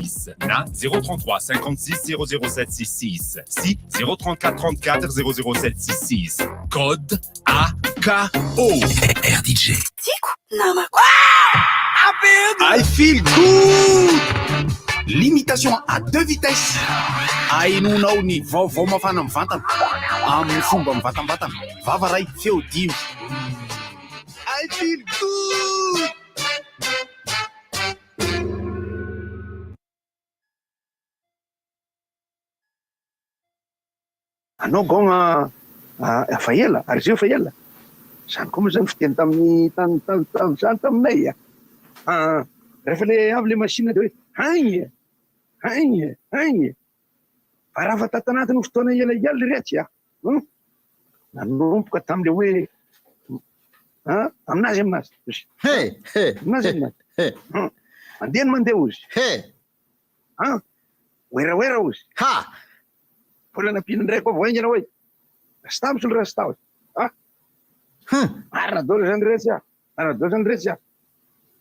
766 na 033 56 00 766 sy 034 34 00 766. Code AKO. RDJ. Tiako namako. I feel good! Limitation à deux vitesses. Ahenoanao ny vaovao mafana mivantana amin'ny fomba mivantambatana. Vava ray, feo dimy. I feel good! Anao gaogna efa ela ary zay efa ela. Zany koa moa zany fiteny tamin'ny tany tany tamin'izany taminay a. Aa rehefa le avy le machine de hoe haigny e, haigny e, haigny e. Fa raha fa tato anatin'ny fotoana elaela retsy a, hum, nanomboka tamin'le hoe an, aminazy aminazy, aminazy aminazy, hum, mandeha ny mandeha ozy, an, werawera ozy. Ha! Mbola nampiana indray koa vao haingana hoe Rasta misolo Rasta hoe ah! Hum! Marina daholo zany retsy ah! Marina daholo zany retsy ah!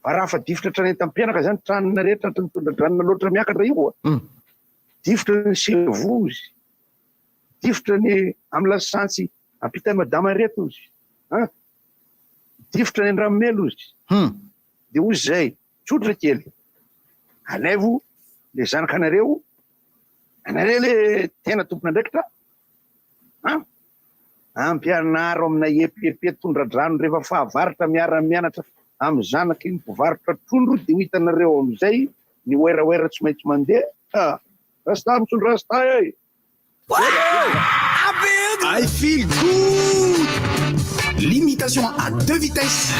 Fa raha fa difotra hatrany an-tampenaka zany tranona rehetra tratry ny tondra-dranona loatra miakatra io ah! Difotra ny sevo izy, difotra ny amin'ny lasantsy ampitan'i madama ireto izy ah! Difotra ny an-dranomelo izy. Hum! Dia hoy izay, tsotra kely, alaivo le zanakanareo, anareo le tena tompon'andraikitra an, ampianaro amina EPP tondra-drano rehefa fahavaratra miara-mianatra amin'ny zanaky ny mpivarotra trondro dia ho hitanareo amin'izay ny werawera tsy maintsy mandeha, rasta misondro rasta e! I feel good! Limitation à deux vitesses.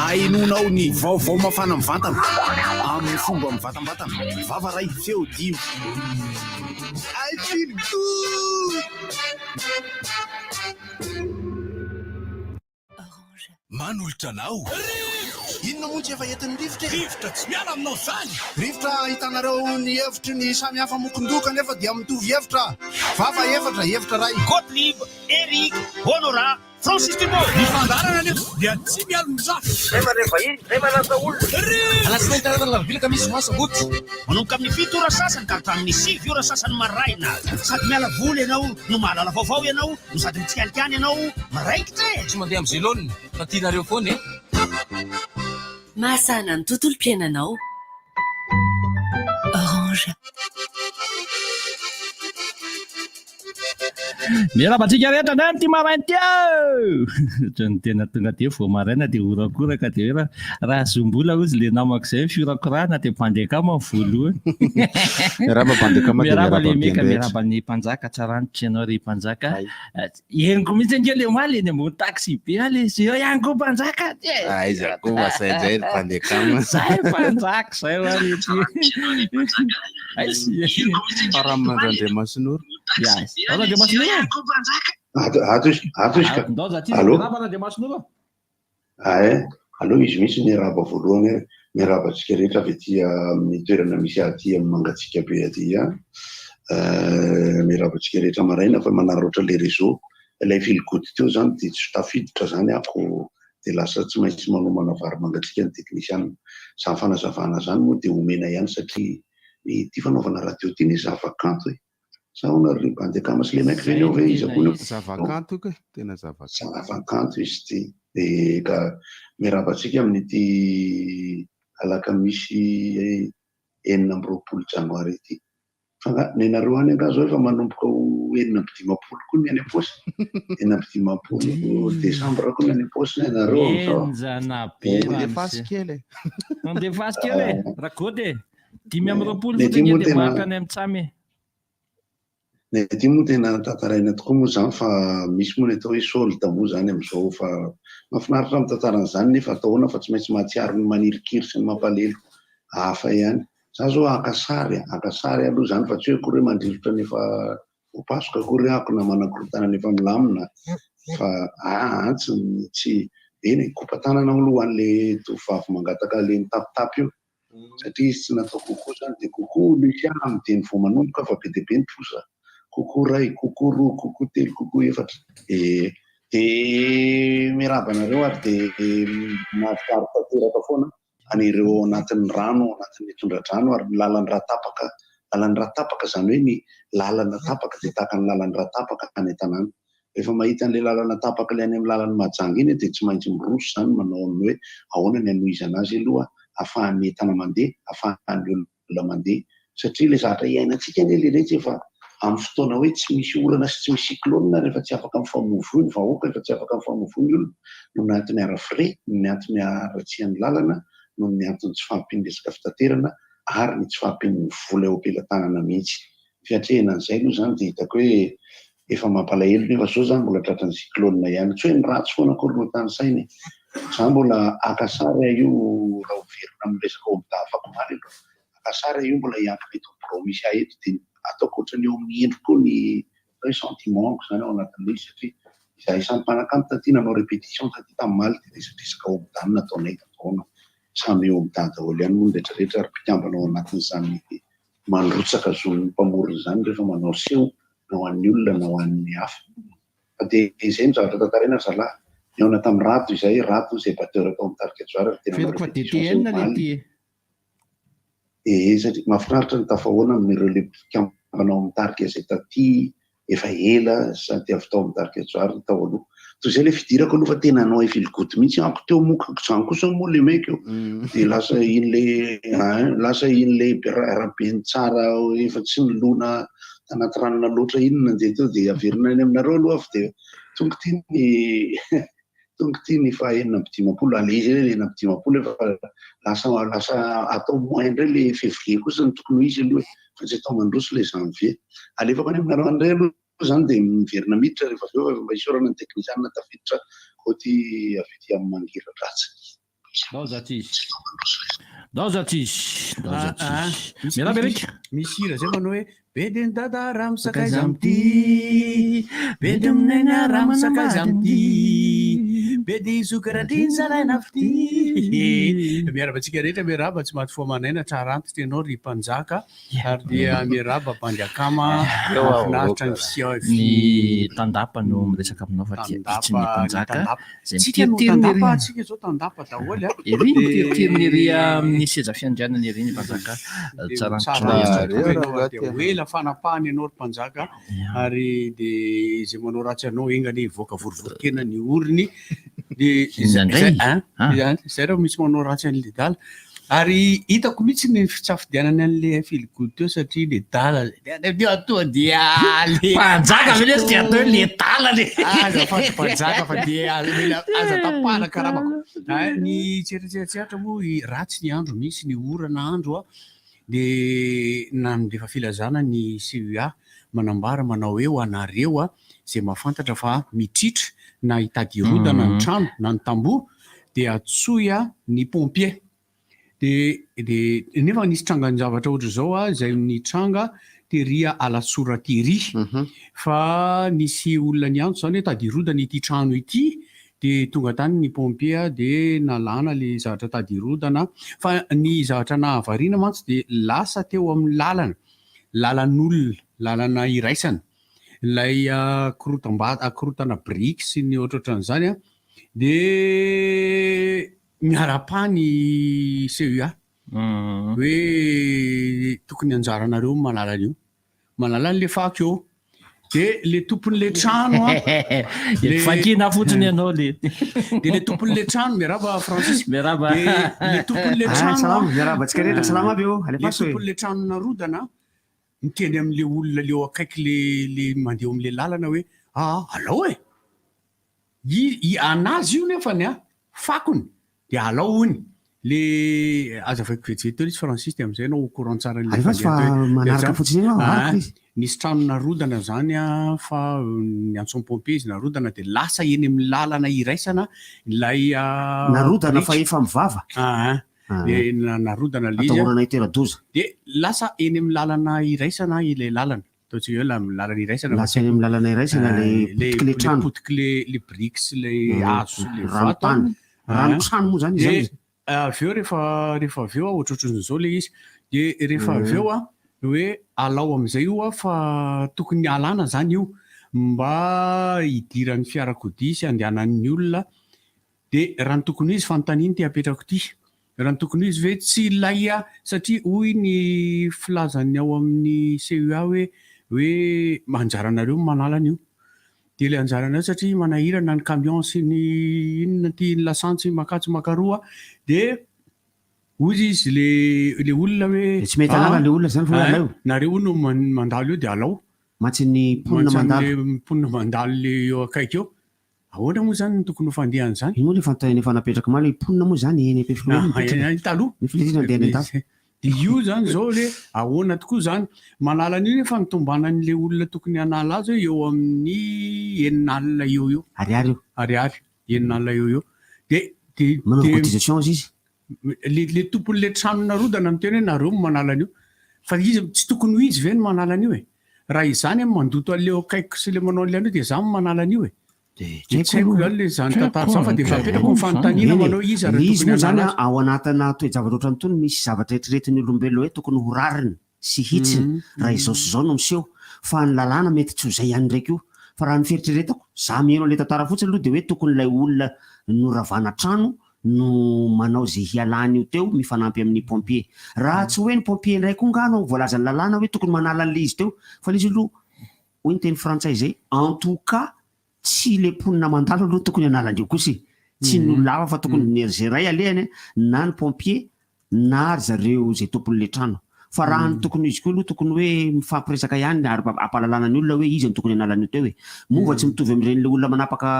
Ahenoanao ny vaovao mafana mivantana amin'ny fomba mivantambatana. Vava ray, feo dimy. I feel good! Manolotra anao. Rivotra! Inona moa tsy efa entin'ny rivotra e? Rivotra tsy miala aminao izany! Rivotra ahitanareo ny hevitry ny samy hafa mokondoha kanefa dia mitovy hevitra. Vava efatra, hevitra iray. Gottlieb, Eric, Honorat, Francis Dubois. Ny fandaharana anefa dia tsy mialon-jafy. Zay mandray vahiny, zay manasa olona. Rivotra! Alatsinainy talata alarobia alakamisy zoma sabotsy. Manomboka amin'ny 7 ora sasany ka hatramin'ny 9 ora sasany maraina. Sady miala voly ianao no mahalala vaovao ianao no sady mitsikalikany ianao miraikitra e! Tsy mandeha amin'izay laoniny fa tianareo foana e! Mahasahana ny tontolom-piainanao. Orange. Miarahaba antsika rehetra indray amin'ity maraina ity eo! Ohatran'ny tena tonga dia vao maraina dia horakoraka dia hoe raha raha azom-bola hozy ilay namako izay fiorakorahana dia mpandeha kama ny voalohany. Miarahaba mpandeha kama dia Miarahaba miarahaba le meka, mpiheno rehetra. miarahaba ny mpanjaka, tsaranitra ianao ry mpanjaka. Henoko mihitsy ange le omaly eny ambony taxi be ah le izy eo ihany koa mpanjaka aty e. Aiza koa mba zay indray ry mpandeha kama. Zay mpanjaka zay ho ary ety. Aiza. Faramandro Andriamasinoro. Ya. Ao Andriamasinoro. Ato ato izy, ato izy ka. Ndao za ty Allô? miarahaba an'Andriamasinoro. Ae, aleo izy mihitsy miarahaba voalohany e. Miarahaba antsika rehetra avy aty amin'ny toerana misy ahy aty amin'ny mangatsiaka be aty an. Miarahaba antsika rehetra maraina fa manararaotra ilay réseau. Ilay feel good teo izany dia tsy tafiditra izany ako dia lasa tsy maintsy manomana vary mangatsiaka ny teknisiana. Izany fanazavana izany moa dia omena ihany satria ity fanaovana radio ity anie zava-kanto e. Sa ahoana ry bandy akama sy le mec ve ny eo ve iza koa ny eo? Zava-kanto io kay, tena zava-kanto. Zava-kanto izy ity. Dia ka miarahaba antsika amin'ity alakamisy 26 janoary ity. Fa nga nenareo any angaha zao efa manomboka ho 56 koa ny any am-paosy? 56 desambra koa ny any am-paosy nenareo amin'izao? Henjana be Mandefaso ramose. kely e. Mandefaso kely e, Rakoto e. 25 Ny aty fotsiny moa nge dia tena maty any amin'ny tsamy e. Ny aty moa tena tantaraina tokoa moa izany fa misy moa ny atao hoe solde moa izany amin'izao fa mahafinaritra ny mitantara an'izany nefa atao ahoana fa tsy maintsy mahatsiaro ny manirikiry sy ny mampalelo hafa ihany. Za zao haka sary haka sary aloha izany fa tsy hoe akory hoe mandrirotra ny efa voapasoka akory ako na manakorontana ny efa milamina fa aa tsy tsy eny e kopa-tanana aloha ho an'le tovovavy mangataka le mitapitapy io satria izy tsy natao coucou zany dia coucou Lucia amin'ny dieny vao manomboka fa be dia be ny trosa, coucou ray, coucou roa, coucou telo, coucou efatra. Dia dia miarahaba anareo ary dia mahatsiaro tanteraka foana. an'ireo ao anatin'ny rano, ao anatin'ny tondra-drano ary ny lalan'ny raha tapaka, lalan'ny raha tapaka izany hoe ny lalana tapaka dia tahaka ny lalan'ny raha tapaka any an-tanàna. Rehefa mahita an'ilay lalana tapaka ilay any amin'ny lalan'i Mahajanga iny dia tsy maintsy miroso izany manao amin'ny hoe ahoana ny hanohizana azy aloha ahafahan'ny entana mandeha, ahafahan'ny olona mandeha. Satria ilay zavatra iainantsika anie lehiretsy efa amin'ny fotoana hoe tsy misy orana sy tsy misy cyclone rehefa tsy afaka mifamoivoy ny vahoaka, rehefa tsy afaka mifamoivoy ny olona noho ny antony ara-frais, noho ny antony haratsian'ny lalana, noho ny antony tsy fahampian'ny resaka fitaterana ary ny tsy fahampian'ny vola eo am-pelatanana mihitsy. Fiatrehana an'izay aloha izany dia hitako hoe efa mampalahelo nefa zao zany mbola tratran'ny cyclone ihany. Tsy hoe ny ratsy foana akory no tanisaina e. Za mbola haka sary aho io raha hoverina amin'ny resaka OMDA afakomaly aloha. Haka sary aho io mbola hiankina eto amin'ny birao misy ahy eto dia ataoko ohatran'ny eo amin'ny endriko koa ny atao hoe sentiment-ko izany ao anatin'ilay izy satria izahay samy mpanakanto taty nanao répétition taty tamin'ny dia resadresaka OMDA no nataonay tato. Samy OMDA daholo ihany moa ny rehetrarehetra ary mpikambana ao anatin'izany mandrotsaka zon'ny mpamorona izany rehefa manao seho na ho an'ny olona na ho an'ny hafa. Fa dia izay no zavatra tantaraina ry zalahy. Nihaona tamin'i Rado izahay, Rado izay batteur tao amin'ny tarika Johary ary tena nanao Veloko fa répétition izay DTN le omaly. ty e. Ee, satria mahafinaritra ny tafahoana amin'ireo le mpikambana ao amin'ny tarika izay taty efa ela sady avy tao amin'ny tarika Johary ny tao aloha. Toy izay ilay fidirako aloha fa tena hanao un fil good mihitsy amiko teo moa zany kosa moa le mec io. Dia lasa iny le hein, lasa iny le Rabenitsara efa tsy nilona tanaty ranona loatra iny nandeha teo dia averina any aminareo aloha fa dia tonga ity ny tonga ity ny faha 56, aleo izy le 56 efa lasa lasa atao moins indray le février kosa no tokony ho izy aloha e, fa tsy atao mandroso le janvier. Alefako any aminareo any indray aloha izany dia miverina miditra rehefa avy eo fa mba isaorana ny teknisianina tafiditra côté avy ety amin'ny mangira-dratsy. Daoza tsy izy. Daoza tsy izy. Daoza tsy izy. Miarahaba Eric. Misy hira zay manao hoe be dia ny dada raha misakaiza amin'ity, be dia mineny raha misakaiza amin'ity, be dia zoky randriny zalaina fitia. Miarahaba antsika rehetra, miarahaba tsy maty fo aman'aina, tsara antitra ianao ry mpanjaka. Ary dia miarahaba bandy akama, mahafinaritra ny fihaonana. Ny tandapa no miresaka aminao fa dia itsy ny mpanjaka izay Tsika no miteriteriny tandapa, ery. tsika zao tandapa daholo a. Ery miteriteriny ery amin'ny seza fiandrianana ery ny mpanjaka. Dia Tsara tsara antitra tokoa ianao ary dia ho ela fanapahana ianao ry mpanjaka ary dia izay manao ratsy anao enga anie hivoaka vorivorin-kena ny orony. Dia Inona indray? izay, Ah. izay raha misy manao ratsy an'i Ledala. Ary hitako mihitsy ny fitsafidianany an'le feel good teo satria le dala dia atoa dia le Mpanjaka ve lesy dia atao hoe le dala le. Azafady mpanjaka fa dia aza tapahana karamako. Ah, ny tseratseratsehatra moa ratsy ny andro, misy ny orana andro a. Dia nandefa filazana ny CUA manambara manao hoe ho anareo a izay mahafantatra fa mitritra na hitady hirodana ny trano na ny tamboho dia antsoy a ny pompier. Dia dia nefa nisy trangan-javatra ohatr'izao a izay nitranga tery Alasora tery fa nisy olona niantso izany hoe tady hirodana ity trano ity dia tonga tany ny pompier dia nalana le zavatra tady hirodana fa ny zavatra nahavariana mantsy dia lasa teo amin'ny lalana, lalan'olona, lalana iraisana ilay korotam-ba-, korontana biriky sy ny ohatrohatran'izany an, dia miara-pa ny CUA hoe tokony anjaranareo ny manala an'io, manala an'le fako eo, dia le tompon'le trano an, le Vakina fotsiny ianao le. Dia le tompon'le trano, miarahaba Francis. Miarahaba. Dia le tompon'le Ah, trano salama, an, miarahaba antsika rehetra, salama aby ô, le alefaso e. tompon'le trano narodana an, miteny amin'le olona le eo akaiky le le mandeha eo amin'le lalana hoe aa alao e! I i anazy io nefany an, fakony dia alao hono. Le azavaiko vetivety teo izy Francis dia amin'izay ianao au courant tsara an'ilay Alefaso fa fandeha teo e. manaraka fotsiny eny aho, Aa, araka izy. nisy trano narodana zany an, fa niantso ny pompier izy narodana dia lasa eny amin'ny lalana iraisana ilay Narodana fa biriky. efa mivava. Aa, dia narodana ilay izy an. Atahorana hitera-doza. Dia lasa eny amin'ny lalana iraisana ilay lalana. Ataontsika hoe lalana iraisana. Lasa eny amin'ny lalana iraisana ilay potik'ilay trano. Ilay potik'ilay ilay biriky sy ilay hazo sy ilay vato. Rano-tany. Rano-trano moa izany izany. Dia avy eo rehefa rehefa avy eo ohatrohatran'izao ilay izy. Dia rehefa avy eo an, hoe alao amin'izay io an fa tokony alana izany io mba hidiran'ny fiarakodia sy handehanan'ny olona. Dia raha ny tokony ho izy fanontaniana ity apetrako ity. Raha ny tokony ho izy ve tsy ilay satria hoy ny filazan'ny ao amin'ny CUA hoe hoe anjaranareo ny manala an'io. Dia ilay anjaranareo satria manahirana ny camion sy ny inona ity ny lasantsy makatsy makaroa dia hoy izy le le olona hoe Dia tsy mety alana le olona zany fa hoe alao. Nareo hono mandalo eo dia alao. Mantsy ny mponina mandalo. Mantsy an'le mponina mandalo le eo akaiky eo. Ahoana moa izany no tokony ho fandehan'izany? Iny moa le fanontaniana efa napetraka omaly hoe mponina moa izany eny Ampefiloha eny mipetraka? Any taloha. Nefa ilay izy nandeha any an-dafy. Dia io izany izao hoe ahoana tokoa izany? Manala an'io nefa ny tombanan'ilay olona tokony hanala azy hoe eo amin'ny enina alina eo eo. Ariary io. Ariary, enina alina eo eo. Dia dia Manao cotisation izy izy? Le le tompon'ilay trano narodana miteny hoe nareo no manala an'io. Fa izy tsy tokony ho izy ve no manala an'io e? Raha izany aho mandoto an'ilay eo akaikiko sy ilay manao an'ilay an'io dia izaho no manala an'io e. Dia tsy haiko izany ilay izany tantara izany fa dia efa apetrako ny fanontaniana manao hoe iza raha Ilay izy tokony moa izany hanala azy. ao anatina toe-javatra ohatran'itony misy zavatra eritreretin'ny olombelona hoe tokony ho rariny sy hitsiny raha izao sy izao no miseho fa ny lalàna mety tsy ho izay ihany indray koa fa raha ny fieritreretako, za miheno an'ilay tantara fotsiny aloha dia hoe tokony ilay olona noravana trano no manao izay hialany io teo mifanampy amin'ny pompier. Raha tsy hoe ny pompier indray koa nga no voalazan'ny lalàna hoe tokony manala an'ilay izy teo fa ilay izy aloha hoy ny teny frantsay izay en tout cas tsy ilay mponina mandalo aloha tokony hanala an'io kosa e! Tsy ny olona hafa fa tokony ny izay iray alehany na ny pompier na ry zareo izay tompon'ilay trano. Fa raha ny tokony ho izy koa aloha tokony hoe mifampiresaka ihany ary ampahalalana ny olona hoe iza no tokony hanala an'io teo e. Moa va tsy mitovy amin'ireny ilay olona manapaka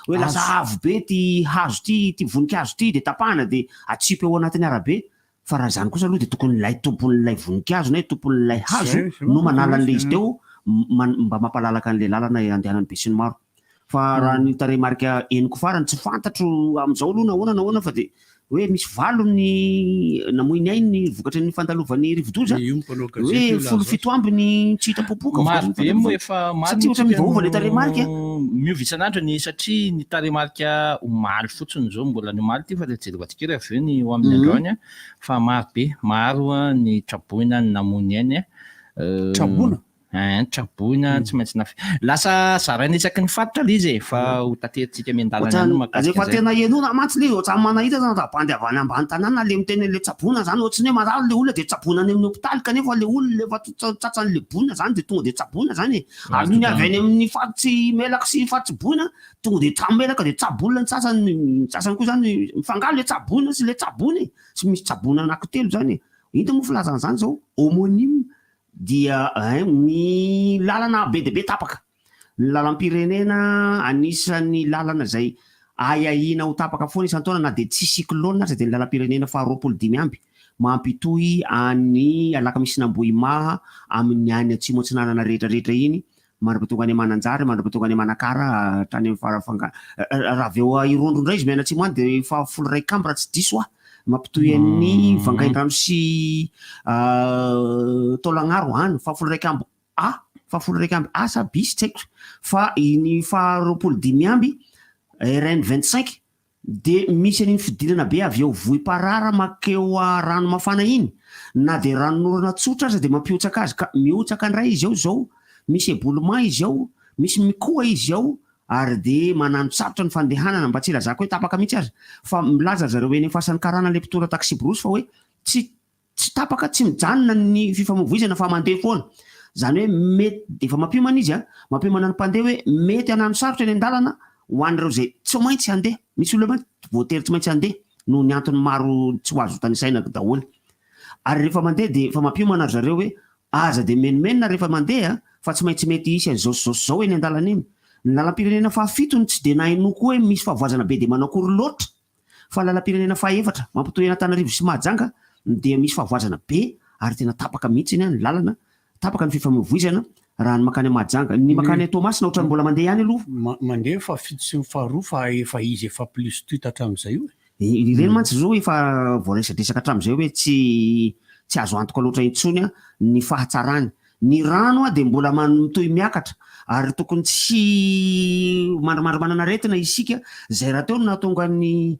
hoe lasa avo be ity hazo ity, ity voninkazo ity dia tapahana dia atsipy ao anatin'ny arabe. Fa raha izany kosa aloha dia tokony ilay tompon'ilay voninkazo na tompon'ilay hazo no manala an'ilay izy teo mba mampalalaka an'ilay lalana andehanan'ny besinimaro. Fa raha ny tarehimarika henoko farany, tsy fantatro amin'izao aloha na ahoana na ahoana fa dia hoe misy valo ny namoy ny ainy vokatry ny fandalovan'ny rivodoza, hoe 17 amby ny tsy hita popoka Maro vokatry ny be moa fandalovan'ny efa maro satria ohatran'ny miovaova ilay tarehimarika. Miova isan'andro ny satria ny tarehimarika omaly fotsiny izao mbola ny omaly ity fa ilay jerevantsika kely avy eo ny ho amin'ny androany fa maro be, maro ny traboina ny namoy ny ainy. Traboina? Ein, traboina tsy maintsy naf. Lasa zaraina isaky ny faritra le izy e, fa ho taterintsika miandalana ihany Ohatran'ny mahakasika rehefa an'izay. tena henoina mantsy le izy ohatran'ny manahirana zany raha bandy avy any ambany tanàna le miteny an'le tsaboina zany ohatry ny hoe marary le olona de tsaboina any amin'ny hopitaly kanefa le olona efa tratran'le boina zany de tonga de tsaboina zany e, ary ny avy any amin'ny faritsy Melaky sy faritsy Boina tonga de tsabo Melaka de tsabo olona ny sasany, ny sasany koa zany mifangaro le tsaboina sy le tsaboina e, tsy misy tsaboina anaky telo zany e, inona moa filazana an'izany zao homonyme dia ny lalana be dia be tapaka. Ny lalam-pirenena anisan'ny lalana izay ahiahiana ho tapaka foana isan-taona na dia tsy cyclone aza dia ny lalam-pirenena faha 25 mampitohy an'i Alakamisin'Ambohimaha amin'ny any Atsimo Atsinanana rehetra rehetra iny mandra-pahatonga any Mananjary, mandra-pahatonga any Manakara hatrany amin'ny Farafanga. Raha avy eo Irondro indray izy mianatsimo any dia faha 11 raha tsy diso aho. Mampitohy an'i Vangaindrano sy Taolagnaro any, faha 11 A, faha 11 A sa bis tsy haiko fa iny faha 25 RN 25 Dia misy an'iny fidirana be avy eo Vohiparara makeo Ranomafana iny, na dia ranonorana tsotra aza dia mampihotsaka azy ka mihotsaka indray izy ao izao, misy éboulement izy ao, misy mikoa izy ao ary dia manano sarotra ny fandehanana, mba tsy hilazako hoe tapaka mihitsy aza fa milaza ry zareo eny Fasan'ny Karana ilay mpitondra taxi-brousse fa hoe tsy Tsy tapaka, tsy mijanona ny fifamoivoizana fa mandeha foana. Izany hoe mety, dia efa mampiomana izy an, mampiomana ny mpandeha hoe mety hanano sarotra eny an-dalana ho an'ireo izay tsy maintsy handeha. Misy olona mantsy voatery tsy maintsy handeha noho ny antony maro tsy ho azo tanisaina daholo. Ary rehefa mandeha dia efa mampiomana ry zareo hoe aza dia menomenona rehefa mandeha fa tsy maintsy mety hisy an'izao sy izao sy izao eny an-dalana eny. Ny lalam-pirenena fahafito no tsy dia nahenoako hoe misy fahavoazana be dia manao akory loatra. Fa ny lalam-pirenena fahaefatra mampitohy an'Antananarivo sy Mahajanga dia misy fahavoazana be ary tena tapaka mihitsy ny lalana, tapaka ny fifamoivoizana raha ny mankany Mahajanga. Ny mankany Toamasina ohatran'ny mbola mandeha ihany aloha. Mandeha fahafito sy ny faharoa fa efa izy efa plus tout hatramin'izay io e. Ireny mantsy izao efa voaresadresaka hatramin'izay hoe tsy tsy azo antoka loatra intsony ny fahatsarany. Ny rano dia mbola mitohy miakatra ary tokony tsy mandrimandry manana aretina isika, izay rahateo no nahatonga ny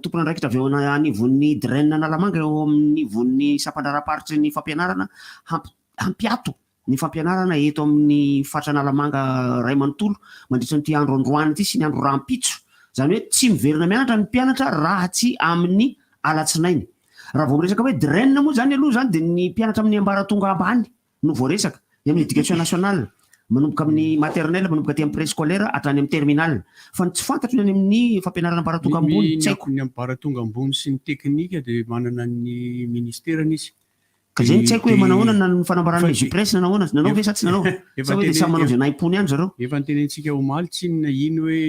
tompon'andraikitra avy eo anivon'ny DREN Analamanga eo anivon'ny sampandraharaham-paritry ny fampianarana hampiato ny fampianarana eto amin'ny faritra Analamanga iray manontolo mandritra an'ity andro androany ity sy ny andro rahampitso. Izany hoe tsy miverina mianatra ny mpianatra raha tsy amin'ny alatsinainy. Raha vao miresaka hoe DREN moa izany aloha izany dia ny mpianatra amin'ny ambaratonga ambany no voaresaka, ny amin'ny éducation nationale, manomboka amin'ny maternelle, manomboka aty amin'ny préscolaire hatrany amin'ny terminale. Fa ny tsy fantatro ny any amin'ny fampianarana ambaratonga ambony, tsy haiko. Ny ambaratonga ambony sy ny teknika dia manana ny ministerany izy. Ka izay no tsy haiko hoe manahoana na ny fanambaran'ny Ejupresse nanahoana, nanao ve sa tsy nanao? Sa hoe dia samy manao izay nahim-pony ihany zareo? Efa notenentsika omaly tsinona iny hoe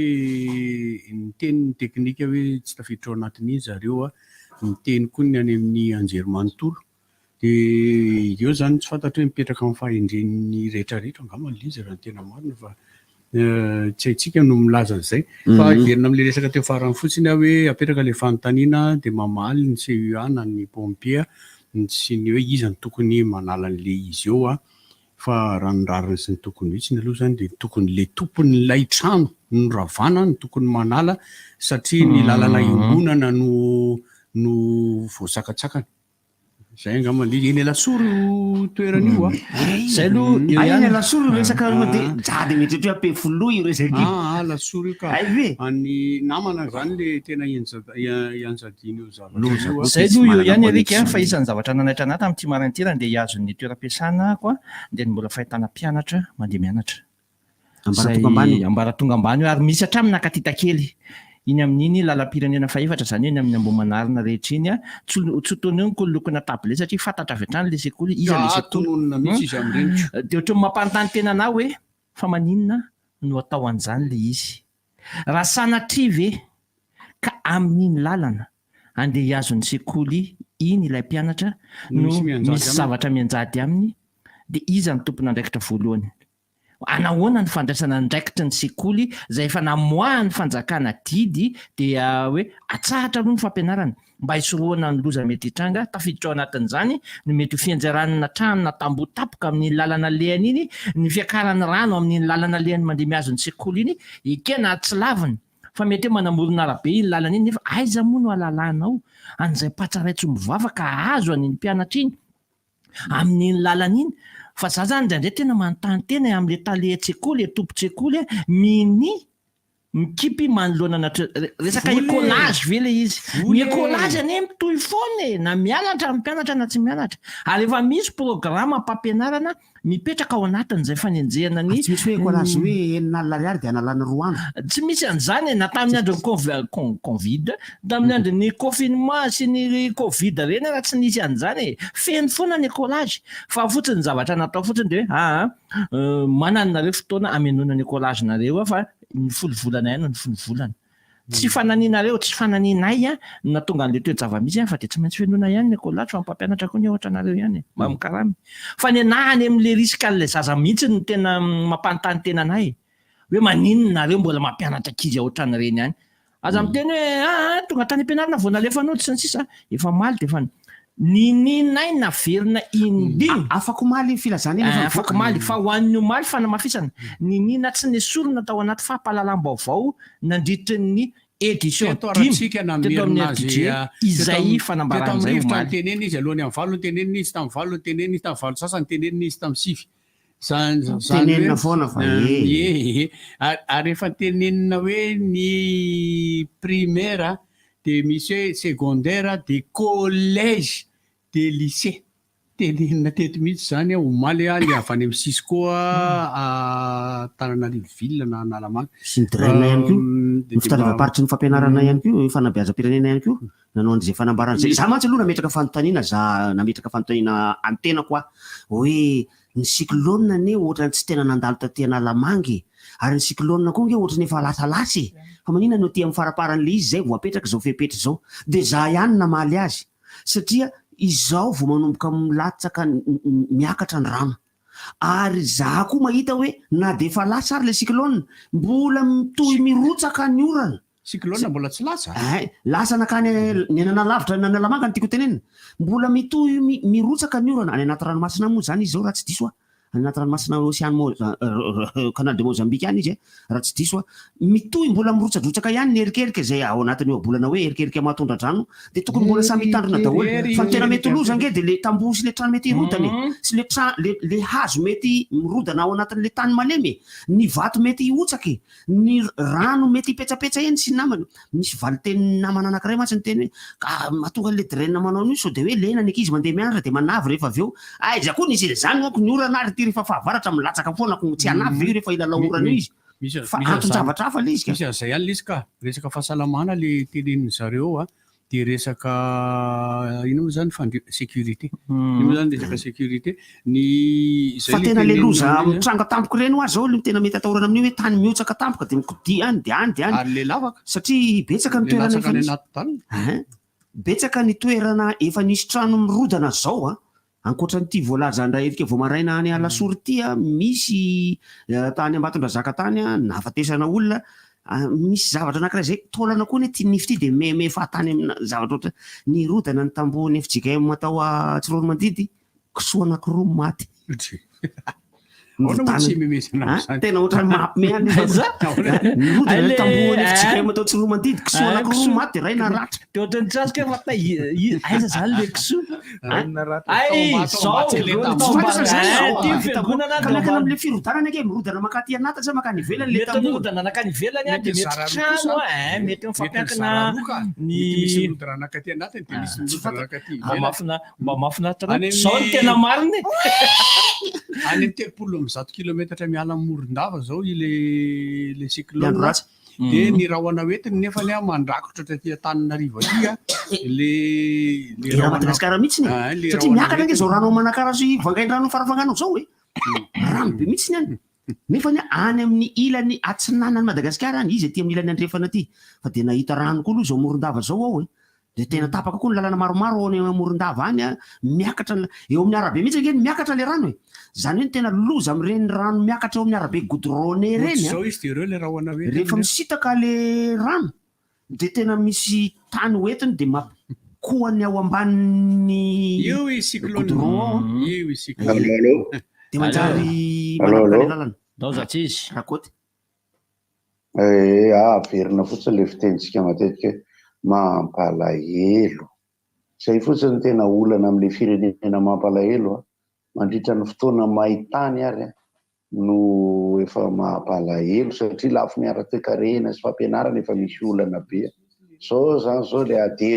niteny ny teknika hoe tsy tafiditra ao anatin'iny zareo a, niteny koa ny any amin'ny anjerimanontolo. Dia eo izany tsy fantatro hoe mipetraka amin'ny fahendren'ny rehetrarehetra angamba ilay izy raha ny tena marina fa tsy haintsika no milaza an'izay. Fa hiverina amin'ilay resaka teo farany fotsiny aho hoe apetraka ilay fanontaniana dia mamaly ny CUA na ny pompier sy ny hoe iza no tokony manala an'ilay izy eo an. Fa raha ny rariny sy ny tokony ho hitsiny aloha izany dia tokony ilay tompon'ilay trano noravana no tokony manala satria ny lalana iombonana no no voasakatsakana. Zay angamba le eny Alasora io toerana io a. Zay aloha eo Ay, ihany. eny Alasora io resaka io de za de mieritreritra hoe Ampefiloha io resaka io. Ah, Alasora io ka. Hay ve? Any namana zany le tena ianjadian'io zavatra io a. Zay aloha eo ihany Eric a, fa isan'ny zavatra nanaitra anah tamin'ity maraina ity raha ndeha hihazo ny toeram-piasana aho a, dia ny mbola fahitana mpianatra mandeha mianatra. Ambaratonga ambany Izay ambaratonga ambany io ary misy hatramin'ny Nakatita kely iny amin'iny lalam-pirenena fahefatra izany eny amin'ny Ambohimanarina rehetra iny a, tsy tsy ho tononiko ny lokona tablier satria fantatra avy hatrany ilay sekoly, iza ilay Ah, sekoly. tononina mihitsy izy amin'ireny ko. Dia ohatran'ny mampanontany tena anah hoe fa maninona no atao an'izany ilay izy? Raha sanatria ve ka amin'iny lalana andeha hihazo ny sekoly iny ilay mpianatra No no misy mianjady misy aminy. zavatra mianjady aminy dia iza no tompon'andraikitra voalohany? Anahoana ny fandraisana andraikitry ny sekoly izay efa namoahan'ny fanjakana didy dia hoe atsahatra aloha ny fampianarana mba hisorohana ny loza mety hitranga, tafiditra ao anatin'izany ny mety ho fianjeranana trano na tamboho tapoka amin'iny lalana alehany iny, ny fiakaran'ny rano amin'iny lalana alehany mandeha mihazo ny sekoly iny, ekena ary tsy lavina fa mety hoe manamorona arabe iny lalana iny nefa aiza moa no ahalalanao an'izay patsa ray tsy mivava ka hahazo an'iny mpianatra iny? amin'iny lalana iny fa za zany indraindray tena manontany tena e amin'le talen-tsekoly e tompon-tsekoly e minia mikipy manoloana natre resaka Vola e! écolage ve le izy ny Vola e! écolage anie mitohy foana e na mianatra ny mpianatra na tsy mianatra ary efa misy programam-pampianarana mipetraka ao anatin'izay fanenjehana ny Ary tsy misy hoe écolage hoe enina alina ariary dia analana roa andro. Tsy misy an'izany e, na tamin'ny andron'ny cov- con- covid, tamin'ny andron'ny confinement sy ny covid ireny ara tsy nisy an'izany e, feno foana ny écolage, fa fotsiny ny zavatra natao fotsiny dia hoe aa manana nareo fotoana hamenoana ny écolage-nareo fa ny folo volana ihany no folo volana. Tsy fananianareo, tsy fananianay no nahatonga an'ilay toe-java-misy fa dia tsy maintsy fenoina ihany ny écolage fa ny mpampianatra koa anie ohatranareo ihany e, mba mikarama e. Fa ny anah any amin'ilay risque an'ilay zaza mihitsy no tena mampanontany tena anay e. Hoe maninona nareo mbola mampianatra ankizy ohatran'ireny ihany. Aza miteny hoe aa tonga tany am-pianarana vao nalefa nody sy ny sisa, efa omaly dia efa Nininay naverina indimy. Afak'omaly iny filazana iny efa nivoaka. Afak'omaly, fa ho an'ny omaly fanamafisana, niniana tsy nesorina tao anaty fampahalalam-baovao nandritry ny édition Teto dimy ara-tsika teto amin'ny namerina azy RDJ izay teto fanambarana amin'ny izay rivotra omaly. nitenenina izy alohan'ny amin'ny valo nitenenina izy tamin'ny valo nitenenina izy tamin'ny valo sasany nitenenina izy tamin'ny sivy. Zany zany Tenenina hoe foana fa e. Ie, ary ary efa tenenina hoe ny primaire dia misy hoe secondaire dia collège dia lycée. Tenenina teto mihitsy izany omaly aho le avy any amin'ny Cisco Antananarivo ville na Analamanga. Sy ny DREN ihany koa, ny fitalevam-paritry ny fampianarana ihany koa, fanabeazam-pirenena ihany koa nanao an'izay fanambarana izay. Za mantsy aloha nametraka fanontaniana, za nametraka fanontaniana an-tenako aho hoe ny cyclone anie ohatran'ny tsy tena nandalo taty Analamanga e! Ary ny cyclone koa ange ohatran'ny efa lasalasa e! Fa maninona no aty amin'ny faraparan'ilay izy izay vao apetraka izao fepetra izao? Dia za ihany namaly azy satria izao vao manomboka milatsaka miakatra ny rano. Ary za koa mahita hoe na dia efa lasa ary ilay cyclone, mbola mitohy mirotsaka ny orana. Cyclone mbola tsy lasa? Hay, lasa nankany ny nanalavitra ny Analamanga no tiako tenenina. Mbola mitohy mirotsaka ny orana, any anaty ranomasina any moa izany izy izao raha tsy diso aho. Any anaty ranomasina Ocean Canal de Mozambique any izy raha tsy diso aho. Mitohy mbola mirotsadrotsaka ihany ny erikerika izay ao anatin'ny ohabolana hoe erikerika mahatondra-drano dia tokony mbola samy hitandrina daholo. Fa ny tena mety ho loza ange dia le tamboho sy le trano mety hirodana e! Sy le tra le le hazo mety mirodana ao anatin'le tany malemy e! Ny vato mety hihotsaka e! Ny rano mety hipetsapetsa eny sy ny namany. Misy valin-tenin'ny namana anankiray mantsy niteny hoe ka mahatonga an'ilay drain manao an'io sao dia hoe lena ny ankizy mandeha mianatra dia manavy rehefa avy eo. Aiza koa nisy an'izany manko ny orana ary ity rehefa fahavaratra milatsaka foana ko tsy hanavy ve io rehefa hilalao orana io izy. Fa anton-javatra hafa ilay izy ka. Misy an'izay ihany ilay izy ka. Resaka fahasalamana ilay tenenin'ny zareo a. Dia resaka inona moa izany fandri- sécurité. Inona moa izany resaka sécurité. Ny izay Fa ilay tena le tenenina loza amin'ilay izy a. mitranga tampoka ireny hoa zao no tena mety atahorana amin'io hoe tany mihotsaka tampoka dia mikodia any dia any dia any. Ary le lavaka. Satria betsaka ny Le toerana latsaka efa any nisy. anaty tany. Hein. Betsaka ny toerana efa nisy trano mirodana zao a. Ankoatra an'ity voalazan-dRaherika vao maraina any Alasora ity a, misy tany Ambatondrazaka tany a, nahafatesana olona, misy zavatra anankiray izay, taolana koa anie ity nify ity dia meme fahatany amina zavatra ohatra, nirodana ny tambohon'ny fjkm tao Tsiroanomandidy, kisoa anankiroa maty. Ahoana moa tsy himemezana Hein? amin'izany? Tena ohatran'ny mampime any le Aiza? Nirodana ny Ay, tambohon'ny le- FJKM tao Tsiroanomandidy, kisoa Ah, anankiroa kisoa. maty, iray naratra. De ohatran'ny tsy azoko hoe fa aiza zany le kisoa? Iray naratra. Ay, Tao zao, Ambatsy le reo tamboho. tao Tsy fantatra Ambatsy. zany Eh, zao. ty Ah, fiangonana Ka tao miankina Ambatsy. amin'le firodanana ange, mirodana mankaty anatiny sa mankany ivelany le Mety tamboho. mirodana nankany ivelany a, Mety de mety mizara roa trano kosa. a, eh, mety Mety mifampiankina mizara roa ka. ny Mety misy mirodana nankaty anatiny dia misy Tsy mirodana fantatra. nankaty Mba ivelany. mahafina- mba mahafinaritra Any anao. Zao no amin'ny- tena marina e. Any amin'ny 130 kilometatra miala amin'i Morondava izao ilay ilay Le cyclone. andro ratsy. Dia ny rahona hoentiny nefany a mandrakotra taty Antananarivo aty a le le Era rahona Madagasikara mihitsy Ah, e. le Satria rahona miakatra ange hoentiny. zao rano ao Manakara sy Vangaindrano Farafangana zao e. Rano be mihitsy ny any. Nefa ny any amin'ny ilany atsinanan'i Madagasikara any, izy aty amin'ny ilany andrefana aty. Fa dia nahita rano koa aloha izao Morondava zao aho e. Dia tena tapaka koa ny lalana maromaro ao any Morondava any a, miakatra ny, eo amin'ny arabe mihitsy ange no miakatra ilay rano e. Izany hoe ny tena loza amin'ireny rano miakatra eo amin'ny arabe goudronné ireny a, Ohatr'izao izy dia ireo ilay rahona hoentiny rehefa ireo. misitaka ilay rano dia tena misy tany hoentiny dia mampikoa ny ao ambanin'ny Io i cyclone. goudron ao an. Io i cyclone. Allo, allo. Dia manjary Allo, manapaka allo. ilay lalana. Ndao tsy izy. Rakoto. Eh, averina fotsiny ilay fitenintsika matetika hoe mampalahelo. Izay fotsiny no tena olana amin'ilay firenena mampalahelo a. Mandritra ny fotoana main-tany ary a, no efa mampalahelo satria lafiny ara-toekarena sy fampianarana efa misy olana be. Izao izany izao ilay ady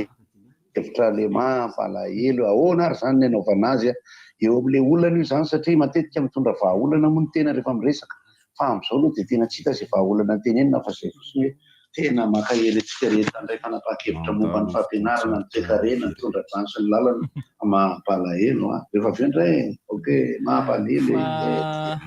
hevitra ilay mampalahelo. Ahoana ary izany ny anaovana azy a? Eo amin'ilay olana io izany satria matetika mitondra vahaolana moa ny tena rehefa miresaka. Fa amin'izao aloha dia tena tsy hita izay vahaolana tenenina fa izay fotsiny hoe tena mankahery antsika rehetra handray fanapahan-kevitra momba ny fampianarana, ny toekarena, ny tondra-drano sy ny lalana. Mampalahelo an! Rehefa avy eo indray ok mampalahelo e!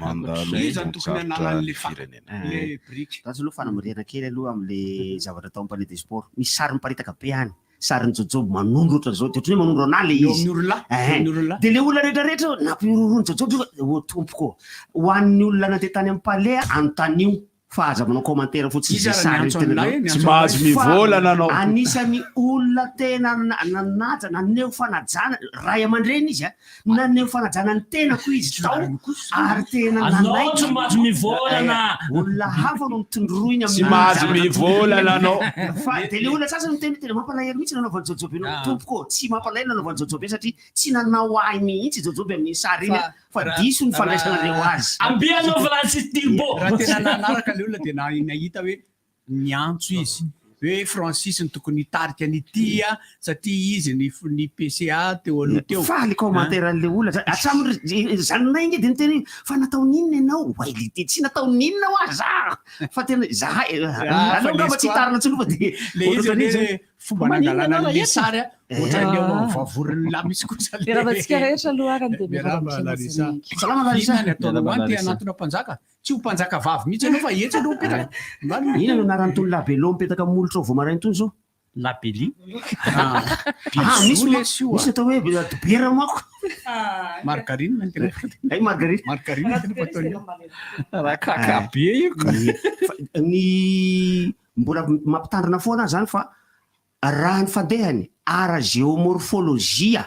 Mandalo Iza no tokony fotoan-tsarotra hanala ny an'le fako, firenena. le biriky. Ratsy aloha fanamarihana kely aloha amin'le zavatra atao amin'ny palais des sports. Misy sary miparitaka be any. Sarin'i Jojoby manondro ohatran'izao dia ohatran'ny hoe manondro an'ahy ilay Eo izy. amin'ny olona, eo Ehe. amin'ny olona. Dia ilay olona rehetrarehetra nampihorohoroan'i Jojoby io, ô tompoko ô, ho an'ny olona nandeha tany amin'ny palais anontanio fa aza manao commentaire fotsiny Iza izay ary sary niantso tena an'ilay e? Tsy Niantso mahazo an'ilay. fa mivolana anao. anisan'ny olona tena nanaja, naneho fanajana, ray aman-dreny izy a, naneho fanajana ny tenako izy tao ary tena Anao nanaiky tsy mahazo mivolana. olona hafa no notondroiny Tsy amin'ny mahazo zavatra mivolana anao. fa de le olona sasany miteny tena mampalahelo mihitsy nanaovan'i Jaojoby anao Ah. tompoko ô, tsy mampalahelo nanaovan'i Jaojoby satria tsy nanao ahy mihitsy Jaojoby amin'ny sary iny Fa fa raha diso ny fandraisanareo raha azy. Ambianao Francis Tilbo. raha tena nanaraka le olona dia nahita hoe niantso izy hoe Francis no tokony hitarika an'ity a satria izy ny ny PCA teo aloha teo. Fa le commentaire an'le olona zany hatramin'ny zaninay nge de niteny hoe fa natao n'inona ianao way le ty tsy natao n'inona hoa za fa tena zahay Ah, fa aleo le angamba tsy histoire hitarina intsony fa de le izy ohatran'iny anie zany. fomba Maninona nangalana ianao raha an'le eto? sary a ohatran'ny ao Ah. amin'ny vavorin'ny lahy misy kosa le Miarahaba antsika rehetra aloha arany dia miarahaba Miarahaba ny Larissa. mpianatra Salama Larissa. Inona ny ataonao Miarahaba any te Larissa. hanantona mpanjaka? Tsy ho mpanjaka vavy mihitsy ianao fa etsy aloha mipetraka. Marina. Inona no anaran'itony labello mipetaka amin'ny molotra ao vao maraina itony zao? Labelli. Ah, Ah, misy bisou ma- lesy io misy a. atao hoe dobera manko. Margarine ny tena Ay margarine. Margarine ny tena fataony io. Raha kaka be io ka. Ny fa- ny mbola mampitandrina foana aho zany fa raha ny fandehany ara-géomorphologie.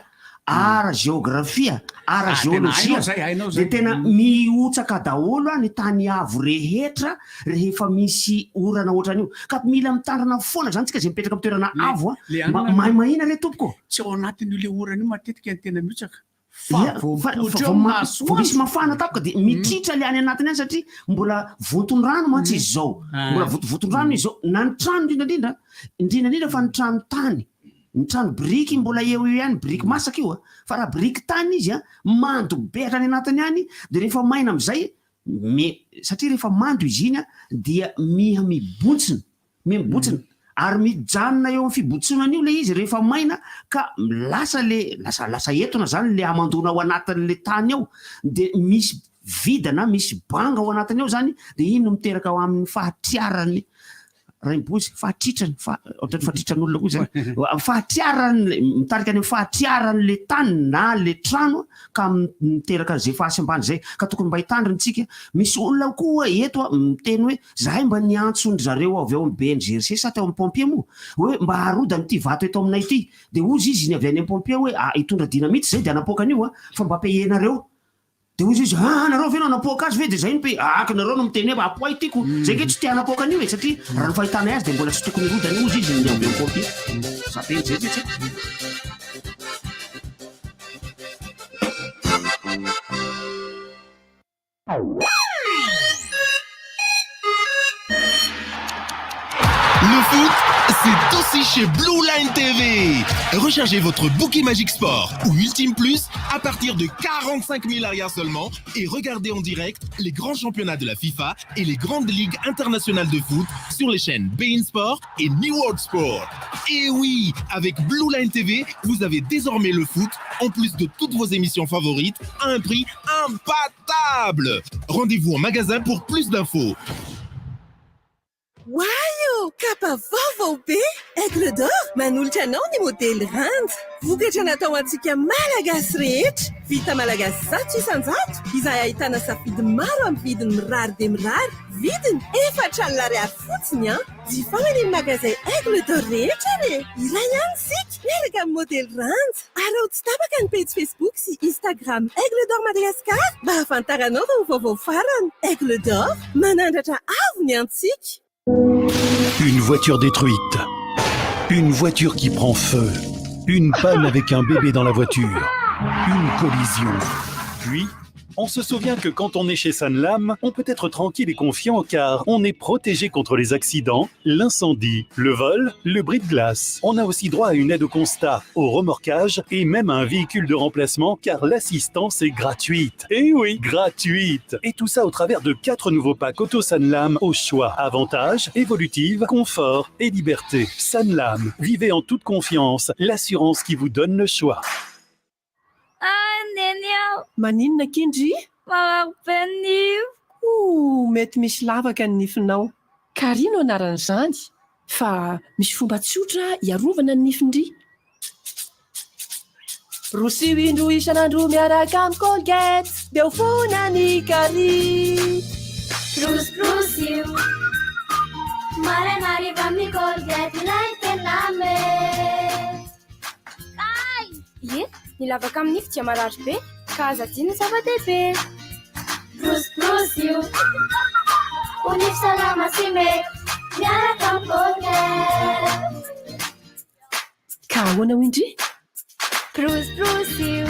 Ara-jeografia, ara-jeolojia, Ah, tena hainao zay, hainao zay. dia tena mihotsaka daholo ny tany avo rehetra rehefa misy orana ohatran'io. Ka mila mitandrina foana zany tsika izay mipetraka amin'ny toerana avo a. Le Mba anona- mahimahina re tompoko. Tsy ao anatin'io le orana io matetika ny tena mihotsaka. Fa Ia, vao fa- mipoitra fa eo vao ny ma- masoandro. vao misy mafana tampoka dia mitritra le any anatiny any satria mbola vonton-drano mantsy izy izao. Ah. Mbola vontovonton-drano izy izao. Na ny trano indrindra indrindra, indrindra indrindra fa ny trano tany. Ny trano biriky mbola eo eo ihany, biriky masaka io a. Fa raha biriky tany izy a, mando be hatrany anatiny any, dia rehefa maina amin'izay, mi- satria rehefa mando izy iny a, dia miha mibontsina, miha mibontsina, ary mijanona eo amin'ny fibontsinana io ilay izy rehefa maina ka lasa le, lasa lasa etona zany le hamandoana ao anatin'le tany ao, dia misy vide na misy banga ao anatiny ao zany, dia iny no miteraka ao amin'ny fahatriaran'ny Rainibozy, fahatritrany, fa, ohatran'ny fahatritran'olona koa izany. Fahatriaran'le, mitarika any amin'ny fahatriaran'le tany na le trano ka miteraka an'izay fahasimbana izay. Ka tokony mba hitandrina isika. Misy olona koa eto miteny hoe zahay mba niantso an-dry zareo avy ao amin'ny BNGRC sa teo amin'ny pompier moa hoe mba harodany ity vato eto aminay ity. Dia hozy izy ny avy any amin'ny pompier hoe ah, hitondra dynamite izay dia hanapoaka an'io fa mba payer-nareo. Dia hoy izy, ah, nareo ve no hanapoaka azy ve? Dia zay no pe, ah, ka nareo no miteny hoe apoahy tiako. Zay nge tsy te hanapoaka an'io e, satria raha ny fahitanay azy dia mbola tsy tokony hirodana io hozy izy ny avy eo pompier. Za teny zay tsy haiko. Le foot, c'est aussi chez Blue Line TV. Rechargez votre bouquet Magic Sport ou Ultime Plus à partir de 45 000 arrières seulement et regardez en direct les grands championnats de la FIFA et les grandes ligues internationales de foot sur les chaînes beIN Sport et New World Sport. Et oui, avec Blue Line TV, vous avez désormais le foot en plus de toutes vos émissions favorites à un prix imbattable. Rendez-vous en magasin pour plus d'infos. Oay ô! Kapa vaovao be! Aigle d'or manolotra anao ny modely Ranja. Vokatra natao ho antsika Malagasy rehetra. Vita Malagasy 100%, izay ahitana safidy maro amin'ny vidiny mirary dia mirary. Vidiny 4000 ariary fotsiny an! Jifao eny amin'ny magazay Aigle d'or rehetra re! Iray ihany isika, miaraka amin'ny modely Ranja. Araho tsy tapaka ny pejy Facebook sy Instagram Aigle d'or Madagascar mba hahafantaranao ireo vaovao farany. Aigle d'or, manandratra avo ny antsika. Une voiture détruite. Une voiture qui prend feu. Une panne avec un bébé dans la voiture. Une collision. Puis, on se souvient que quand on est chez Sanlam, on peut être tranquille et confiant car on est protégé contre les accidents, l'incendie, le vol, le bris de glace. On a aussi droit à une aide au constat, au remorquage et même à un véhicule de remplacement car l'assistance est gratuite. Eh oui, gratuite. Et tout ça au travers de 4 nouveaux packs Auto Sanlam au choix. Avantages, évolutive, confort et liberté. Sanlam, vivez en toute confiance, l'assurance qui vous donne le choix. Ah, neny aho. Maninona kindry? Marary be ny nifiko. Oh, mety misy lavaka ny nifinao. Kary no anaran'izany, fa misy fomba tsotra hiarovana ny nifin-dry. Borosio indroa isan'andro miaraka amin'ny Colgate, dia ho foana ny kary. Borosiborosio. Maraina hariva amin'ny Colgate ilay tena mety. Ay! Ie, ny lavaka amin'ny nify dia marary be, ka aza adino ny zava-dehibe. Borosiborosio. Ho nify salama sy mety, miaraka amin'ny Colgate. Ka ahoana hoy indry? Borosiborosio.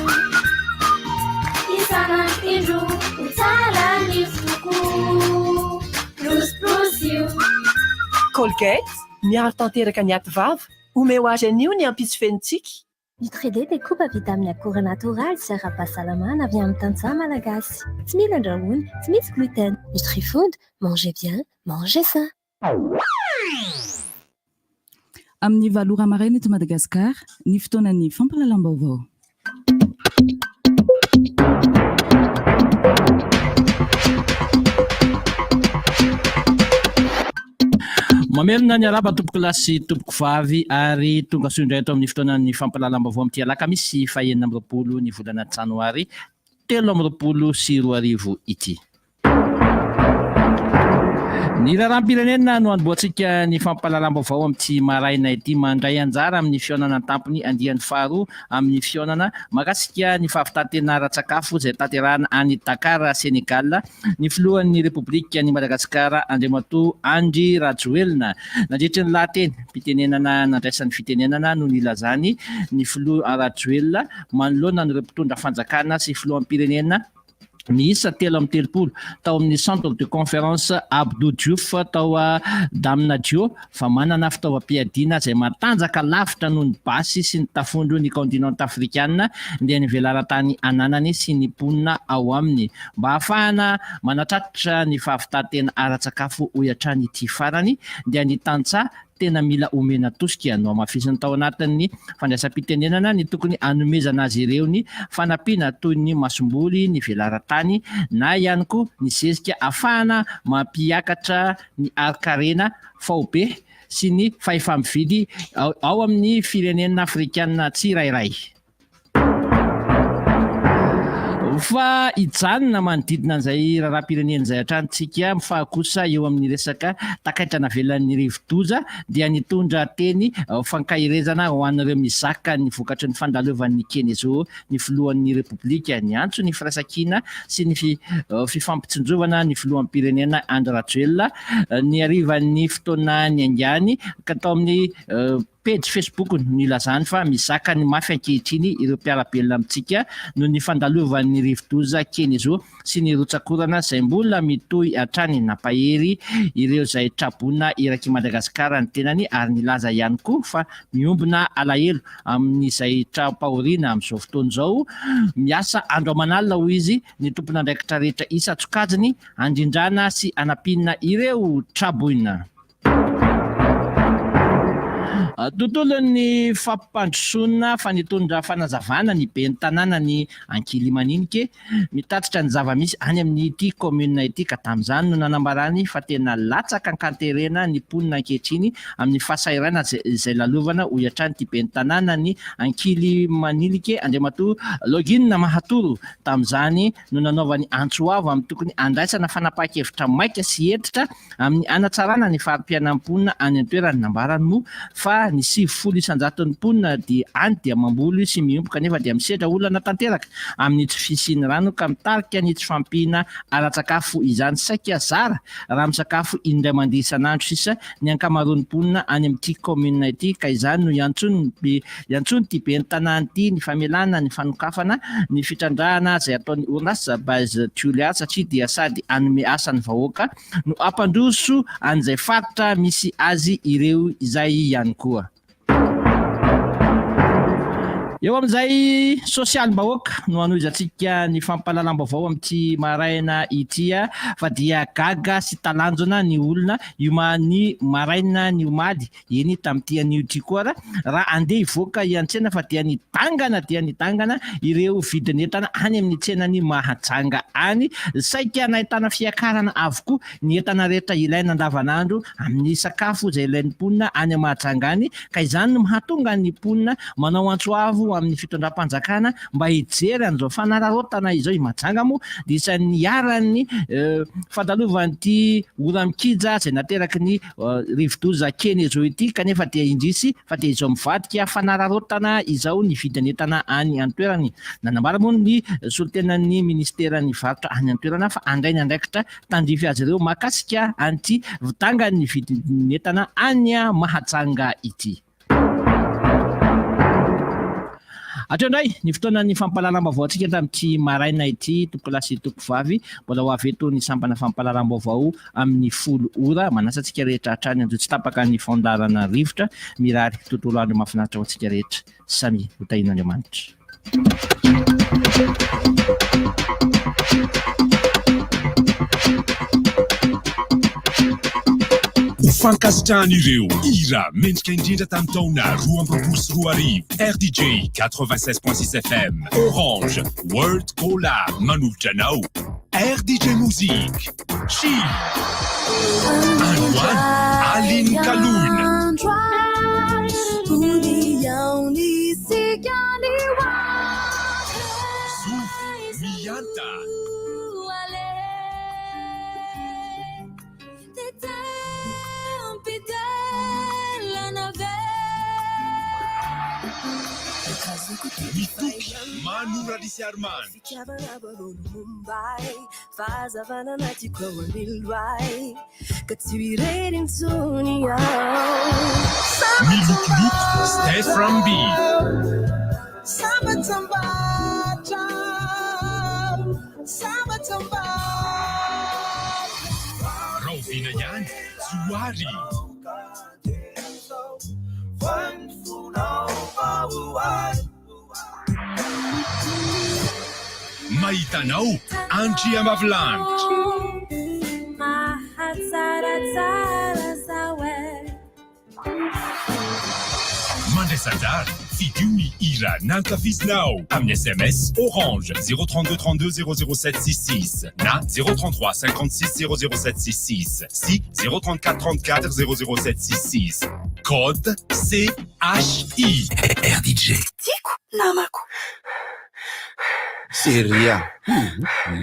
Isan'andro indroa, ho tsara nify tokoa. Borosiborosio. Colgate, miaro tanteraka ny aty vava. Omeo azy anio ny ampitso feno tsiky. Nutri-D dia koba vita amin'ny akora natoraly sy ara-pahasalamana avy amin'ny tantsaha malagasy. Tsy mila andrahoina, tsy misy gluten. Nutrifood, mangez bien, mangez sain. Amin'ny 8 ora maraina eto Madagasikara, ny fotoanan'ny fampahalalam-baovao. Mamerina ny arahaba tompoko lahy sy tompoko vavy ary tonga soa indray eto amin'ny fotoanan'ny fampahalalam-baovao amin'ity alakamisy faha 26 ny volana janoary 2023 ity. Ny raharaham-pirenena no anombohantsika ny fampahalalam-baovao amin'ity maraina ity. Mandray anjara amin'ny fihaonana an-tampony andiany faharoa amin'ny fihaonana mahakasika ny fahavitan-tena ara-tsakafo izay tanterahana any Dakar, Sénégal, ny filohan'ny Repoblikan'i Madagasikara Andriamatoa Andry Rajoelina. Nandritry ny lahateny pitenenana nandraisany fitenenana no nilazany ny filoha Rajoelina manoloana an'ireo mpitondra fanjakana sy filoham-pirenena miisa 33 tao amin'ny Centre de Conférence Abdou Diouf tao Damnadio fa manana fitaovam-piadiana izay matanjaka lavitra noho ny basy sy ny tafondro ny kaontinanta afrikana dia ny velaran-tany ananany sy ny mponina ao aminy mba hahafahana manatratra ny fahavitan-tena ara-tsakafo hoy hatrany ity farany dia ny tantsaha tena mila omena tosika. Nohamafisiny tao anatin'ny fandraisam-pitenenana ny tokony hanomezana azy ireo ny fanampiana toy ny masomboly, ny velaran-tany na ihany koa ny zezika ahafahana mampiakatra ny harin-karena faobe sy ny fahefa-mividy ao amin'ny firenena afrikana tsirairay. Fa hijanona manodidina an'izay raharaham-pirenena izay hatrany tsika, fa kosa eo amin'ny resaka takaitra navelan'ny rivodoza dia nitondra teny fankaherezana ho an'ireo mizaka ny vokatry ny fandalovan'ny Kenezo ny filohan'ny Repoblika. Niantso ny firaisankina sy ny fifampitsinjovana ny filoham-pirenena Andry Rajoelina ny harivan'ny fotoana niaingàny ka tao amin'ny pejy Facebook no nilazany fa mizaka ny mafy ankehitriny ireo mpiara-belona amintsika noho ny fandalovan'ny rivodoza Cheneso sy ny rotsak'orana izay mbola mitohy hatrany. Nampahery ireo izay traboina erak'i Madagasikara ny tenany ary nilaza ihany koa fa miombona alahelo amin'izay tra-pahoriana amin'izao fotoana izao. Miasa andro aman'alina, hoy izy, ny tompon'andraikitra rehetra isan-tsokajiny handrindrana sy hanampiana ireo traboina. Tontolon'ny fampandrosoana fa nitondra fanazavana ny ben'ny tanànan'i Ankilimaninike mitatitra ny zava-misy any amin'ity kaominina ity ka tamin'izany no nanambarany fa tena latsaka an-kanterena ny mponina ankehitriny amin'ny fahasahiranana izay lalovana hoy hatrany ity ben'ny tanànan'i Ankilimaninike Andriamatoa Login Mahatoro tamin'izany no nanaovany antso avo amin'ny tokony handraisana fanapahan-kevitra maika sy hentitra amin'ny hanatsarana ny fari-piainan'ny mponina any an-toerana. Nambarany moa fa ny 90 isan-jaton'ny mponina dia any dia mamboly sy miompy kanefa dia misedra olana tanteraka amin'ny tsy fisian'ny rano ka mitarika ny tsy fahampiana ara-tsakafo izany. Saika zara raha misakafo indray mandeha isan'andro sisa ny ankamaroan'ny mponina any amin'ity kaominina ity ka izany no iantsoan'ity ben'ny tanàna ity ny famelana ny fanokafana ny fitrandrahana izay ataon'ny orinasa Base Tuléar satria dia sady hanome asa ny vahoaka no hampandroso an'izay faritra misy azy ireo izay ihany koa. Eo amin'izay sosialim-bahoaka no hanohizantsika ny fampahalalam-baovao amin'ity maraina ity fa dia gaga sy talanjona ny olona io ny maraina ny omaly eny tamin'ity anio ity koa ara raha andeha hivoaka hiantsena fa dia nidangana dia nidangana ireo vidin'entana any amin'ny tsenan'i Mahajanga any saika nahitana fiakarana avokoa ny entana rehetra ilaina andavanandro amin'ny sakafo izay ilain'ny mponina any Mahajanga any ka izany no mahatonga ny mponina manao antso avo amin'ny fitondram-panjakana mba hijery an'izao fanararaotana izao. I Mahajanga moa dia isan'ny niharan'ny fandalovan'ity ora-mikija izay nateraky ny rivodoza Cheneso ity kanefa dia indrisy fa dia izao mivadika fanararaotana izao ny vidin'entana any an-toerana. Nanambara moa ny solontenan'ny minisiteran'ny varotra any an-toerana fa handray ny andraikitra tandrify azy ireo mahakasika an'ity vidangan'ny vidin'entana any Mahajanga ity. Hatreo indray ny fotoanan'ny fampahalalam-baovao antsika tamin'ity maraina ity, tompokolahy sy tompokovavy. Mbola ho avy eto ny sampana fampahalalam-baovao amin'ny 10 ora. Manasa antsika rehetra hatrany anjo tsy tapaka ny fandaharana rivotra. Mirary tontolo andro mahafinaritra ho antsika rehetra. Samia ho tahian'Andriamanitra. Ho fankasitrahan'ireo hira mendrika indrindra tamin'ny taona 2022, RDJ 96.6 FM, Orange, World Cola manolotra anao RDJ Music, Chill, Androany, Aline Kaloina. Zof Mianta. Mitoky Manoralisy Armand. Fitiavana vaovao no momba ahy, fahazavana anatiko ao amilo ahy, ka tsy ho irery intsony aho. Milokoloko Steph Rambi. Sambatsambatra, sambatsambatra. Rahoviana ihany Johary. Mahita anao Andriambavilanitra. Mahatsaratsara zaho e. Mandraisa anjara, fidio ny hira nankafizinao amin'ny sms Orange 032 32 007 66 na 033 56 007 66 sy 034 34 007 66. Code CHI. RDJ. Tiako namako. Seria.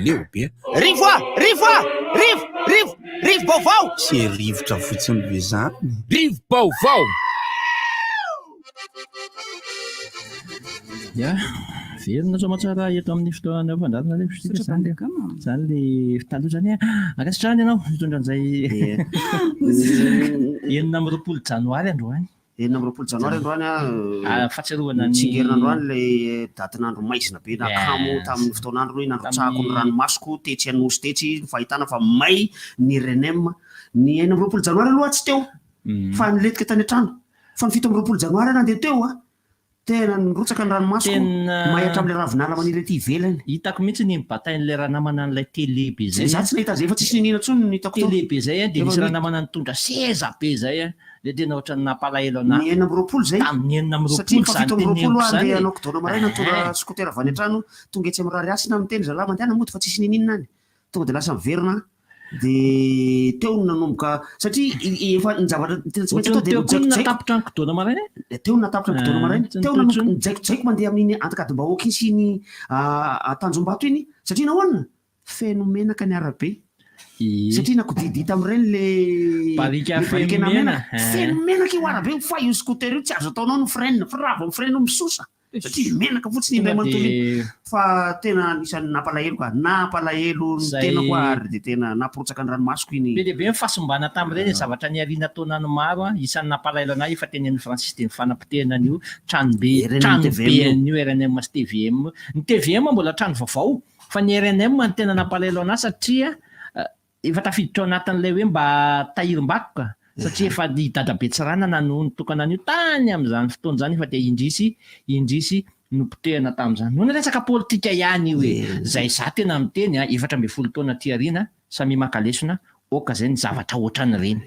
Leo be. Rivo a! Rivo a! Rivo! Rivo! Rivo-baovao! Tsy rivotra fotsiny be zany. Rivo-baovao! Ya, velona soamantsara eto amin'ny fotoana fandaharana le fitsika zany le zany le taloha zany a. Ankasitrahana ianao nitondra an'izay 26 janoary androany. 26 janoary androany a. Ah, fahatsiarovana ny Tsingerina androany ilay datin'andro maizina be nakamo tamin'ny fotoan'andro iny nandrotsahako ny ranomasoko tetsy Anosy tetsy ny fahitana fa may ny rnm. Ny 26 janoary aloha tsy teo fa nilentika tany an-trano. Fa ny 27 janoary aho nandeha teo a, tena nirotsaka ny ranomasoko, Tena may hatramin'ilay ravinala maniry aty ivelany. Hitako mihitsy ny nibatain'ilay ranamana an'ilay télé be zay. Za tsy nahita an'izay, efa tsisy niniana intsony ny hitako tao. Télé be zay a, dia Efa nisy mi- ranamana nitondra seza be zay a, dia tena ohatran'ny nampalahelo anah. Ny 26 zay. Tamin'ny Satria 26 efa zany 27 teneniko aho zany andeha e. hanao kidona maraina nitondra Ehe. scooter avy any an-trano, tonga etsy amin'ny Rarihasina miteny zalahy mandehana mody fa tsisy niniana any. Tonga dia lasa miverina aho. Dia teo no nanomboka satria efa ny zavatra tena tsy maintsy atao dia Ohatran'ny teo koa no mijaikojaiko. natapitra ny kidona maraina e? Dia teo no natapitra ny kidona maraina. Tsy Teo nitohy nanomboka intsony. nijaikojaiko mandeha amin'iny Antakadimbahoaka iny sy iny Tanjombato iny satria nahoana? Feno menaka ny arabe. Satria nakodidy tamin'ireny le Barika le feno barika mena. menaka. Feno menaka io arabe io fa io scooter io tsy azo ataonao ny frein fa raha vao mi-frein io misosa. Satria menaka fotsiny indray manontolo iny. Fa tena anisan'ny nampalahelo ka. Nampalahelo ny Zay- tenako ary dia tena nampirotsaka ny ranomasoko iny. Be dia be ny fahasimbana tamin'ireny e, zavatra niariana taonany maro an, isan'ny nampalahelo anay efa tenenin'i Francis dia ny fanapotehana an'io tranobe RNM tranobe TVM io. an'io RNM sy TVM io. Ny TVM mbola trano vaovao fa ny RNM no tena nampalahelo anah satria Efa tafiditra ao anatin'ilay hoe mba tahirim-bakoka satria efa i Dadabe Tsiranana no nitokana an'io tany amin'izany fotoana izany efa dia indrisy indrisy nopotehina tamin'izany. Noho ny resaka politika ihany io e! Izay izaho tena miteny a, 14 taona aty aoriana, samia maka lesona, ok izay ny zavatra ohatran'ireny.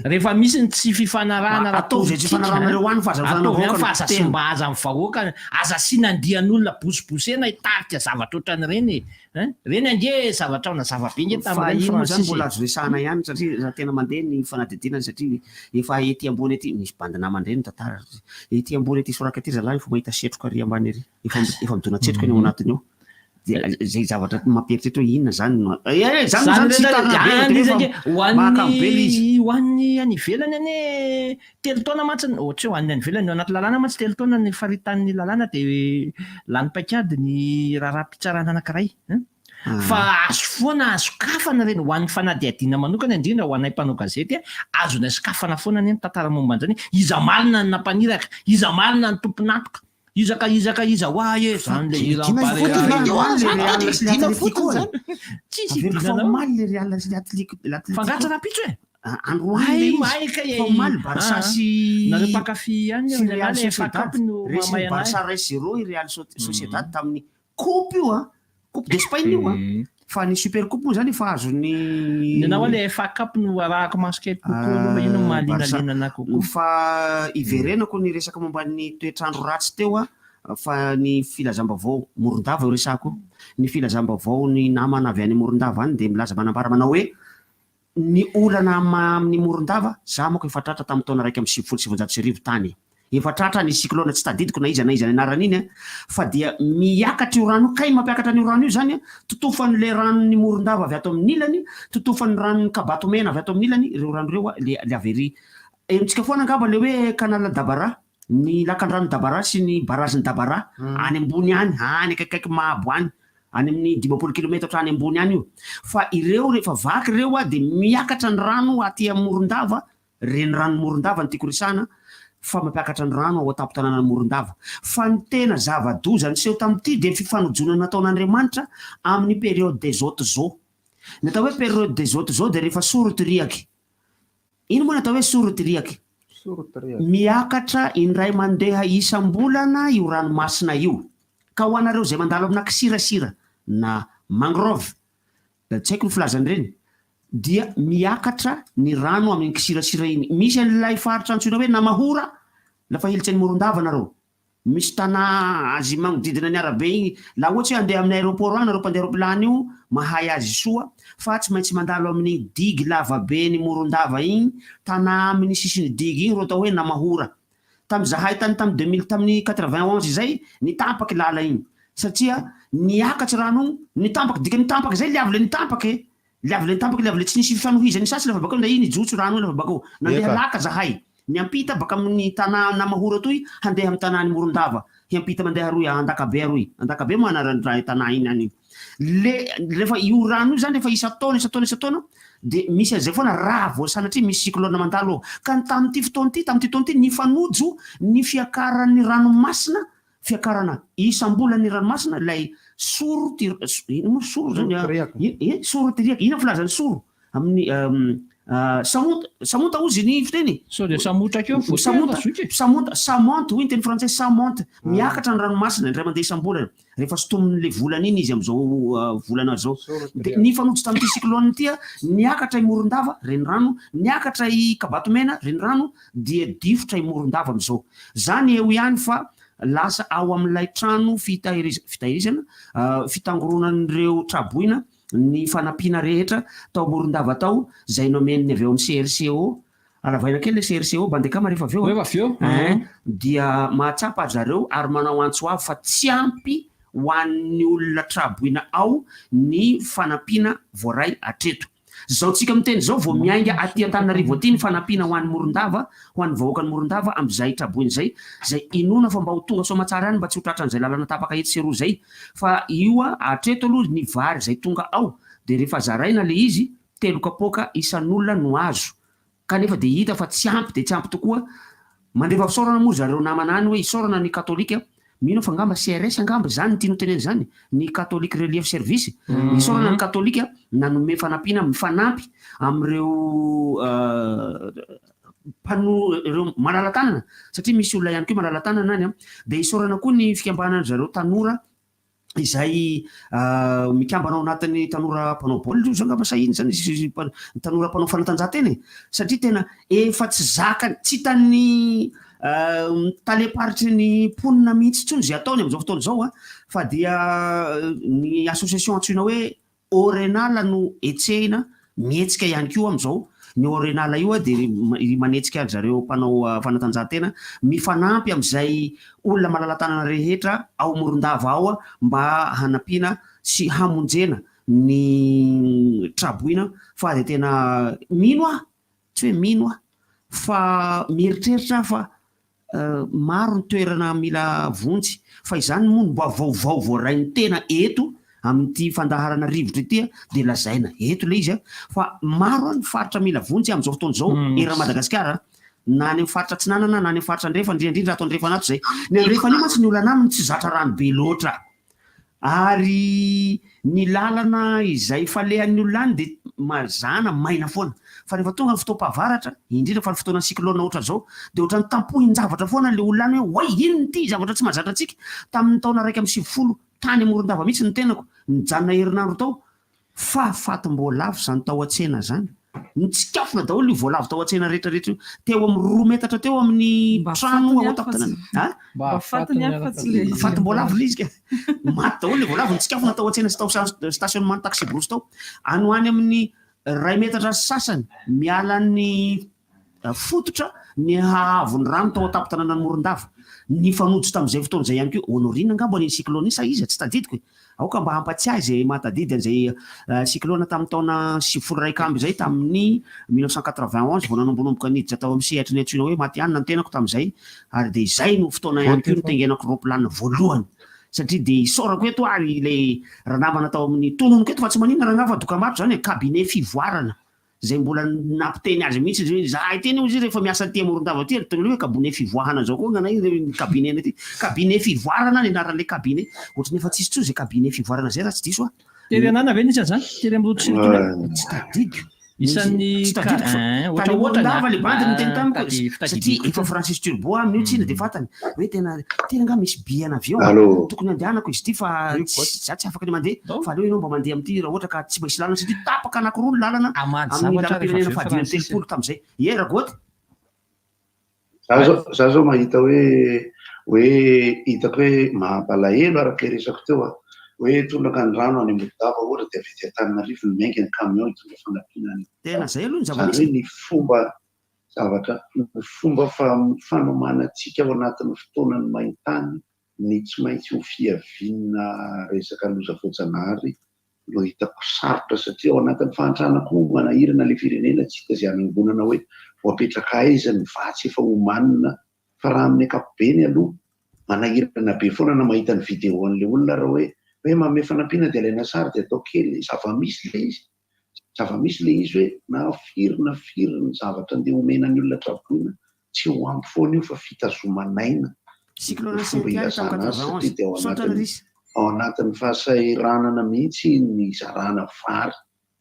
Rehefa misy ny tsy fifanarahana Ataovy izay tsy ara-politika, fifanarahanareo any fa aza ataovy any vahoaka fa no aza potehina. simba aza ny vahoaka, aza asiana andian'olona bosibosena hitarika zavatra ohatran'ireny e! Hein? Reny ange zavatra nazava be nge Fa tamin'ireny iny moa zany Francis e. mbola azo resahana ihany satria raha tena mandeha ny fanadihadiana satria efa ety ambony ety, misy bandy namana ireny mitantara, ety ambony ety Isoraka ety zalahy efa mahita setroka ary ambany ery, efa efa midona-tsetroka ny ao anatiny ao. Dia zay zavatra mampieritreritra hoe inona zany no eh eh zany moa Zany zany tsy re hitarina be zany fa izy ange ho mahakamo be le izy. an'ny ho an'ny any ivelany anie telo taona mantsy ny oh tsy ho an'ny any ivelany, ao anaty lalàna mantsy telo taona ny faritan'ny lalàna dia lany paikady ny raharaham-pitsarana anankiray an! Fa azo foana azo sokafana ireny, ho an'ny fanadihadiana manokana indrindra ho anay mpanao gazety azonay sokafana foana anie ny tantara momba an'izany hoe iza marina no nampaniraka, iza marina no tompon'antoka, iza ka iza ka iza hoa e, zany le hira Dina Barea fotsiny io. ve androany le Real sy le Dina Atletico fotsiny e? zany. Tsisy Averiko fa idinana ao. omaly le Real sy le Atletico Fa angaha tsy rahampitso e? Androany Hay le izy mahay kay fa omaly Barça Ah, sy nareo mpankafy ihany sy ny Real anah le FA Sociedad Cup no resin'ny mahamay Barça anahy. 1-0 i Real Sociedad tamin'ny coupe io an coupe d'Espagne io an fa ny super coupe moa zany efa azon'ny Ny anah hoa le FA Cup no arahako maso kely kokoa aloha fa io no mahalinalina anah kokoa. Fa iverenako ny resaka momba ny toetr'andro ratsy teo an fa ny filazam-baovao Morondava io resahako io ny filazam-baovao ny namana avy any Morondava any dia milaza manambara manao hoe Ny olana amin'ny Morondava, za manko efa tratra tamin'ny taona 1991 tany e. Efa tratra ny cyclone tsy tadidiko na iza na iza ny anaran'iny an, fa dia miakatra io rano io, kay mampiakatra an'io rano io zany an, totofan'le ranon'ny Morondava avy ato amin'ny ilany, totofan'ny ranon'ny Kabatomena avy ato amin'ny ilany, ireo rano ireo an, le le avy ery henontsika foana angamba le hoe canal d'Abara. Ny lakandrano Dabara sy ny barazin'i Dabara, any ambony any, any akaikikaiky Mahabo any, any amin'ny 50 kilometatra any ambony any io. Fa ireo rehefa vaky ireo dia miakatra ny rano aty Morondava, reniranon'i Morondava no tiako resahana, fa mampiakatra ny rano ao an-tampon-tanànan'i Morondava. Fa ny tena zava-doza niseho tamin'ity dia ny fifanojonana nataon'Andriamanitra amin'ny période des hautes eaux. Ny atao hoe période des hautes eaux dia rehefa soroty riaky. Ino moa ny atao hoe soroty riaky? Miakatra indray mandeha isam-bolana io ranomasina io. Ka ho anareo izay mandalo amina kisirasira na mangrove, tsy haiko ny filazana ireny, dia miakatra ny rano amin'iny kisirasira iny. Misy an'ilay faritra antsoina hoe Namahora, lafa hilitsa an'i Morondava nareo. Misy tanà azy magnodidina ny arabe igny. Laha ohatsy hoe handeha amin'ny aéroport agny nareo mpandeha roapilany io, mahay azy soa fa tsy maintsy mandalo amin'igny digue lavaben'i Morondava igny, tanà amin'ny sisin'ny digue igny ro atao hoe Namahora. Tamy zahay tany tamy 2000 tamin'ny 91 izay, nitampaky lala igny satria niakatry rano igny, nitampaky, dikany nitampaky zay le avy le nitampaky e, le avy le nitampaky le avy le tsy nisy fanohizany sasy lafa bakeo ndra i nijotso rano igny lafa bakeo. Nandeha Eka. laka zahay. Miampita baka amin'ny tanà Namahora toy handeha amin'ny tanàn'i Morondava, hiampita mandeha aroy Andakabe aroy, Andakabe moa anaran'ny raha tanà iny any iny. Le rehefa io rano io zany rehefa isan-taona isan-taona isan-taona dia misy an'izay foana raha vao sanatria misy cyclone mandalo ao. Ka ny tamin'ity fotoana ity, tamin'ity taona ity nifanojo ny fiakaran'ny ranomasina, fiakarana isam-bolan'ny ranomasina ilay soro ty, ino moa soro zany? E, soro ty riaka, inona filazan'ny soro? Amin'ny samonta, samonta hozy ny fiteny e. Sao dia samotra keo voatery Samonta, fa zoky e. samonta, ça monte hoy ny teny frantsay, ça monte. Miakatra ny ranomasina indray mandeha isam-bolana. Rehefa sintomin'ilay volana iny izy amin'izao volana izao. Dia nifanojo tamin'ity cyclone ity, niakatra i Morondava, renirano, niakatra i Kabatomena, renirano, dia difotra i Morondava amin'izao. Izany eo ihany fa lasa ao amin'ilay trano fitahiriza, fitahirizana, fitangoronan'ireo traboina ny fanampiana rehetra tao Morondava tao izay nomen'ny avy ao amin'ny CRCO, halavaina kely ilay CRCO Bandekama rehefa avy eo Rehefa avy eo. Ein, dia mahatsapa ry zareo ary manao antso avo fa tsy ampy ho an'ny olona traboina ao ny fanampiana voaray hatreto. Izao tsika miteny izao vao miainga aty Antananarivo aty ny fanampiana ho an'i Morondava, ho an'ny vahoakan'i Morondava amin'izay traboina izay, izay inoana fa mba ho tonga soamatsara ihany mba tsy ho tratran'izay lalana tapaka etsy sy eroa izay. Fa io hatreto aloha ny vary izay tonga ao dia rehefa zaraina ilay izy, telo kapoaka isan'olona no azo. Kanefa dia hita fa tsy ampy dia tsy ampy tokoa. Mandefa fisaorana moa zareo namana any hoe isaorana ny katolika, mino aho fa angamba CRS angamba izany no tiany ho tenenina izany, ny Catholic Relief Service. Isaorana ny katolika nanome fanampiana mifanampy amin'ireo mpano ireo malala-tanana satria misy olona ihany koa malala-tanana any an. Dia isaorana koa ny fikambanan-dry zareo tanora izay mikambana ao anatin'ny tanora mpanao baolina io zao angamba sa ino zany izy tanora mpanao fanatanjahantena e satria tena efa tsy zakany tsy hitan'ny talem-paritry ny mponina mihitsy intsony izay ataony amin'izao fotoana izao an fa dia ny association antsoina hoe Orenala no hetsehina, mihetsika ihany koa amin'izao. Ny Orenala io dia ry manetsika ry zareo mpanao fanatanjahantena, mifanampy amin'izay olona malala-tanana rehetra ao Morondava ao mba hanampiana sy hamonjena ny traboina fa dia tena mino aho, tsy hoe mino aho fa mieritreritra aho fa Maro ny toerana mila vonjy fa izany moa no mba vaovao voarain'ny tena eto amin'ity fandaharana rivotra ity dia lazaina eto ilay izy fa maro ny faritra mila vonjy amin'izao fotoana izao eran'i Madagasikara na any amin'ny faritra atsinanana na any amin'ny faritra andrefa indrindra indrindra ato andrefana ato izay. Ny andrefana io mantsy ny olana aminy tsy zatra rano be loatra. Ary ny lalana izay falehan'ny olona any dia mazàna maina foana. Fa rehefa tonga ny fotoam-pahavaratra, indrindra fa ny fotoanan'ny cyclone ohatran'izao, dia ohatran'ny tampohin-javatra foana ilay olona any hoe, oay, inona ity zavatra tsy mahazatra antsika? Tamin'ny taona 91, tany Morondava mihitsy ny tenako, nijanona herinandro tao, Fa fatim-boalavo izany tao an-tsena izany. Nitsikafona daholo io voalavo tao an-tsena rehetra rehetra io. Teo amin'ny roa metatra teo amin'ny Mba trano fatiny ao ihany fa an-tampon-tanàna. tsy Ha? Mba fatiny ihany fa tsy le izy. Fatim-boalavo ilay izy ka. Maty daholo ilay voalavo nitsikafona tao an-tsena sy tao stationnement taxi-brousse tao. Any ho any amin'ny iray metatra sy sasany miala ny fototra ny haavon'ny rano tao an-tampon-tanànan'i Morondava. Nifanojo tamin'izay fotoana izay ihany koa, Honorine angamba iny cyclone iny sa iza? Tsy tadidiko e. Aoka mba hampatsiahy izay mahatadidy an'izay cyclone tamin'ny taona 91 izay tamin'ny 1991 vao nanombonomboka niditra tao amin'ny sehatry ny antsoina hoe matihanina ny tenako tamin'izay ary dia izay no fotoana ihany koa nitaingenako roplanina voalohany satria dia isaorako eto ary ilay ranamana tao amin'ny tononiko eto fa tsy maninona rangahy fa dokambarotra izany e, cabinet fivoarana Izay mbola nampiteny azy mihitsy izy hoe izahay teny hozy rehefa miasa aty Morondava aty ary toy ny hoe cabinet fivoahana izao koa nganay ny cabinet nay aty. Cabinet fivoarana ny anaran'ilay cabinet. Ohatran'ny efa tsisy intsony izay cabinet fivoarana izay raha tsy diso aho. Tery anana ve nisy an'izany? Tery amin'ny route circulaire? Tsy tadidiko. Isan'ny Tsy tadidiko fa eh, tany Morondava ilay bandy niteny tamiko Tady satria fitadidiako efa Francis Turbo aho amin'io tsina dia fantany hoe tena tena angaha misy billet an'avion Allô. tokony handehanako izy ity fa za tsy afaka ny mandeha fa aleo ianao mba mandeha amin'ity raha ohatra ka tsy misy lalana satria tapaka anakiroa ny lalana Hamady amin'ny zavatra rehefa lalam-pirenena avy eo faha dimy amby Francis e. telopolo tamin'izay. Ie Ragoty? Za zao za zao mahita hoe hoe hitako hoe mampalahelo araka ilay resako teo a, hoe tondraka ny rano any Ambohidava ohatra dia avy aty Antananarivo no miainga ny camion hitondra fanampiana any Tena Ambohidava. zay aloha ny Izany zava-misy hoe e. ny fomba zavatra ny fomba fanomanantsika ao anatin'ny fotoanan'ny maintany ny tsy maintsy ho fiaviana resaka loza voajanahary no hitako sarotra satria ao anatin'ny fahantrana koa manahirana ilay firenena tsy hita izay hanangonana hoe voapetraka aiza ny vatsy efa omanina fa raha amin'ny ankapobeny aloha manahirana be foana na mahita ny vidéo an'ilay olona ary hoe hoe manome fanampiana dia alaina sary dia atao kely zava-misy ilay izy zava-misy ilay izy hoe na firy na firy ny zavatra andeha omena ny olona traboina tsy ho ampy foana io fa fitazoman'aina Cyclone ny fomba Cynthia tamin'ny ilazana azy 91. satria dia ao Misaotra anatin'ny Larissa. ao anatin'ny fahasahiranana mihitsy ny hizarana vary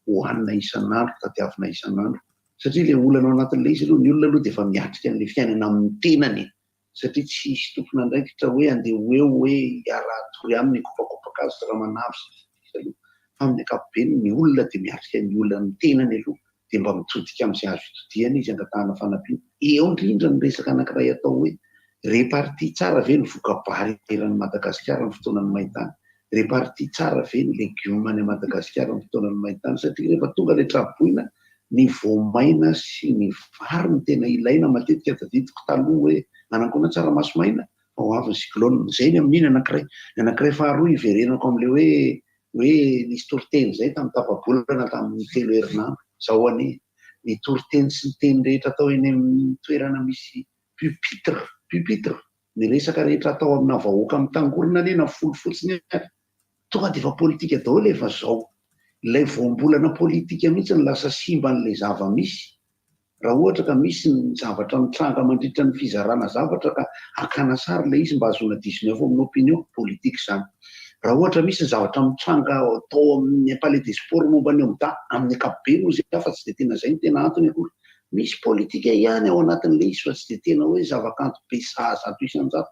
hohanina isan'andro, tadiavina isan'andro. Satria ilay olana ao anatin'ilay izy aloha, ny olona aloha dia efa miatrika an'ilay fiainana amin'ny tenany e! Satria tsy hisy tompon'andraikitra hoe andeha ho eo hoe hiara-hatory aminy hikopakopaka azy ramanavy sy ny sisa aloha. Fa amin'ny ankapobeny ny olona dia miatrika ny olan'ny tenany aloha dia mba mitodika amin'izay azo itodihana izy angatahana fanampiana. Eo indrindra ny resaka anankiray atao hoe reparti tsara ve ny voka-bary eran'i Madagasikara amin'ny fotoanan'ny main-tany? Reparti tsara ve ny legioma any Madagasikara amin'ny fotoanan'ny main-tany? Satria rehefa tonga ilay tra-boina, ny voamaina sy ny vary no tena ilaina matetika. Tadidiko taloha hoe nanangona tsaramaso maina fa ho avy ny cyclone. Izay ny amin'iny anankiray. Ny anankiray faharoa hiverenako amin'ilay hoe hoe nisy toriteny izay tamin'ny tapa-bolana tamin'ny telo herinandro. Izao anie, ny toriteny sy ny teny rehetra atao eny amin'ny toerana misy pupitre, pupitre, ny resaka rehetra atao amina vahoaka mitangorona anie na folo fotsiny ary, tonga dia efa politika daholo efa izao. Ilay voambolana politika mihitsy no lasa simba an'ilay zava-misy. Raha ohatra ka misy ny zavatra mitranga mandritra ny fizarana zavatra ka hakana sary ilay izy mba hahazoana 19 amin'ny opinion, politique izany. Raha ohatra misy ny zavatra mitranga tao amin'ny palais des sports momba ny OMDA, amin'ny ankapobeny hozy aho fa tsy dia tena izay no tena antony akory. Misy politika ihany ao anatin'ilay izy fa tsy dia tena hoe zavakanto be saha 100%.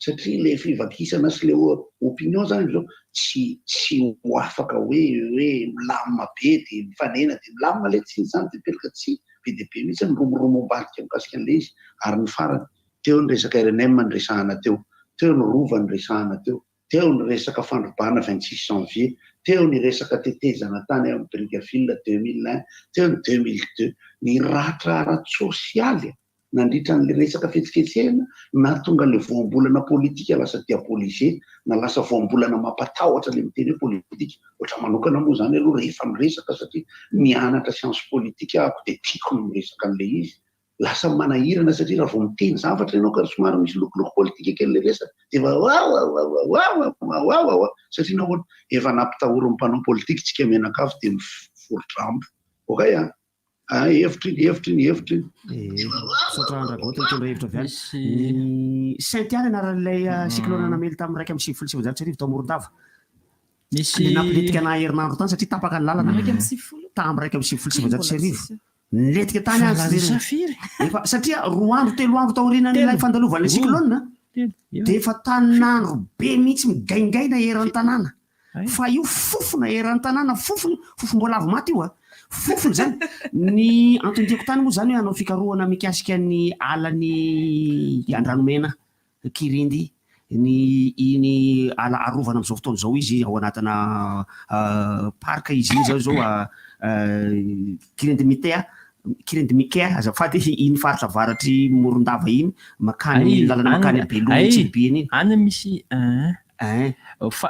Satria ilay fivakisana sy ilay opinion zany amizao tsy tsy ho afaka hoe hoe milamina be dia mifanena dia milamina ilay tsy izany dia pelaka tsy be dia be mihitsy ny romoromo ambadika mikasika an'ilay izy. Ary ny farany, teo ny resaka rnm niresahana teo, teo ny rova niresahana teo, teo ny resaka fandrobana 26 janvier, teo ny resaka tetezana tany amin'ny Brickaville 2001, teo ny 2002. Ny ratra ara-tsosialy nandritra an'ilay resaka fihetsiketsehana no nahatonga an'ilay voambolana politika lasa diabolisé na lasa voambolana mampatahotra ilay miteny hoe politika. Ohatran'ny manokana moa izany aloha rehefa miresaka satria nianatra science politique ahako dia tiako ny miresaka an'ilay izy. Lasa manahirana satria raha vao miteny zavatra ianao ka somary misy lokoloko politika kely ilay resaka dia efa wawawawawawawawawawa satria nahoana? Efa nampitahorin'ny mpanao politika tsika mianakavy dia miforodrambo. Ok an! Ah, hevitra iny, hevitra iny, hevitra iny. Eh, misaotra Andragoto nitondra hevitra avy any. Ny Cynthia ny anaran'ilay ah, cyclone namely tamin'ny 1991 tao Morondava. Misy Le nampilentika anah herinandro tany satria tapaka ny lalana. 91? Tamin'ny 1991. Nilentika tany aho Fa tsy lasa firy? Efa satria roa andro telo andro taorianan'ilay Telo. fandalovan'ilay Roa. cyclone Telo. Eo. dia efa tanin'andro be mihitsy migaingaina eran'ny tanàna. Fa io fofona eran'ny tanàna, fofona, fofom-boalavo maty io a! Fofona izany. Ny antony tiako tany moa izany hoe hanao fikarohana mikasika ny alan'i Andranomena, Kirindy, ny iny ala arovana amin'izao fotoana izao izy ao anatina parc izy iny izao izao Kirindy Mitea, Kirindy Mikea azafady, iny faritra avaratr'i Morondava iny, makany Ay, lalana makany any, Beloha ay, Antsirabe iny. any misy, eh. Fa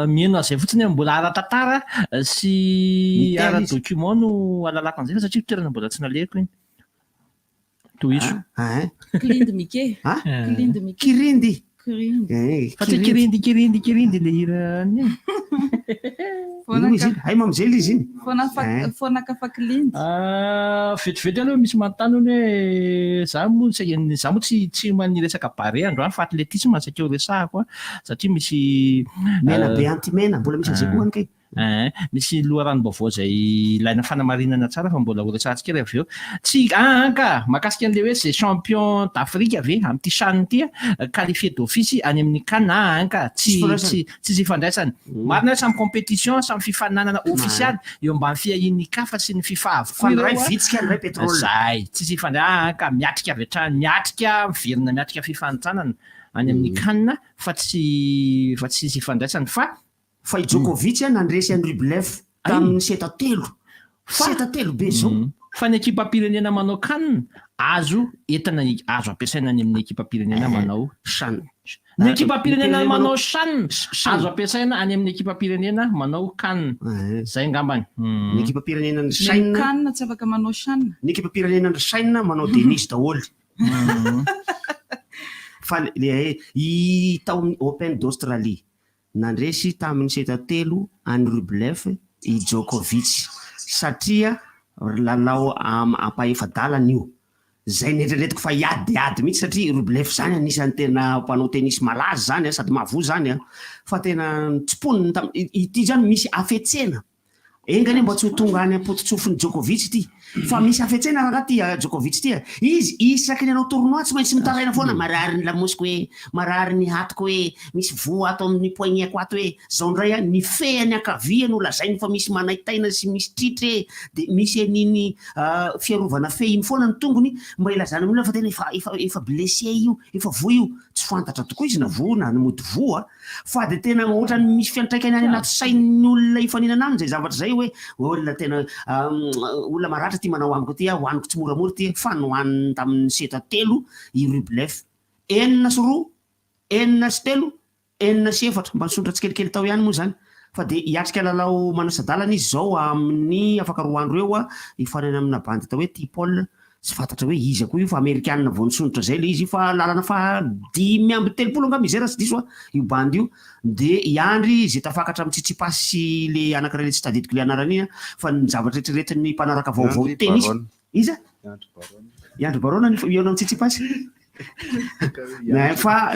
miheno an'izay fotsiny aho, mbola ara-tantara sy Miteny izy. ara-document no ahalalako an'izay fa satria toerana mbola tsy nalehako iny. Tohizo. Ein. Kirindy Mike. Ah? Kirindy Mike. Kirindy. Kirindy. Eh, Fa tsy kirindy kirindy kirindy le hira iny. Ino izy iny? Hay mamzely izy iny. Foana foana fa kilindy. Ah, vetivety aloha misy manontany hono hoe za moa tsy za moa tsy tsy mahay resaka barea androany fa athlétisme saika ho resahako a satria misy Mena be anti mena, mbola misy an'izay koa any kay. Eeh, misy loharanom-baovao izay ilaina fanamarinana tsara fa mbola ho resahantsika rehefa avy eo. Tsy aa ka! Mahakasika an'ilay hoe izay champion d'Afrique ve amin'ity CHAN ity a, qualifié d'office any amin'ny can aa ka! Tsy tsy tsisy ifandraisany. Marina hoe samy compétition, samy fifaninanana ofisialy eo ambany fiahian'ny caf sy ny fifa avokoa Fa ny ireo iray a. vitsika, ny iray pétrole. Zay, tsisy ifandra aa ka! Miatrika avy hatrany, miatrika, miverina miatrika fifanintsanana any amin'ny can fa tsy fa tsisy ifandraisany fa Fa i Djokovic nandresy an'i Rublev tamin'ny seta telo. Seta telo be zao. Fa ny ekipam-pirenena manao can azo entina azo ampiasaina any amin'ny ekipam-pirenena manao Chan. Ny ekipam-pirenena manao chan azo ampiasaina any amin'ny ekipam-pirenena manao can. Zay angambany. Ny ekipam-pirenena ny Ny Chine. can tsy afaka manao chan. Ny ekipam-pirenena ny Chine manao tennis daholo. Fa le i tao amin'ny Open d'Australie Nandresy tamin'ny seta telo an'i Rublev i Djokovic satria lalao ampahefa-dalana io. Izay neritreretiko fa hiady dia ady mihitsy satria Rublev izany anisan'ny tena mpanao tennis malaza izany sady mahavoa izany fa tena notsimponiny tamin'ny, ity izany misy hafetsena. Enga anie mba tsy ho tonga any am-pototsofin'i Djokovic ity. Fa misy hafetsena rangaha ity Djokovic ity a! Izy isaky ny hanao tournoi tsy maintsy mitaraina foana, marary ny lamosiko e, marary ny hatoko e, misy voa ato amin'ny poignet-ko ato e. Zao indray a, ny fehany ankavia no lazainy fa misy manaitaina sy misy tritra e, dia misy an'iny fiarovana fe iny foana ny tongony mba hilazana amin'ny olona fa tena efa efa efa blessé io, efa voa io. Tsy fantatra tokoa izy na voa na mody voa. Fa dia tena ohatran'ny misy fiantraikany any anaty sain'ny olona hifaninana aminy izay zavatra izay hoe olona tena olona maratra ity manao amiko ity aho, hohaniko tsimoramora ity, fa nohaniny tamin'ny seta telo i Rublev. 6 sy 2, 6 sy 3, 6 sy 4, mba nisondrotra tsikelikely tao ihany moa izany. Fa dia hiatrika lalao manasa-dalana izy izao amin'ny afaka roa andro eo, hifanena amina bandy atao hoe T-Paul. Tsy fantatra hoe iza koa io fa amerikana vao nisondrotra zay le izy fa lalana faha 35 angamba izay raha tsy diso a io bandy io de i Andry ze tafakatra am Tsitsipas sy le anakiray le tsy tadidiko le anarany iny a fa ny zavatra eritreretin'ny mpanaraka vaovao Andry tennis Baron. iza? Andry Baron. I Andry Baron no hihaona am Tsitsipas? Fa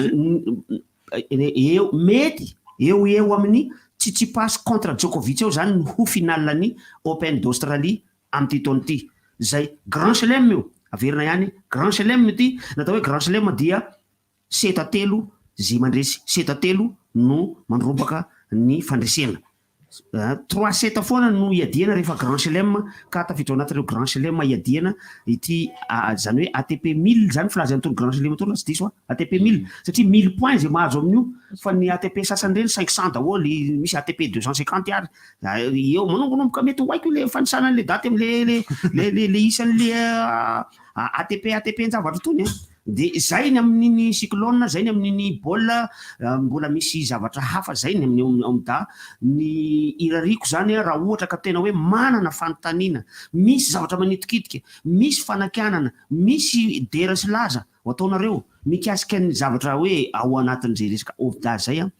eo mety eo ho eo amin'ny Tsitsipas contre Djokovic eo zany no ho finale ny Open d'Australie amin'ity taona ity, izay Grand Chelem io, averina ihany, Grand Chelem ity, ny atao hoe Grand Chelem dia seta telo izay mandresy seta telo no mandrombaka ny fandresena. Trois seta foana no iadiana rehefa Grand Chelem ka tafiditra ao anatin'ireo Grand Chelem iadiana ity, izany hoe ATP 1000 izany filaza an'itony Grand Chelem itony raha tsy diso aho, ATP 1000 satria 1000 points izay mahazo amin'io fa ny ATP sasany ireny 500 daholo, misy ATP 250 ary. Eo manombonomboka mety ho haiko le fanisana an'le daty am'le le le le le isan'le ATP ATP n-javatra itony an. De zay ny amin'iny cyclone, zay ny amin'iny baolina, mbola misy zavatra hafa zay ny amin'ny ao Mda. Ny irariako zany an, raha ohatra ka tena hoe manana fanontaniana, misy zavatra manitikitika, misy fanakianana, misy dera sy laza ho ataonareo mikasika ny zavatra hoe ao anatin'izay resaka OVDA zay an,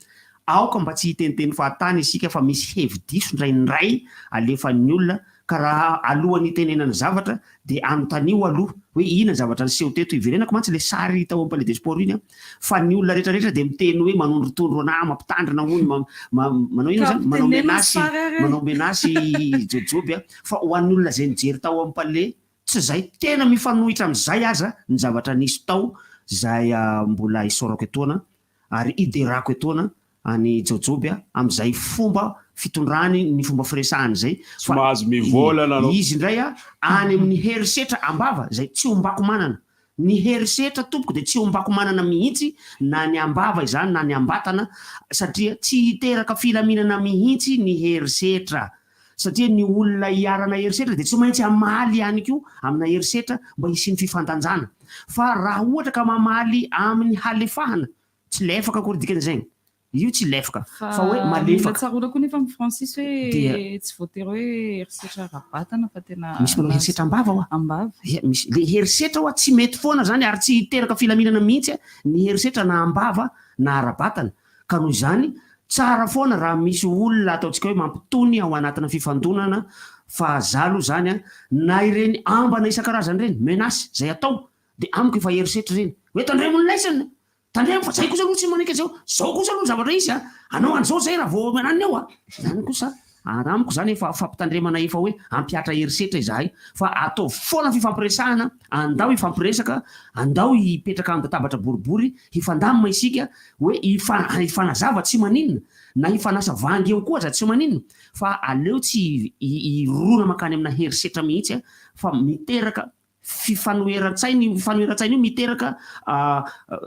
Aoka mba tsy hiteniteny fahatany isika fa misy hevi-diso indraindray alefan'ny olona ka raha alohan'ny hitenenana zavatra dia anontanio aloha hoe inona ny zavatra niseho teto. Iverenako mantsy ilay sary tao amin'ny Palais des Sports iny an, fa ny olona rehetrarehetra dia miteny hoe manondrotondro anà, mampitandrina hono, manao inona izany? Manao menace, manao menace i Jaojoby an. Fa ho an'ny olona izay nijery tao amin'ny Palais, tsy izay, tena mifanohitra amin'izay aza ny zavatra nisy tao izay mbola isaorako etoana Ary hiderako etoana an'i Jaojoby amin'izay fomba fitondrany ny fomba firesahany izay Tsy fa mahazo mivolana anao. izy indray any amin'ny herisetra am-bava izay tsy ombako manana. Ny herisetra tompoko dia tsy ombako manana mihitsy na ny am-bava izany na ny am-batana satria tsy hiteraka filaminana mihitsy ny herisetra satria ny olona iharana herisetra dia tsy maintsy hamaly ihany koa amina herisetra mba hisian'ny fifandanjana. Fa raha ohatra ka mamaly amin'ny halefahana, tsy lefaka akory dikan'izay. Io tsy lefaka fa hoe Mila malefaka. tsaroana koa nefa amin'i Francis hoe Dia- tsy voatery hoe herisetra ara-batana fa tena Misy manao herisetra am-bava hoa. Am-bava. Ia, misy le herisetra hoa tsy mety foana zany ary tsy hiteraka filaminana mihitsy ny herisetra na am-bava na ara-batana. Ka noho izany, tsara foana raha misy olona ataontsika hoe mampitony ao anatina fifandonana fa za aloha zany an, na ireny ambana isan-karazany ireny, menace, zay atao dia amiko efa herisetra ireny. Hoe tandremo ny laisany! Tandremo fa zay kosa aloha tsy manaiky an'izao, zao kosa aloha ny zavatra hisy a! Anao an'izao zay raha vao mananona eo a! Zany kosa amiko zany efa fampitandremana efa hoe hampihatra herisetra izahay fa ataovy foana fifampiresahana, andao hifampiresaka, andao hipetraka an-databatra boribory hifandamina isika hoe hifanazava tsy maninona na hifanasa vangy eo koa aza tsy maninona fa aleo tsy hirona mankany amina herisetra mihitsy fa miteraka Fifanoheran-tsaina io fifanoheran-tsaina io miteraka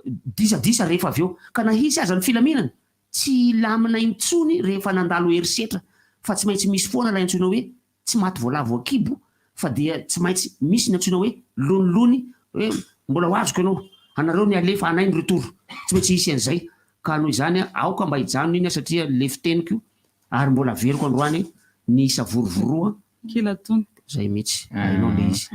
disadisa rehefa avy eo. Ka na hisy aza ny filaminana, tsy hilamina intsony rehefa nandalo herisetra fa tsy maintsy misy foana ilay antsoina hoe tsy maty voalavo an-kibo fa dia tsy maintsy misy ny antsoina hoe lonilony hoe mbola ho azoko ianao, anareo ny aller fa anay ny retour. Tsy maintsy hisy an'izay. Ka noho izany aoka mba hijanona iny satria le fiteniko ary mbola averiko androany ny hisavorovoroa Kilatony. Zay mihitsy, hainao le izy.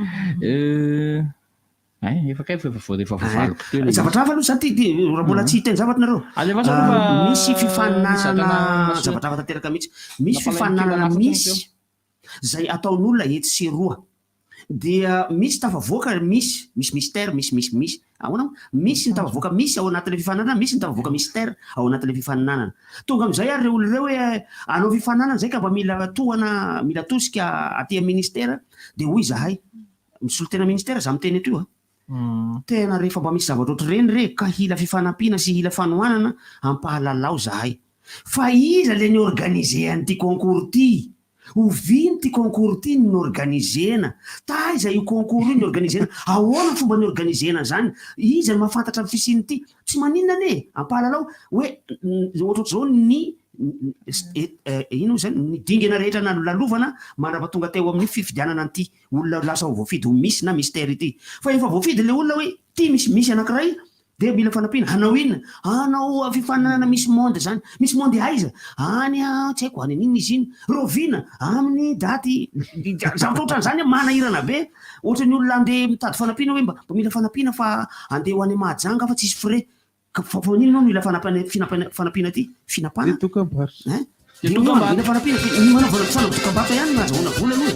Ein, efa kay efa efa voavaliko teo le izy. Zavatra hafa aloha za ty, ty raha mbola tsy hiteny zavatra nareo. Alefaso aloha fa Misy fifaninanana, mizakana zavatra hafa tanteraka mihitsy. Misy Nampalahelo kely fifaninanana an'afa teo misy zay ataon'olona etsy sy eroa. Dia misy tafavoaka misy, misy mystère, misy misy misy. Ahoana moa? Misy ny tafavoaka misy ao anatin'ilay fifaninanana, misy ny tafavoaka mystère ao anatin'ilay fifaninanana. Tonga amin'izay ary ireo olona ireo hoe hanao fifaninanana izay ka mba mila tohana, mila tosika aty amin'ny ministera, dia hoy izahay, misolo tena ministera izaho miteny eto io an, tena rehefa mba misy zavatra ohatr'ireny re ka hila fifanampiana sy hila fanohanana, ampahalalao izahay. Fa iza le ni-organiser an'ity concours ity? Oviana ity concours ity no ni-organiser-na? Taiza io concours io ni-organiser-na? Ahoana ny fomba ni-organiser-na an'izany? Iza no mahafantatra ny fisian'ity? Tsy maninona anie e! Ampahalalao hoe ohatrohatr'izao ny inona moa izany? Ny dingana rehetra nolalovana mandrapatonga teo amin'ny fifidianana an'ity olona lasa ho voafidy ho Miss na Mister ity. Fa efa voafidy ilay olona hoe ity misy Miss anankiray Dia mila fanampiana. Hanao inona? Hanao fifaninanana Miss Monde izany. Miss Monde aiza? Any a, tsy haiko, any an'inona izy iny. Rahoviana? Amin'ny daty. Zavatra ohatran'izany manahirana be. Ohatran'ny olona andeha mitady fanampiana hoe mba mila fanampiana fa andeha ho any Mahajanga aho fa tsisy frais. Ka fa maninona ianao no mila fanampiana, finampiana, fanampiana aty? Finapana? Dia dokam-barotra. Hein? Dia dokam-barotra. Mila fanampiana. Ny manaovana fanao dokam-barotra ihany no ahazahoana vola aloha e.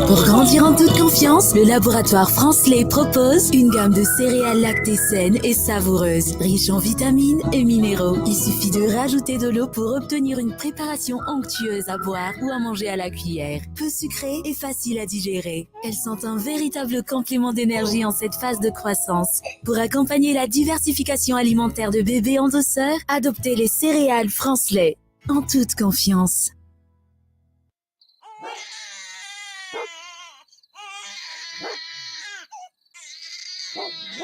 Pour grandir en toute confiance, le laboratoire Francelet propose une gamme de céréales lactées saines et savoureuses, riches en vitamines et minéraux. Il suffit de rajouter de l'eau pour obtenir une préparation onctueuse à boire ou à manger à la cuillère. Peu sucrée et facile à digérer. Elles sont un véritable complément d'énergie en cette phase de croissance. Pour accompagner la diversification alimentaire de bébés en douceur, adoptez les céréales Francelet. En toute confiance.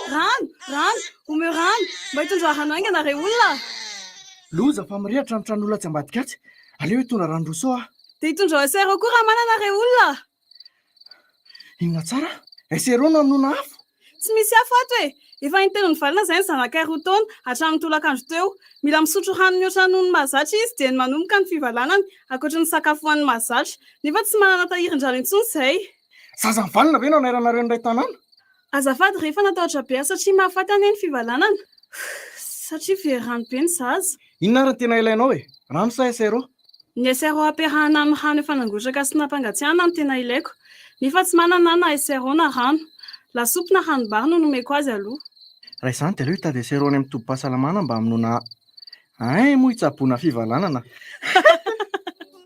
Rano! Rano! Omeo rano! Mba hitondra rano haingana re olona a! Loza fa mirehitra ny tran'olona atsy ambadika atsy. Aleo hitondra rano roseau aho. Dia hitondrao SRO koa raha manana re olona a! Inona tsara? SRO no hamonoana afo? Tsy misy afo ato e! Efa intelo nivalona izay ny zanakay roa taona, hatramin'ny tolakandro teo. Mila misotro rano mihoatra noho ny mahazatra izy dia ny manomboka ny fivalanany, ankoatry ny sakafo hohaniny mahazatra. Nefa tsy manana tahirin-drano intsony izay. Zaza mivalona ve no anairanareo ny iray tanàna? Azafady re fa natahotra be aho satria mahafaty anie ny fivalanana. Satria very rano be ny zaza. Inona ary no tena ilainao e? Rano sa SRO? Ny SRO ampiarahana amin'ny rano efa nangotraka sy nampangatsiahana no tena ilaiko. Nefa tsy manana aho na SRO na rano. Lasopy na ranombary no nomeko azy aloha. Raha izany dia aleo hitady SRO any amin'ny tobim-pahasalamana mba hamonoana Hay moa hitsaboana fivalanana.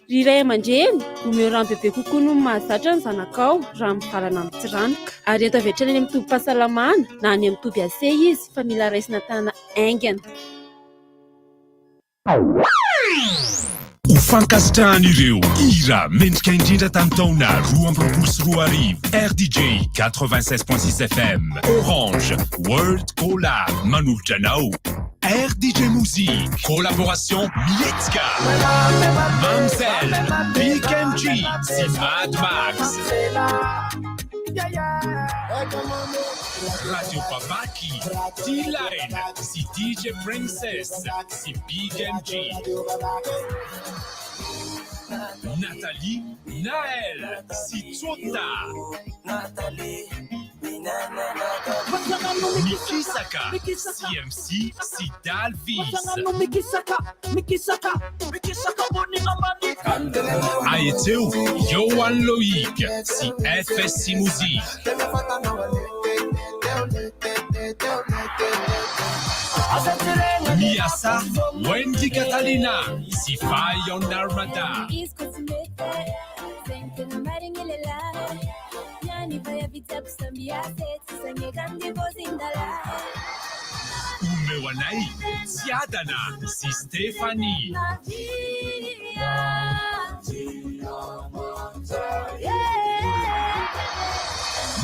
Ry ray aman-dreny, omeo rano bebe kokoa noho ny mahazatra ny zanakao raha mivalana amin'ny tsiranoka. Ary ento avy hatrany any amin'ny tobim-pahasalamana na any amin'ny toby AC izy fa mila raisina an-tanana haingana. Ho fankasitrahan'ireo hira mendrika indrindra tamin'ny taona 2022 RDJ 96.6 FM, Orange, World Cola manolotra anao. RDJ Music, collaboration Mietka, Mamselle, Big MG, sy Mad Max. Radio Babaki, D-Line, sy DJ Princess, sy Big MG. Nathalie, Naël, sy Tsota. Mikisaka, CMC, sy Dalvis. Aetseo, Johan Loïc, sy FSC Music. Miasa, Wendy Catalina, sy Fayon Armada. Omeo anay, Tsiadana sy Stéphanie.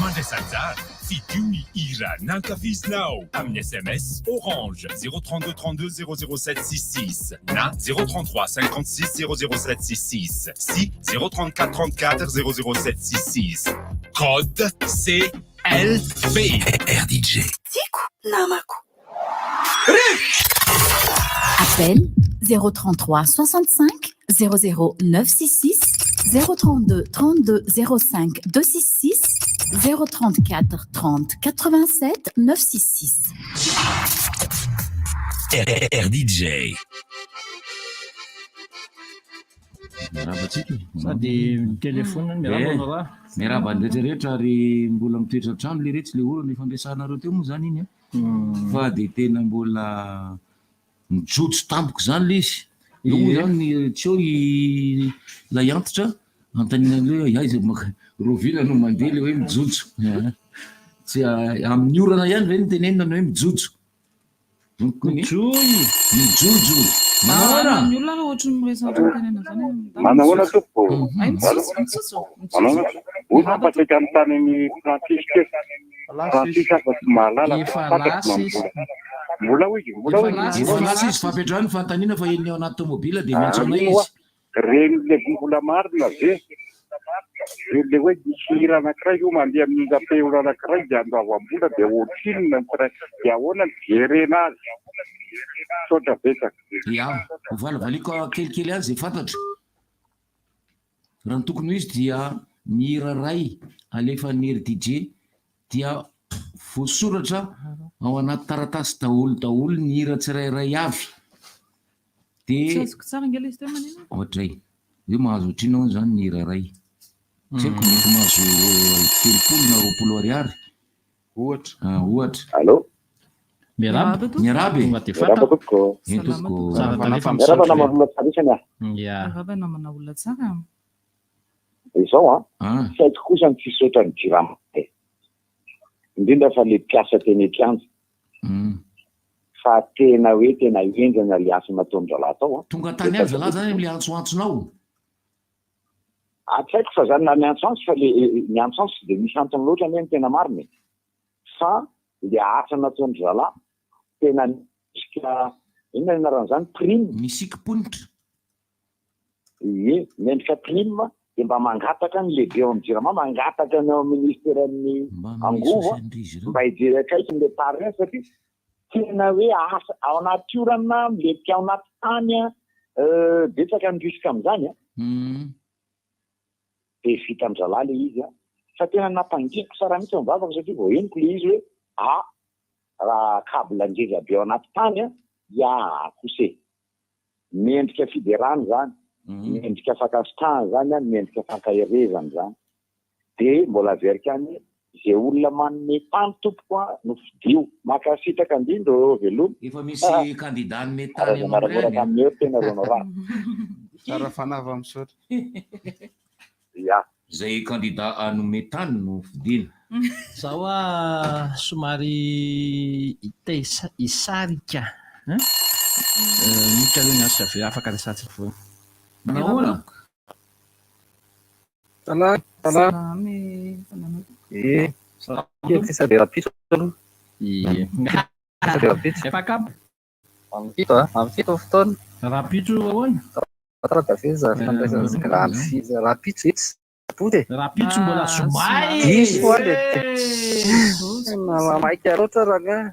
Mandraisa anjara, fidio ny hira nankafizinao amin'ny sms Orange 032 32 007 66 na 033 56 007 66 sy 034 34 007 66. Code CLB. RDJ. Tiako namako. Appel 033 65 00 966 032 32 05 266 034 30 87 966. RDJ. Miarahaba antsika e. Sady mitelefona miarahaba Eh, anao raha. Miarahaba ny rehetra rehetra ary mbola mitoetra hatrany le retsy le orana ifampiasanareo teo moa zany iny a. Fa de tena mbola mijojo tampoka zany le izy. Eo moa Ie. zany ny tsy eo i lay antitra anontaniana an'le hoe aiza maka rovina no mandeha le hoe mijojo. Tsy amin'ny orana ihany ve no tenenina ny hoe mijojo? Mijojo. Mijojo. Manao ahoana? Ny olona raha ohatry ny miresaka ohatry ny tenenina zany. Manao ahoana tompoko? Ay, mitsotso, mitsotso, Manao ahoana? mitsotso. Hoy fa saika anontany an'i Francis kely. Francis aza tsy mahalala Efa fa fantako lasa izy. mbola. Mbola hoy izy, mbola hoy izy. Efa lasa izy fampiatrano ny fanontaniana fa eny ao anaty tomobile dia miantso anay Ah, izy. Reny le mbola marina ve? Reny le hoe misy hira anankiray io mandeha amin'ny onjam-peo anankiray dia andoavam-bola dia ohatrinona ny frais dia ahoana ny fijerena azy? Misaotra betsaka. Ya, ho valivaliako kelikely azy izay fantatro. Raha ny tokony ho izy dia ny hira iray alefan'ny RDJ dia voasoratra ao anaty taratasy daholo daholo ny hira tsirairay avy. Tsy Dia azoko tsara ange ilay izy teo manina. ohatray hoe mahazo ohatrinona hono izany ny hira iray. Tsy haiko mety mahazo 30 na 20 ariary. Ohatra. Ah, ohatra. Allô? Miarahaba. Miarahaba e. Tonga dia Miarahaba fantako. tompoko. Eny tompoko. Tsara tarehy fa Miarahaba misaotra namana olona tsara isany ah. Ya. Miarahaba namana olona tsara. Izao an, Ah. tsy haiko kosa ny fisaotra ny Jirama e. Indrindra fa le mpiasa teny an-kianja. Fa tena hoe tena henjana le asa nataon-drahalahy tao an. Tonga tany avy zalahy zany amin'ilay antsoantsonao. Ah, tsy haiko fa zany na miantsoantso fa le miantsoantso tsy dia misy antony loatra anie ny tena marina e. Fa le asa nataon-dry zalahy tena mendrika inona ny anaran'izany prime. Misikim-ponitra. Ie, mendrika prime dia mba mangataka ny lehibe ao amin'ny jirama, mangataka ny ao amin'ny ministeran'ny angovo mba hijery akaiky ny le parrain satria tena hoe asa ao anaty orana, milentika ao anaty tany, betsaka ny risque amin'izany an. Dia vitan-drahalahy ilay izy an. Fa tena nampangiko tsara mihitsy ny vavako satria vao henoko ilay izy hoe ah raha cable ngeza be ao anaty tany an, ya kosa e. Mendrika fiderana izany, mendrika fankasitrahana izany an, mendrika fankaherezana izany. Dia mbola averiko ihany hoe izay olona manome tany tompoko an no fidio. Mankasitraka indrindra ô veloma. Efa misy candidat hanome tany Aza anao miara-mioraka indray any. amin'ny hery tena Ronora. Tsara fanahy misaotra. Ya. Izay candidat hanome tany no fidiana. Zaho ah somary te hisarika hein. Miditra aloha ny antso avy eo afaka resahantsika foana. Manao ahoana? Salama, salama. Salama e, salama tompoko. Eh, salama kely sisa dia rahampitso aloha. Ie. Sisa dia rahampitso. Efa kamo. Amin'ny 7 a, amin'ny 7 ny fotoana. Rahampitso ahoana? Tsara da ve izany fandraisana izany? Rahampitso, rahampitso ve tsy sabotsy e? Rahampitso mbola zoma e! Diso aho le Tena maika loatra rangahy.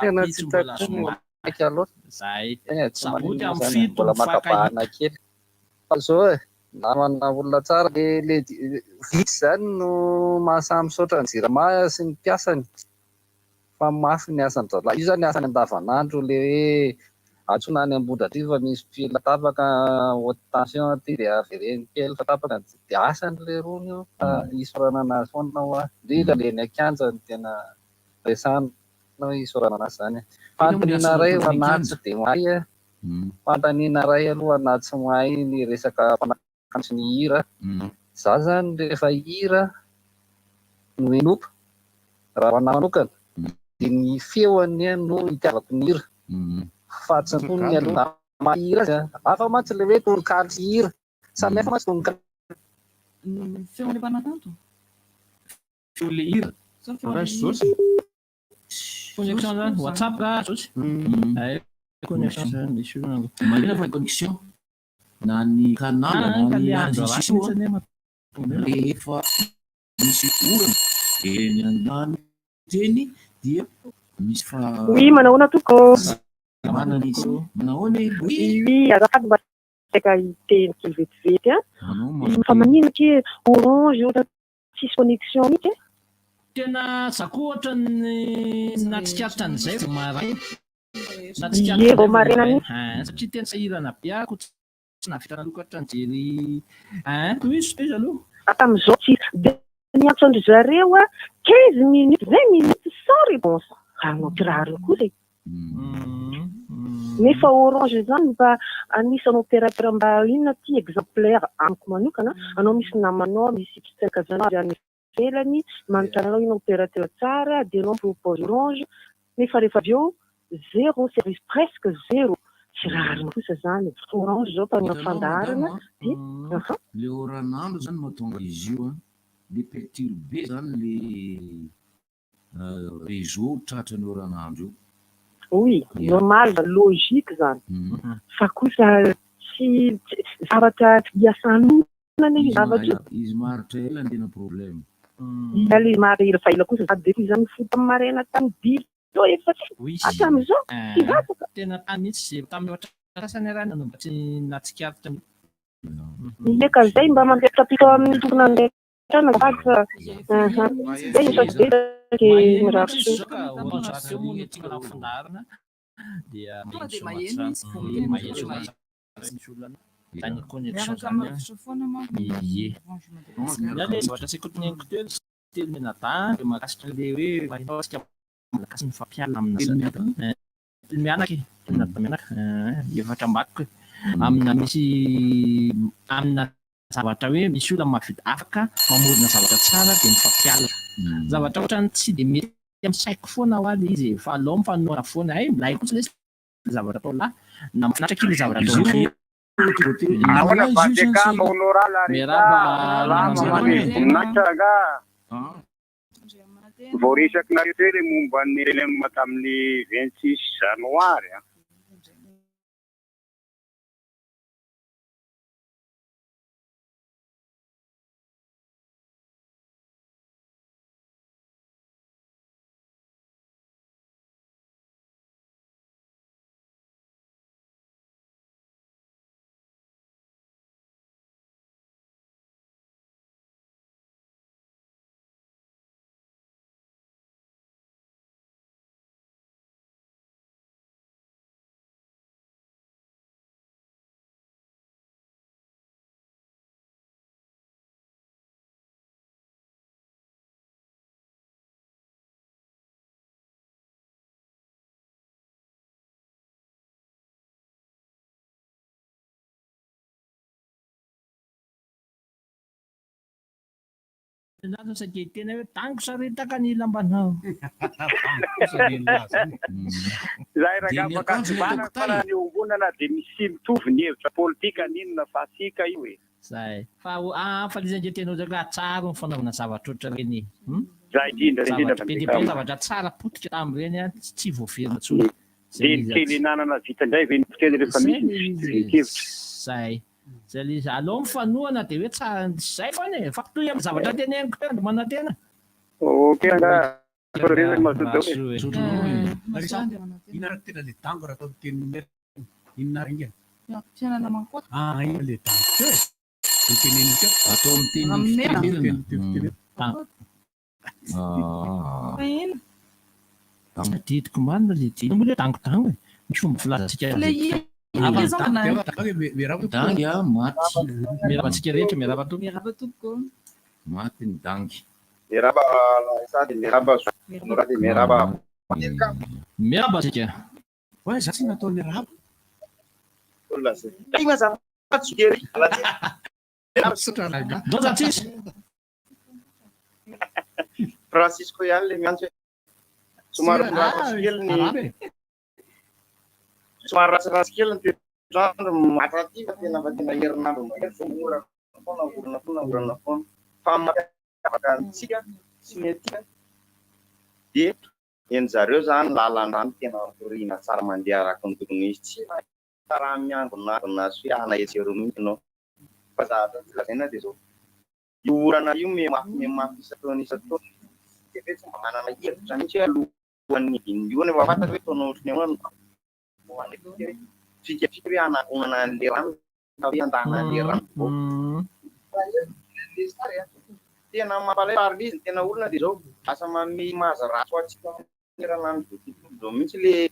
Tena tsy Rahampitso mbola hitako zoma. maika loatra. Zay. Tena tsy Sabotsy maninona amin'ny izany, 7 mbola maka mifankahita. bahana kely. Fa zao e, namana olona tsara le le vitsy izany no mahasahy misaotra ny jirama sy ny mpiasany fa mafy ny asan-drahalahy. Io zany asany andavanandro le hoe antsoina any Ambohidratrimo fa misy fil tapaka haute tension aty dia avereno kely fa tapaka ny jiro. Dia asany lerony io fa isaorana anazy foana hoa, indrindra le eny an-kianja no tena resahana hoe isaorana anazy zany e. Fanontaniana iray ho anah tsy dia mahay e. Fanontaniana iray aloha na tsy mahay ny resaka mpanakanto sy ny hira. Za zany rehefa hira no henoiko, raha ho anah manokana, dia ny feony no itiavako ny hira fa tsy ny tonony aloha. Mahay hira azy an! Hafa mantsy ilay hoe tononkalo sy hira. Samy hafa mantsy tononkalo. Ny feon'ilay mpanakanto? Feon'ilay hira. Sa feon'ilay hira? Connexion zany, WhatsApp ra Josy? Ay, connexion zany misy olona. Marina fa connexion na ny canal na ny réseaux sociaux rehefa misy orana eny an-danitra eny dia misy fa Oui, manahoana tompoko? manana izy. Manahoana e? Oui. Oui, azafady mba saika hiteny kely vetivety an. Fa maninona akia orange ohatra tsisy connexion mihitsy e? Tena za koa ohatran'ny nahatsikaritra an'izay vao maraina. Ie, Nahatsikaritra vao an'izay vao maraina maraina. mihitsy. Hein, satria tena sahirana be aho ko tsy nahavita nanokatra nijery hein. Tohizo, tohizo aloha. Hatramin'izao tsy dia niantso an-dry zareo aho 15 minutes, 20 minutes sans réponse. Hanao kiraro kosa e. Nefa Orange izany mba anisan'ny opérateur mba inona ity exemplaire amiko manokana, anao misy namanao, misy fianakavianao avy any ivelany manontany anao inona opérateur tsara dia ianao mi-propose Orange nefa rehefa avy eo zéro service presque zéro, tsy rariny kosa izany e, Orange izao mpanao Hitanao fandaharana madama dia an, aha. le oran'andro zany mahatonga izy io an, le perturbe zany le réseau tratran'ny oran'andro io. Oui, normal, logique izany. Fa kosa tsy zavatra iasan'olona anie io zavatra io. Izy maharitra ela no tena problème. Ia le maharitra ela fa ela kosa za depuis za nifoha tamin'ny maraina tamin'ny dix heures efa tsy hatramin'izao tsy raraka. Tena tany mihitsy zay tamin'ny ohatra sasany ary nanomboka tsy nahatsikaritra mihitsy. Ie ka zay mba mametrapitra amin'ny tompon'andraikitra. Trano azafady fa aha zay misaotra betsaka e mirary soa. Miaraka amin'ny rivotra foana manko ny Orange Madagascar. Telo mianaka e, telo mianaka, efatra ambadiko e. Amina misy amina zavatra hoe misy olona mahavita afaka mamorona zavatra tsara dia mifampiala. Zavatra ohatran'ny tsy dia mety amin'ny saiko foana hoa ilay izy e, fa aleo mifanohana foana, hay milay kosa lesy ilay zavatra atao lahy, na mahafinaritra akia ilay zavatra atao lahy. Ahoana Vatican Honorable Miarahaba Salama namana. voninahitra rangaha. Voaresakinareo teo ilay momba ny LM tamin'ny 26 janoary an. Zany zao saika hiteny hoe dango saritaka ny lambanao. Zay rangaha Dia fa ka miakanjo tsy ny vanana fa tokotany. raha ny iombonana dia misy mitovy ny hevitra politika n'inona fasika io e. Zay. Fa ho ah fa izy ange tena ohatra hoe tsara ny fanaovana zavatra ohatra ireny e. Hum? Zay indrindra indrindra Zavatra be dia be zavatra tsara potika tamin'ireny an, tsy voaverina intsony. Dia ny teny ananana vita indray ve ny mpiteny rehefa misy ny fitovian-kevitra? Zay. Zay le izy. Aleo mifanohana dia hoe tsa zay foana e. Fampitohy amin'ny zavatra teneniko teo Andry Manantena. Ok angaha. Misaotra betsaka mazotoa daholo e. Marisa, inona ary tena le dango raha atao amin'ny teny merina? Inona ary ingana? Fiainana mankoatra. Ah, inona le dango teo e? Ny teneniny teo. Atao amin'ny teny Amin'ny fitenenana. Teny fitenenana. Ah. Fahiny. Tadidiko marina le dia. Inona moa le hoe dangodango e? Misy fomba filazantsika Le azy. i- i- zao na- Dangy a, maty. Miarahaba antsika rehetra, miarahaba tompoko. Miarahaba tompoko. Maty ny dangy. Miarahaba Larissa dia miarahaba Zonora dia miarahaba Miarahaba antsika. Oay, za tsy natao niarahaba. Iny azafady Zokery. Misaotra rangahy. Ndao tsisy. Francisco ihany le miantso e. Somary ratsiratsy kely ny somary ratsiratsy kely ny toetr'andro maty fa tena fa tena herinandro mahery vao orana foana orana foana orana foana. Fa mampiavaka antsika sy ny aty dia eny zareo zany lalan-drano tena mikoriana tsara mandeha araka ny tokony izy. Tsy mahita raha miangonangona sy hoe ana etsy eroa mihitsy ianao. Fa zavatra tsy lazaina dia izao. Io orana io mihamafy mihamafy isan-taona isan-taona. Dia ve tsy mba manana hevitra mihitsy hoe alohan'ny hidin'ny orana efa fantatra hoe taona ohatry ny ahoana no ho any hoe fikafika hoe hanangonana an'ilay rano na hoe handana an'ilay rano. Ilay sary a, tena mampalahelo ary ilay izy ny tena olona dia izao lasa manome image ratsy ho antsika manerana an'izao tontolo izao mihitsy ilay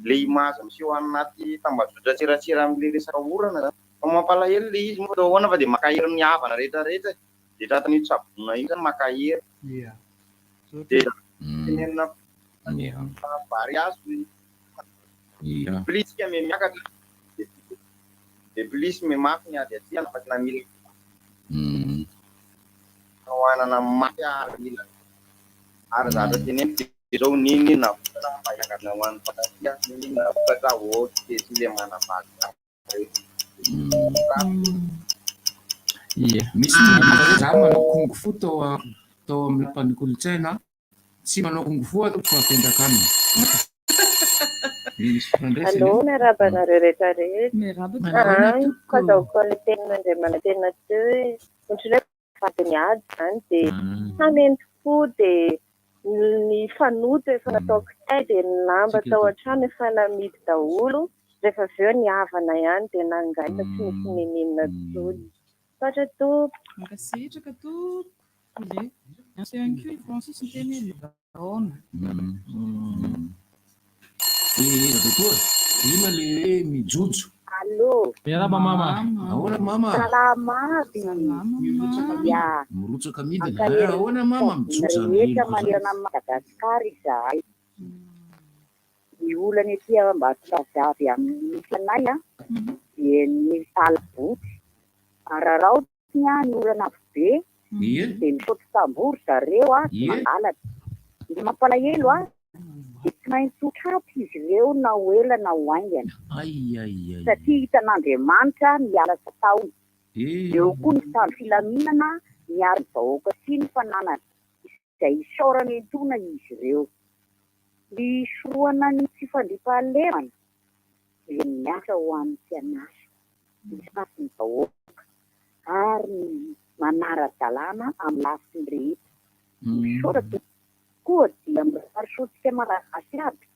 ilay image miseho any anaty tambajotran-tserasera amin'ilay resaka orana zany. Fa mampalahelo ilay izy moa fa atao ahoana fa dia mankahery ny havana rehetra rehetra e. Dia tratran'io tsaboina io zany mankahery. Dia tenenina fa vary azo ny plis tsika me miakatra dia plis me mafy ny ady aty fa tena mila fanohanana mafy ary mila ary zavatra teneniko dia zao n'inon'inona vokatra mba hiangavina ho an'ny mpankafy n'inon'inona vokatra ok tsy le manambady Ie. Misy ny olona hoe za manao kung fu tao tao amin'ny lapan'ny kolontsaina, tsy manao kung fu aho fa tendakanina. Misy fifandraisany Allô, io. miarahaba anareo rehetra rehetra. Miarahaba Ah, ko azahoako an'ilay tenin'Andriamanantena teo hoe ohatran'ny hoe mpivady niady izany dia samy enti-po dia ny fanoto efa natao kitay dia ny lamba tao an-trano efa namidy daholo, rehefa avy eo ny havana ihany dia nangaina tsy nisy n'inon'inona intsony. Misaotra tompoko. Mankasitraka tompoko. Ie. Miantso ihany koa i Francis niteny hoe laona. Dia Radotoa, inona le hoe mijojo? Allô. Miarahaba mama. Ahoana mama? Salama aby. Ya. Mirotsaka midina. Ankahery Eh, ahoana mama mijojo any rehetra veloko zany? manerana an'i Madagasikara izahay. Ny olana ety Ambatondrazaka avy amin'ny misy anay dia ny hala-boty. Araraotina ny orana avy be dia misaoty tamboho ry zareo sy mangalatra. Ny mampalahelo dia tsy maintsy ho tratra izy ireo na ho ela na ho haingana satria hitan'Andriamanitra ny ala sy ataony. Eo koa ny mpitandro filaminana miaro ny vahoaka sy ny fananany izay isaorana etoana izy ireo. Ny hisorohana ny tsy fandriampahalemana dia miasa ho an'ny mpianasa, misafo ny vahoaka ary ny manara-dalàna amin'ny lafiny rehetra. Misaotra tompoko. Koa dia mirary soa antsika Malagasy aby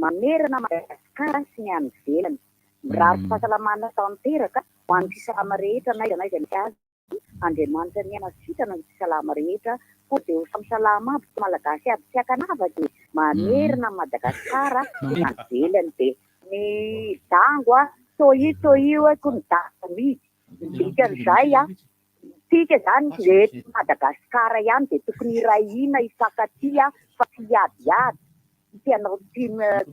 manerana Madagasikara sy ny any ivelany. Mirary fahasalamana tanteraka ho an'ny mpisalama rehetra n'aiza n'aiza misy azy. Andriamanitra anie hanasitrana ny tsy salama rehetra koa dia ho samy salama aby tsy malagasy aby tsy ankanavaka e manerana an'i Madagascar sy any ivelany dia ny dango a toi toi hoe ko ny dango mihidy ny dikan'izay a tsika zany le eto Madagascar ihany dia tokony hiray hina hifankatia fa tsy hiadiady tsy hanao tsy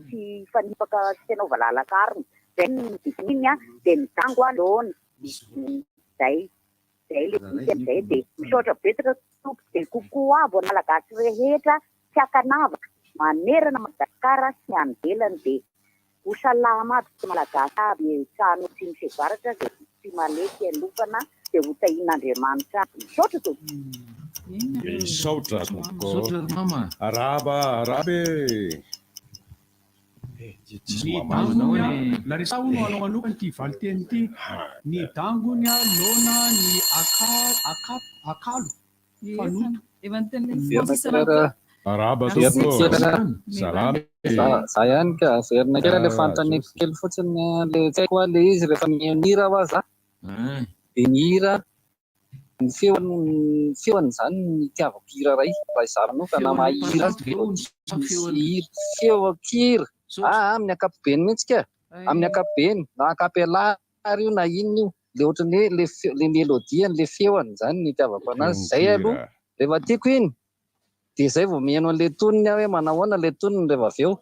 tsy hifanipaka tsy hanao valalakarona zay ny dikan'iny a dia ny dango a laona Zay, zay le dikany zay de misaotra betsaka tompoko de coucou aby ho an'ny malagasy rehetra tsy ankanavaka manerana Madagascar sy any ivelany de ho salama aby tsy malagasy aby e trano atsimo sy avaratra de tsy malety ialofana de ho tahian'Andriamanitra aby misaotra tompoko. Misaotra tompoko. Misaotra ry mama. Arahaba, arahaba e. Ny dangony a, Larissa hono anao manokana ity valinteny ity. Ny dangony a, laona, ny aka, akalo, fanoto. Efa niteny Francis anao teo. Arahaba tompoko. Salama e. Za ihany ka, averina kely le fanontaniako kely fotsiny le tsy haiko hoa le izy rehefa mihaino hira hoa za de ny hira ny feony ny feony zany no itiavako hira ray raha izaho manokana mahay hira azy de misy hira feon-kira aa amin'ny ankapobeny mihitsy ka amin'ny ankapobeny na a cappella ary io na inona io le ohatran'ny hoe le feo le mélodie-ny le feony zany no itiavako anazy zay aloha rehefa tiako iny Dia izay vao mihaino an'ilay tonony aho hoe manahoana ilay tonony rehefa avy eo.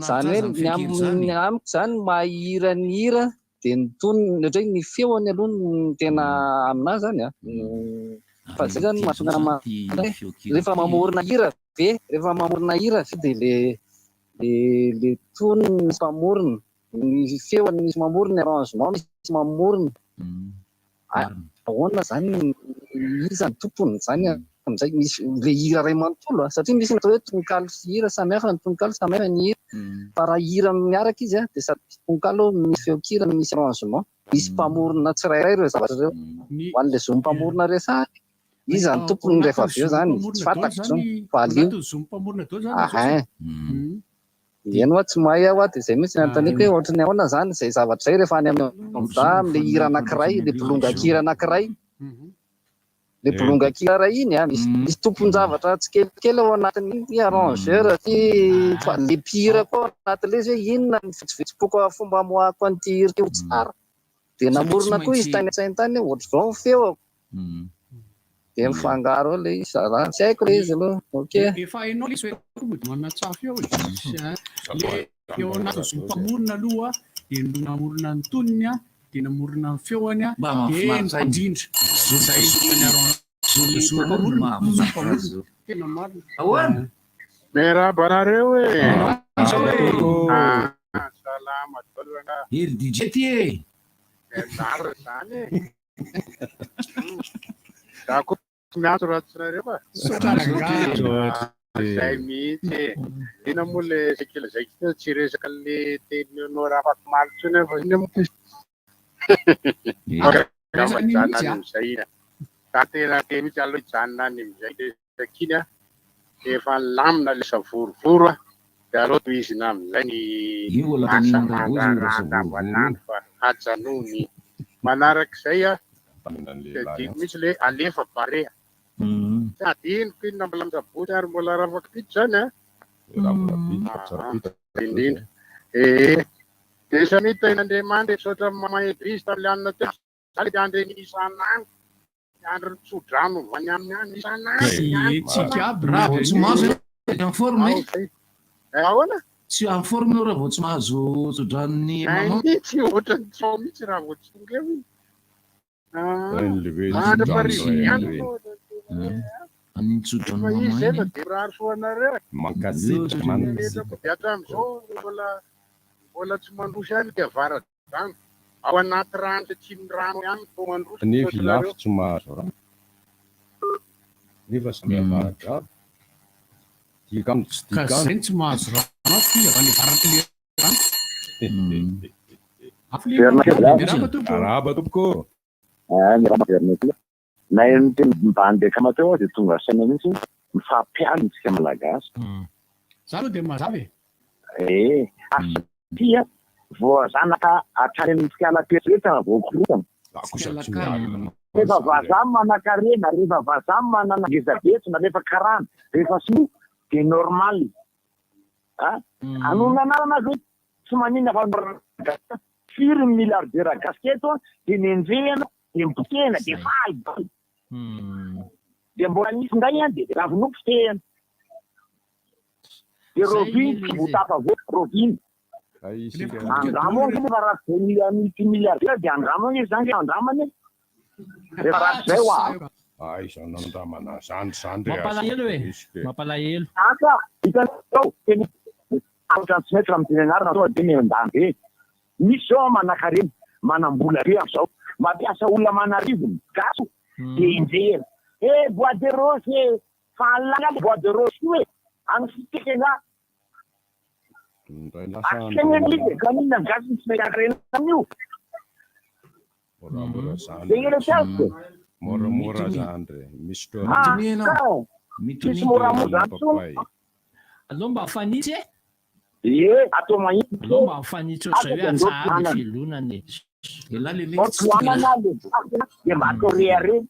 Izany hoe ny amin'ny amiko izany ny maha hira ny hira dia ny tonony, ohatra hoe ny feony aloha no tena aminà izany an. Fa izay izany no mahatonga anà hoe rehefa mamorona hira ve, rehefa mamorona hira ve dia le le le tonony misy mpamorona, ny feony misy mamorona, ny arrangement misy mamorona. Ahoana izany, iza ny tompony izany amin'izay? Misy ilay hira iray manontolo a, satria misy ny atao hoe tononkalo sy hira samy hafa ny tononkalo, samy hafa ny hira. Fa raha hira miaraka izy a, dia sady misy tononkalo, misy feon-kira, misy arrangement, misy mpamorona tsirairay ireo zavatra ireo. Ho an'ilay zo mpamorona resahana, iza ny tompony rehefa avy eo izany? Tsy fantako intsony fa aleo. Ahin. Eny hoa tsy mahay aho dia izay mihitsy ny anontaniako hoe ohatry ny ahoana izany izay zavatra izay rehefa any amin'ny OMDA amin'ilay hira anankiray, ilay bolongan-kira anankiray. Ilay bolongan-kira iray iny an, misy misy tompon-javatra tsikelikely ao anatin'iny, ity arrangeur, ity ilay mpihira koa ao anatin'ilay izy hoe inona ny vetsovetsom-poko fomba amoahako an'ity hira ity ho tsara. Dia namorona koa izy tany an-tsainy tany hoe ohatr'izao ny feoko. Dia mifangaro eo ilay izy zalahy. Tsy haiko ilay izy aloha. Ok. Efa hainao ilay izy hoe koa mody manatsafa eo e. Le eo anatin'ny zo mpamorona aloha dia no namorona ny tonony a, dia namorona ny feony a, Mba dia mahafinaritra ahy. mpandrindra. Zay ny arrangement. Zo mpamorona, zo mpamorona. Tena marina. Ahoana? Miarahaba anareo e! Ah, Salama daholo rangahy. Hery DJ ty e! Mianara izany e! Za koa tsy miantso raha tsy nareo fa. Zay mihitsy e. Inona moa le saika lazaiko teo tsy resaka le teny Honora afakomaly intsony aho fa inona moa ty. Angamba hijanona any amin'izay iny. Za tena te mihitsy aloha hijanona any amin'izay resaka iny a. Efa nilamina le savorovoro a. Dia aleo tohizina amin'izay ny asa aman-draharaha andavanandro fa ajanony. Manarak'izay a, tsy adino mihitsy le alefa Barea. Tsy adinoko iny na mbola mitsabotsy ary mbola rafakipito zany a. Indrindra. Ee. Dia samia tahin'Andriamanitra e, misaotra an'i Maman Edwige tamin'ilay hanina teo. Za le mpiandry an'iny isan'andro. Miandry ny tso-drano avy any aminy any isan'andro. Tsika aby Raha vao tsy mahazo ianao en forme e. Ahoana? Tsy en forme ianao raha vao tsy mahazo tso-dranon'ny maman. Ay, tsy ohatran'ny tsy ao mihitsy raha vao tsy tonga eo iny. Ah, mandra-pariva ihany aloha. Amin'iny tso-dranon'ny Fa izy maman zay fa iny. dia mirary soa anareo e. Mankasitraka, mankasitraka. Dia hatramin'izao mbola mbola tsy mandroso ihany ity avara-drano. Ao anaty rano sy atsimon'ny rano ihany vao mandroso. Nefa Ilafy tsy mahazo rano. Nefa samy avara-drano. Dikano tsy Ka dikano. zay no tsy mahazo rano ato ty avy any avaratry le rano. Afo le Verina kely. Miarahaba tompoko. Miarahaba tompoko. Ah, miarahaba Verina kely. Na eo ny teny mibande akama teo aho dia tonga saina mihitsy hoe mifampialona isika Malagasy. Za aloha dia mazava e. Eh, ary satria voazanaka hatrany amin'ny fikalam-pieritreretana voakorontana. Rehefa vazaha manankarena, rehefa vazaha manana ngeza be, rehefa karana, rehefa sinoa dia normal. Ah, anonona anarana aza hoe tsy maninona fa Malagasy. Firy ny milliardaire gasy eto dia nenjehina dia mipotehina dia faly daholo. Dia mbola nisy indray an dia raha vonoiko potehina. Dia Robin tsy ho tafavoaka, Robin. Andramo ange nefa raha tsy izay multimilliardaire dia andramo ange izany ange andramana e. Rehefa ratsy izay hoa. Aiza nandramana zany zany re Mampalahelo e! Mampalahelo. Asa, hitanao, tena ohatran'ny tsy mety raha miteny anarana tonga dia miandany be. Misy zao manankarena, manambola be amzao, mampiasa olona aman'arivony, gasy io, dia enjehina. Eh bois de rose e! Fa any lany bois de rose io e! Any fiteny angaha? Indray lasa Asaina ilay izy e, ka maninona ny gasy no tsy mahita harena amin'io? Moramora zany. Zay ilay tiako e. Moramora zany re. Misotroa. Ah, ka tsisy moramora zany tsony. Aleo mba mifanitsy e. Ie, atao mahitsy. Aleo mba mifanitsy ohatr'izay hoe atsaharo ny fialonana e. Elah le Ao tohanana le gasy dia mba atao rehareha.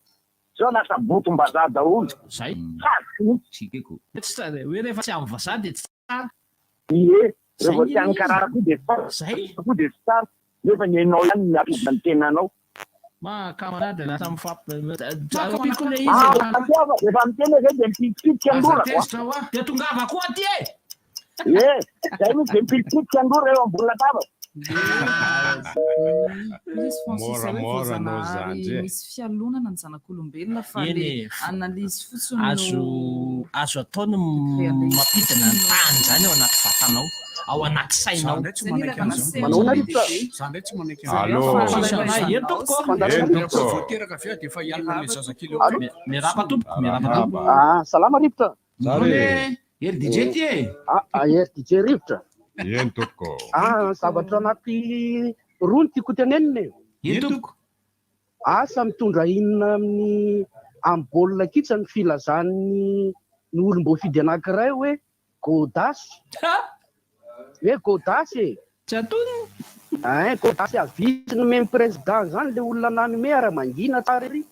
Zao lasa botom-bazaha daholo. Zay. Sarotra mihitsy. Tsy tsara hoe rehefa tsy amin'ny vazaha dia tsy tsara. Ie, Zay rehefa ny tsy any izy. karana koa dia tsara. Zay. Koa dia tsy tsara. Nefa ny hainao ihany no miampidina ny tenanao. Mahakamana dia lasa mifamp- Ampiako ilay izy Ah, e. matiava, rehefa miteny zay dia mipitipitika ny rora. Aza tezitra hoa. Dia tongava koa aty e. Ie, zay mihitsy dia mipitipitika ny rora eo ambony latabatra. Izy Francis zay hoe Moramora anao voajanahary zandry e. misy fialonana ny zanak'olombelona fa Eny le e. analyse fotsiny Azo no azo atao ny mampidina ny tany zany ao anaty vatanao, ao anaty Za sainao. ndray tsy Zay ny manaiky ilàvana an'izany. sehatra Manahoana be dia rivotra? be. Za ndray tsy manaiky Allô. an'izany. Eny tompoko. Eny tompoko. Vao teraka avy eo dia efa hialona ilay zazakely eo Allô? akaiky. Miarahaba tompoko, miarahaba tompoko. Arahaba. Ah, salama rivotra. Zary e. Hery DJ ty e. Ah, ah, Hery DJ rivotra. Eny tompoko. Ah, zavatra anaty roa no tiako tenenina e. Eny tompoko. Asa mitondra inona amin'ny amin'ny baolina kitra ny filazan'ny ny olom-boafidy anankiray hoe Godas. Hoe Godas e. Tsy antonony. Ein, Godas avis nomen'ny président zany le olona nanome ary mangina tsara ery.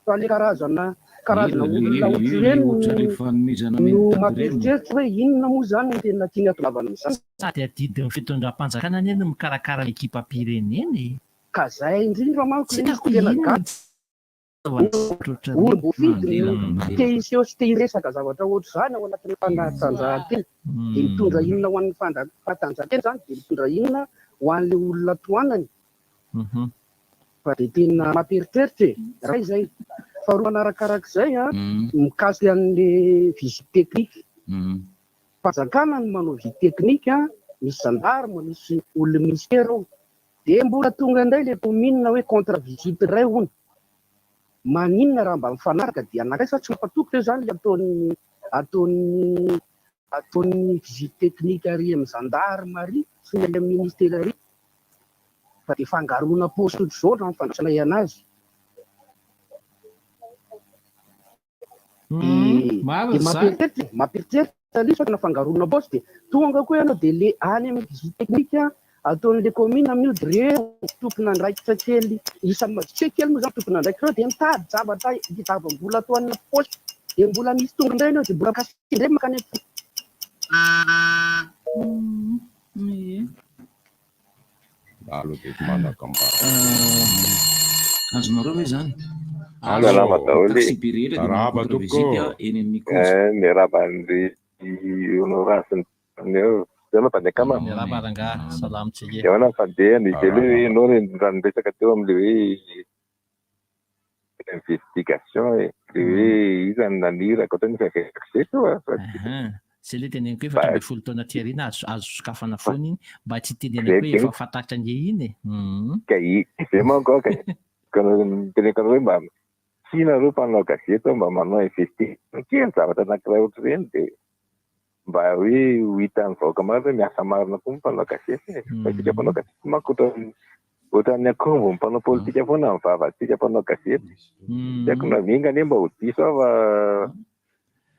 Fa le karazana karazana olona ohatr'ireny Ohatra le no fanomezana no mitady reny. mampieritreritra hoe inona moa zany no tena tiany hahatongavana amin'izany. Sady adidin'ny fitondram-panjakana anie no mikarakara ny ekipam-pirenena e. Ka zay indrindra manko Tsy le izy hitako tena inona gaga. Olom-boafidy no te hiseho sy te hiresaka zavatra ohatr'izany ao anatin'ny fanatanjahantena. Dia mitondra inona ho an'ny fanatanjahantena izany, dia mitondra inona ho an'ilay olona tohanany. Fa dia tena mampieritreritra e. Iray izay. Faharoa manarakarak'izay an, mikasika an'ilay visite technique. Fanjakana no manao visite technique an, misy gendarme, misy olon'ny ministera ao. Dia mbola tonga indray ilay commune hoe contre visite indray hono. Maninona raha mba mifanaraka dia anankiray sa tsy mampatoky ve izany ilay ataon'ny ataon'ny ataon'ny visite technique ary amin'ny gendarmerie sy ny any amin'ny ministera ary fa dia fangaroana paosy ohatr'izao raha ny fandraisanay anazy. Dia Marina dia izany. mampieritreritra e, mampieritreritra ilay izy fa tena fangaroana paosy dia tonga koa ianao dia le any amin'ny visite technique ataon'ilay commune amin'io dia ireo tompon'andraikitra kely isan'ny tsy hoe kely moa izany tompon'andraikitra ireo dia mitady zavatra hitadiavam-bola atao any anaty paosy dia mbola misy tonga indray ianao dia mbola kasika indray mankany amin'ny Ie. Alo dia manakambara. Azonareo ve zany? Allo. Salama daholo e. Taxi-be rehetra dia manao Arahaba contre tompoko. visite eny amin'ny course. Eh, miarahaba an'ry honorable sy ny eo. Zay aloha Bandekama. Miarahaba rangahy, salama tsika. Dia ahoana ny fandehany? Dia aloha hoe ianao re raha niresaka teo amin'ilay hoe investigation e. Ilay hoe iza no naniraka ohatran'ny efa averiko izay teo a. Fa Zay le teneniko hoe 14 taona aty aoriana azo azo sokafana foana iny mba tsy hitenenako hoe efa fantatra ange iny e. Ka izay manko aho ka ka niteneniko anareo hoe mba tsy nareo mpanao gazety mba manao investigation kely zavatra anankiray ohatr'ireny dia mba hoe ho hitan'ny vahoaka marina hoe miasa marina koa ny mpanao gazety e. Fa isika mpanao gazety manko ohatran'ny ohatran'ny akombo ny mpanao politika foana ny vavantsika mpanao gazety. Tsy haiko na enga anie mba ho diso aho fa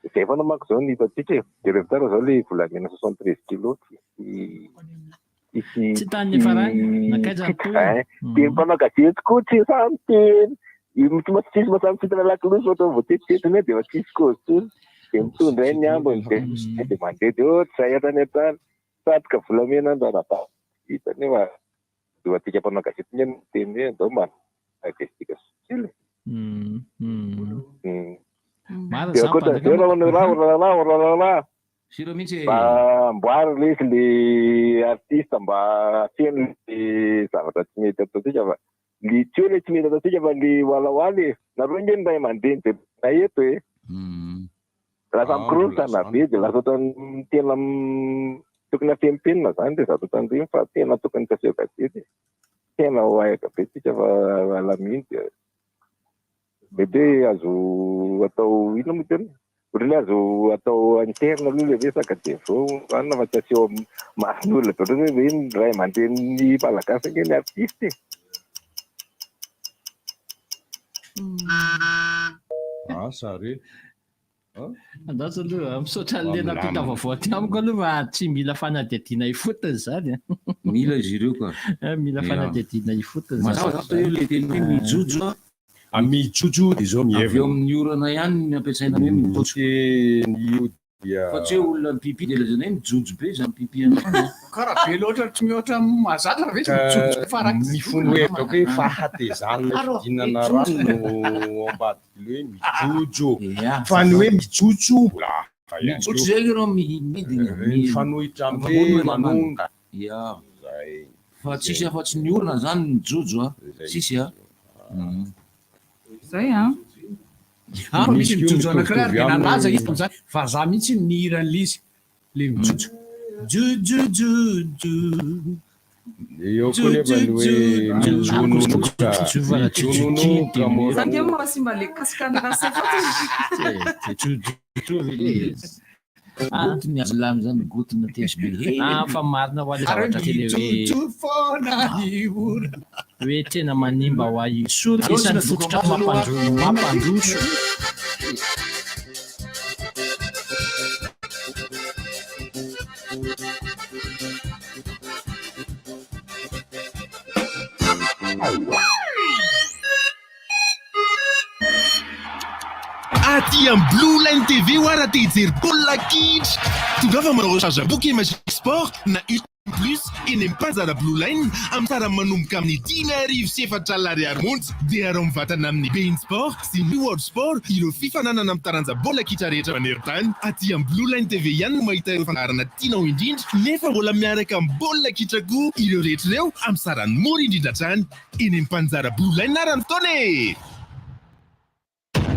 izay foana manko izao no hitantsika e. Jereo tsara izao ilay volamena 73 kilos tsisy tsisy Tsy tany niafarany, nankaiza ny tohiny? Dia ny mpanao gazety koa tsy sahy miteny. Io mihitsy mantsy tsisy mahasahy misintona lakolosy fa ohatra vao tetitetina eo dia efa tsisy cause intsony. Dia mitondra eny ny ambiny dia dia mandeha dia ohatr'izay hatrany hatrany. Satroka volamena an-dRanabavy. Hita nefa io antsika mpanao gazety anie no miteny hoe andao mba investigation kely e. Marina Dia izany ankoatran'izay mpanao raha raharaha raharaha Sira mihitsy e. Mba amboary lesy le artiste mba feno le zavatra tsy mety ataontsika fa le tsy hoe le tsy mety ataontsika fa le walawaly e. Nareo nge ny ray aman-dreny jerena eto e. Lasa mikorontana be de lasa ohatran'ny tena tokony afenimpenina zany le zavatra ohatran'ireny fa tena tokony tsy aseho gazety e. Tena ho aheka be tsika fa alamino dia mety hoe azo atao inona moa tena? Ohatran'ny hoe azo atao interne aloha ilay resaka dia avy eo anona fa tsy aseho amin'ny mason'olona be ohatran'ny hoe ireny ray aman-drenin'ny Malagasy ange ny artiste e. Asa re. Andraso aloha, misaotra an'ilay nampita vaovao aty amiko aloha fa tsy mila fanadihadiana ifotony izany. Mila izy ireo ka. Mila fanadihadiana ifotony izany. Mazava eo ilay teny hoe mijojo a. Ah, mijojo dia izao ny Avy eo heviny. amin'ny orana ihany ny ampiasaina ny hoe mijojo. Teny io dia. Fa tsy hoe olona mipipi dia lazaina hoe mijojo be izany pipi anao izany. Ka raha be loatra tsy mihoatra amin'ny mahazatra ve Ka mijojo be farak'izay mifono hevitra koa hoe fahatezan'ilay fidinana rano no ao ambadik'ilay hoe mijojo. Fa ny hoe mijotso mbola hafa ihany Mijotso koa. zay ianao midina. Mifanohitra amin'ny hoe manonga. Ya. Zay. Fa tsisy afa-tsy ny orana zany mijojo a. Tsisy a. Zay an. Ah, fa misy Misy koa mijojo anankiray ary mitovitovy dia aminy. nalaza izy tamin'izany. Vazaha mihitsy ny nihira an'ilay izy. Ilay mijojo. Jojojojo. Eo koa nefa ny hoe mijononoka, mijononoka mora. Zany dia mahasimba le casque an'i Rasefa. Goty ny azo lany zany goty na TSB. Ah, fa marina ho ahy ilay zavatra tena hoe Mijojo foana ny orana. hoe tena manimba ho ahy solika isan'ny fototra mampandroso. Aty amin'ny Blue Line TV hoa raha te hijery baolina kitra. Tongava manao recharge bouquet Magic Sport na Ultra Plus eny amin'ny mpanjara Blue Line amin'ny sarany manomboka amin'ny 450 ariary monja. Dia araho mivantana amin'ny beIN Sport sy ny World Sport ireo fifaninanana amin'ny taranja baolina kitra rehetra maneran-tany. Aty amin'ny Blue Line TV ihany no mahita ireo fandaharana tianao indrindra nefa mbola miaraka amin'ny baolina kitra koa ireo rehetra ireo amin'ny sarany mora indrindra hatrany. Eny amin'ny mpanjara Blue Line ary ny fotoana e!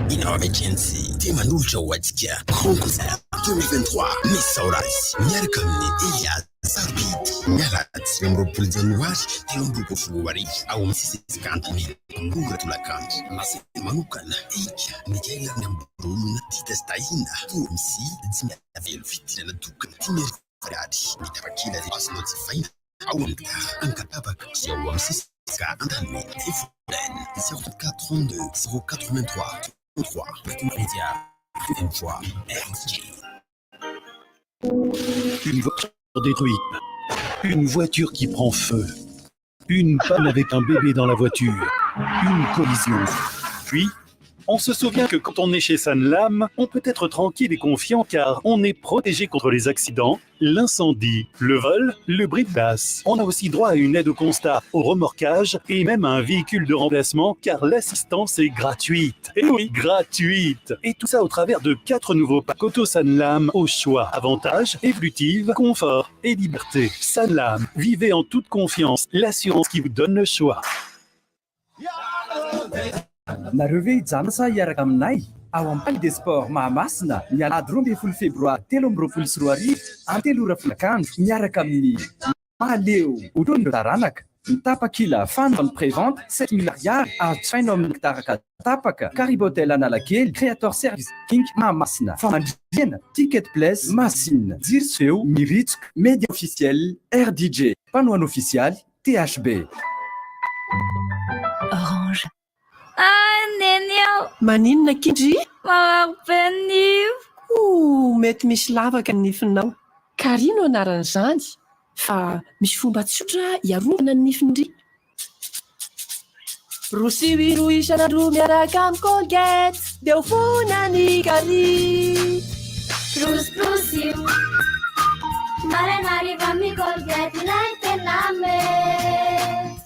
Innova Agency dia manolotra ho antsika Grand Concert 2023 Misaora azy miaraka amin'i Elias Sarobidy ny alahady 29 janoary 2023 ao amin'ny CCSK Antanimena ora tolakandro. Nasaina manokana Erika, Mickaël Randriambololona, Tita sy Tahina, Toa MC, Jimiavelo, Fidirana tokana, 55 ariary ny tapakila izay azonao jifaina ao amin'ny Gare Ankatabaka sy ao amin'ny CCSK Antanimena. Téléphone 04 32 083 33 Média une fois RDJ. Une voiture détruite. Une voiture qui prend feu. Une panne avec un bébé dans la voiture. Une collision. Puis, on se souvient que quand on est chez Sanlam, on peut être tranquille et confiant car on est protégé contre les accidents, l'incendie, le vol, le bris de glace. On a aussi droit à une aide au constat, au remorquage et même à un véhicule de remplacement car l'assistance est gratuite. Et oui, gratuite. Et tout ça au travers de quatre nouveaux packs auto Sanlam au choix. Avantages, évolutive, confort et liberté. Sanlam, vivez en toute confiance, l'assurance qui vous donne le choix. Nareo ve hijanona sa hiaraka aminay ao amin'ny Palais des Sports Mahamasina ny alahady 12 febroary 2023 amin'ny 3 ora folakandro miaraka amin'ny Mahaleo Otronin'ireo taranaka ny tapakila fanaovana prévente 7000 ariary azo jifaina ao amin'ny Taraka Tapaka Karibo Hotel Analakely Creator Service King Mahamasina Famandrihana Ticket Place Masina Jiro sy feo Miritsoka Média officiel RDJ Mpanohana ofisialy THB. Orange. Ah, neny aho. Maninona kindry? Marary be ny nifiko. Oh, mety misy lavaka ny nifinao. Kary no anaran'izany, fa misy fomba tsotra hiarovana ny nifin-dry. Borosio indroa isan'andro miaraka amin'ny Colgate, dia ho foana ny kary. Borosiborosio. Maraina hariva amin'ny Colgate ilay tena mety.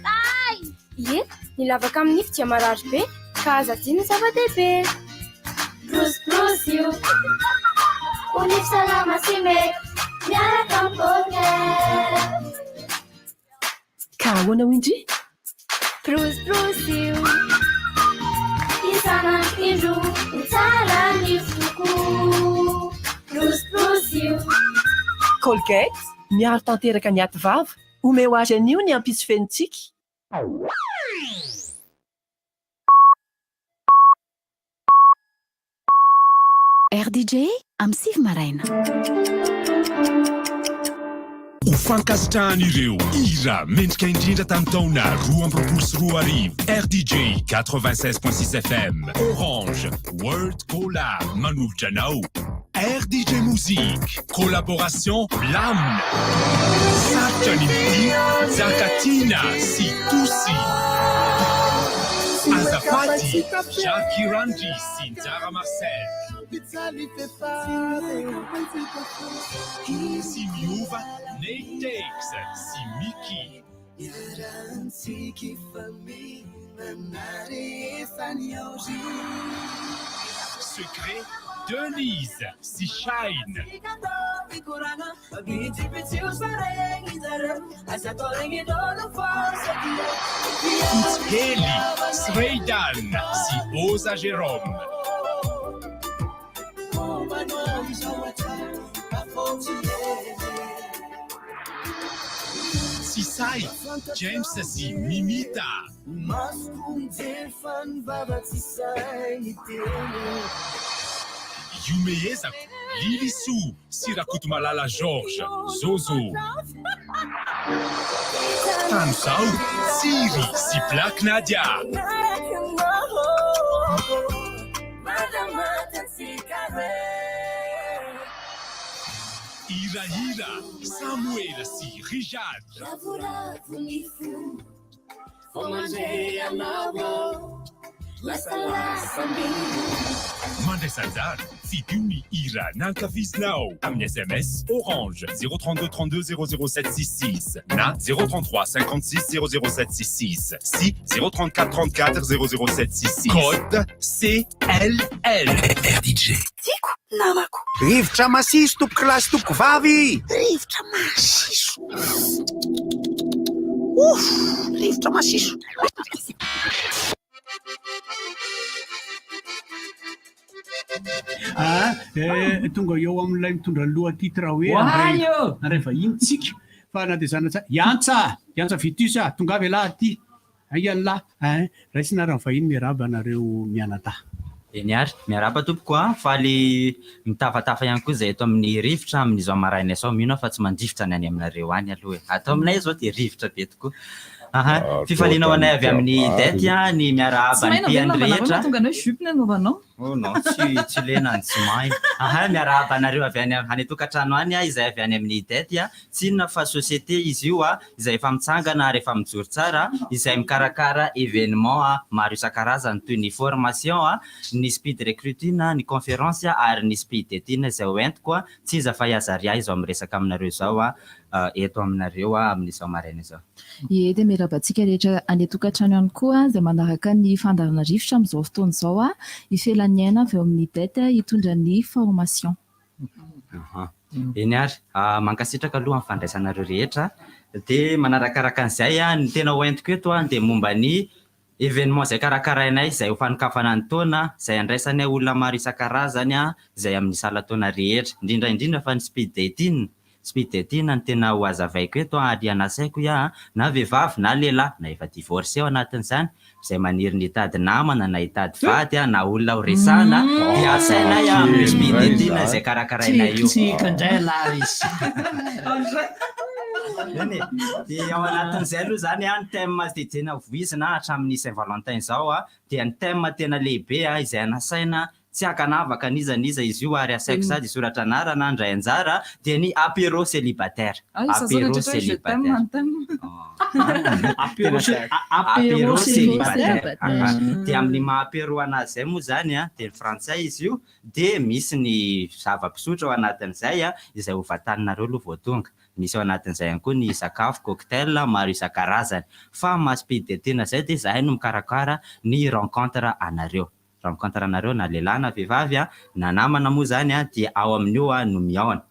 Ay! Ie, ny lavaka amin'ny nify dia marary be, ka aza adino ny zava-dehibe. Borosiborosio. Ho nify salama sy mety, miaraka amin'ny Colgate. Ka ahoana hoy ndry? Borosiborosio. Isan'andro indroa, ho tsara ny tokoa. Borosiborosio. Colgate, miaro tanteraka ny aty vava. Omeo azy anio ny ampitso feno tsiky. RDJ amin'ny 9 maraina. Ho fankasitrahan'ireo hira mendrika indrindra tamin'ny taona 2022, RDJ 96.6 FM, Orange, World Cola manolotra anao RDJ Music, collaboration Lam, Sarotra ny mitia, Njakatiana sy Tosy. Azafady, Jacques Randry sy Njara Marcel. Tsy miova, Nate Takes sy Micky. Secret, Denise sy Shine. Fotsy Hely, Sreydan sy Oza Jerome. Tsy sahy, James sy Mimita. Ihomehezako, Lilisoa sy Rakotomalala Georges, Zozo. Tamin'izao, Tsiry sy Black Nadia. Hirahira, Samoela sy Rijade. Mandraisa anjara, fidio ny hira nankafizinao amin'ny sms Orange 032 32 00766 na 033 56 00766 sy 034 34 00766 code CLL. RDJ. Tiako namako. Rivotra masiso tompokolahy sy tompokovavy! Rivotra masiso. Ouf! Rivotra masiso. Ah, eh, tonga eo amin'ilay mitondra ny loha titre hoe handray handray vahiny tsika fa na dia zana tsa Iantsa! Iantsa Vitus ah, tongava ialahy aty. Aian'ny lahy ein! Raisina ary ny vahiny miarahaba anareo mianadahy. Eny ary, miarahaba tompoko a, faly mitafatafa ihany koa izay eto amin'ny rivotra amin'izao maraina izao, mino aho fa tsy mandifotra ny any aminareo any aloha e, ato aminay izao dia rivotra be tokoa. Aha, fifaliana ho anay avy amin'ny Det ny miarahaba Tsy ny maina ve ny mpihaino lambanareo rehetra. mahatonga ny hoe jupe ny anaovanao? Oh non, tsy tsy lena ny tsy maina. Aha, miarahaba anareo avy any any an-tokantrano any izay avy any amin'ny Det. Tsy inona fa société izy io izay efa mitsangana ary efa mijoro tsara, izay mikarakara événement maro isan-karazany toy ny formation, ny speed recruiting, ny conférence ary ny speed dating izay ho entiko. Tsy iza fa i Azaria izao miresaka aminareo izao eto aminareo amin'izao maraina izao. Ie, dia miarahaba antsika rehetra any an-tokantrano ihany koa izay manaraka ny fandaharana rivotra amin'izao fotoana izao. I Felaniaina avy ao amin'ny det hitondra ny formation. Aha. Eny ary, mankasitraka aloha amin'ny fandraisanareo rehetra. Dia manarakaraka an'izay, ny tena ho entiko eto dia momba ny événement izay karakarainay izay ho fanokafana ny taona, izay andraisanay olona maro isan-karazany izay amin'ny salan-taona rehetra. Indrindra indrindra fa ny speed dating. Speed dating no tena ho hazavaiko eto ary anasaiko ia na vehivavy na lehilahy na efa divorcé ao anatin'izany izay maniry ny hitady namana na hitady vady na olona ho resahana dia asainay amin'ny speed dating izay karakarainay io. Tsikitsiky indray lahy izy. Eny e, dia ao anatin'izay aloha izany ny thème dia tena voizina hatramin'ny Saint Valentin izao dia ny thème tena lehibe izay anasaina Tsy ankanavaka n'iza n'iza izy io ary asaiko sady hisoratra anarana handray anjara dia ny apéro célibataire. Apéro célibataire. Apéro célibataire. Dia amin'ny maha apéro anazy izay moa izany dia ny frantsay izy io dia misy ny zava-pisotro ao anatin'izay izay ho vantaninareo aloha vao tonga. Misy ao anatin'izay ihany koa ny sakafo, cocktail, maro isan-karazany. Fa maha speed dating izay dia izahay no mikarakara ny rencontre anareo. Raha mi-contre anareo na lehilahy na vehivavy a, na namana moa zany a, dia ao amin'io a no mihaona.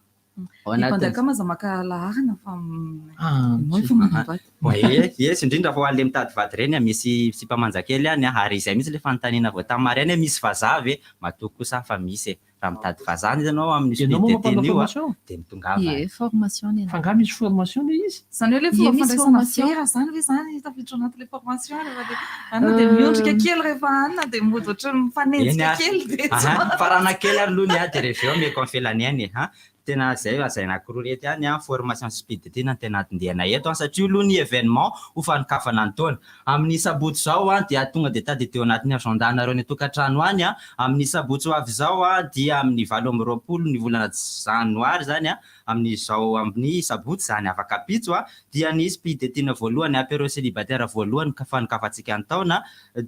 Ao Ny anatin'ny. mpandakama aza maka laharana fa ianao efa manambady. Ie, yes, indrindra fa ho an'le mitady vady ireny a, misy sipa manja kely any a, ary izay mihitsy le fanontaniana vao tamin'ny maraina hoe misy vazaha ve? Matoky kosa aho fa misy e. Raha mitady vazaha ianao amin'ny Ianao moa speed dating mampanao io a, formation? dia mitongava. Ie, formation ny Fa angaha misy formation le izy? Izany hoe ilay Ie, fomba misy fandraisana formation. vera izany ve izany tafiditra ao anatin'ilay formation rehefa le anona dia miondrika kely rehefa anona dia mody ohatran'ny Eny mifanenjika ary. kely dia tsy Aha, farana kely ary aloha ny ahy dia rehefa eo ameko an'i Felaniaina e. Ha, tena izay lazaina anankiroa ireto ihany an, formation speed dating no tena anton-dianay eto an, satria io aloha ny événement ho fanokafana ny taona. Amin'ny sabotsy izao an, dia tonga dia tadidio anatin'ny agenda-nareo any an-tokantrano any an, amin'ny sabotsy ho avy izao an, dia amin'ny 28 ny volana janoary izany an, amin'izao amin'ny sabotsy izany afaka ampitso an, dia ny speed dating voalohany, apéro célibataire voalohany fanokafantsika ny taona,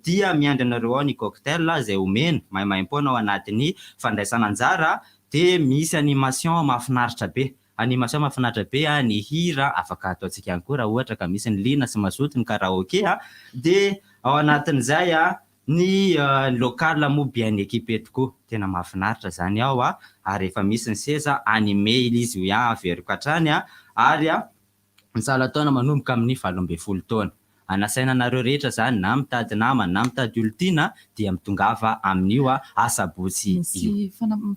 dia miandry anareo ao ny cocktail izay omena maimaimpoana ao anatin'ny fandraisana anjara, dia misy animation mahafinaritra be, animation mahafinaritra be an, ny hira afaka ataontsika ihany koa raha ohatra ka misy ny liana sy mazoto ny karaoke an, dia ao anatin'izay an, ny local moa bien équipé tokoa, tena mahafinaritra izany ao an, ary efa misy ny seza, animé ilay izy io ihany averiko hatrany an, ary an, ny salan-taona manomboka amin'ny 18 taona. Anasaina anareo rehetra zany na mitady namana na mitady olon-tiana dia mitongava amin'io asabotsy io. Misy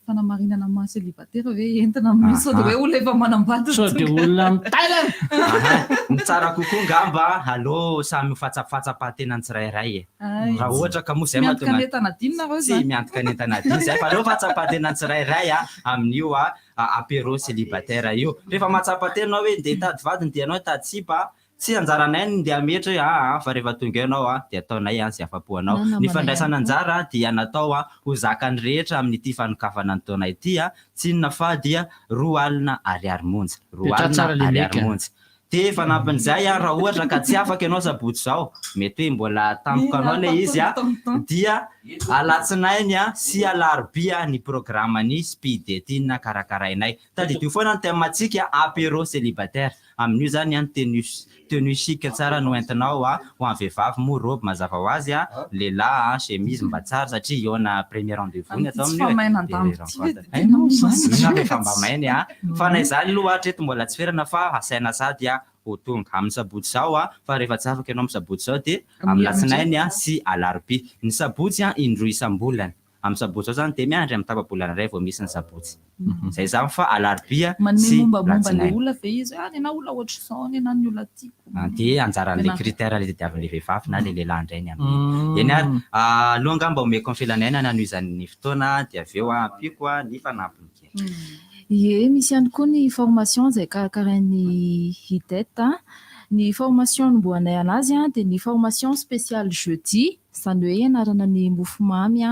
fanamarinana maha célibataire ve entina amin'io sao dia hoe olona efa manambady no Sao dia tonga? olona mitailana? Aha, ny tsara kokoa ngamba aleo samy ho fatsafatsapahan-tena ny tsirairay e. Ay, Raha ohatra ka moa tsy zay miantoka mahatonga ny entana adino nareo Tsy zany. miantoka ny entana adino zay fa aleo fatsapahan-tena ny tsirairay amin'io apéro célibataire io. Rehefa mahatsapa tena hoe ndeha hitady vadiny dia ianao hitady sipa, tsy anjaranay ny ndeha hametra hoe aa fa rehefa tonga eo ianao dia ataonay izay afa-po anao. Na Ny namana fandraisana ihany koa. anjara dia natao ho zakan'ny rehetra amin'ity fanokafana ny taona ity, tsy inona fa dia 20 ariary monja. Roa Petraho alina tsara le ariary mec a. monja. Dia fanampin'izay raha ohatra ka tsy afaka ianao sabotsy izao, mety hoe mbola tampoka anao ilay izy dia alatsinainy sy alarobia ny programan'ny speed dating karakarainay. Tadidio foana ny thème-ntsika apéro célibataire. Amin'io izany an, tenue tenue chic tsara no entinao ho an'ny vehivavy moa robe mazava ho azy, lehilahy chemise mba tsara satria hihaona premier rendez-vous ny Amin'ity atao tsy amin'io e. famainan-dambo Dia ity ve dia rencontre. tena maina Ino ary efa mba maina a. Fa na izany aloha hatreto mbola tsy ferana fa asaina sady ho tonga amin'ny sabotsy izao fa rehefa tsy afaka ianao amin'ny sabotsy izao dia amin'ny alatsinainy sy alarobia. Ny sabotsy indroa isam-bolana. Amin'ny sabotsy izao izany dia miandry amin'ny tapa-bolana iray vao misy ny sabotsy. Izay izany fa alarobia Manome sy mombamomba ilay alatsinainy. olona ve izy hoe ah ny anah olona ohatr'izao, ny anah ny olona tiako. Dia anjaran'ilay critère ilay tadiavin'ilay vehivavy na ilay lehilahy indray ny amin'iny. Eny ary, aloha angamba omeko an'i Felaniaina hanohizany ny fotoana dia avy eo ampiako ny fanampiny kely. Ie, misy ihany koa ny formation izay karakarain'ny IDET. Ny formation anombohanay anazy dia ny formation spéciale jeudi, izany hoe ianarana ny mofomamy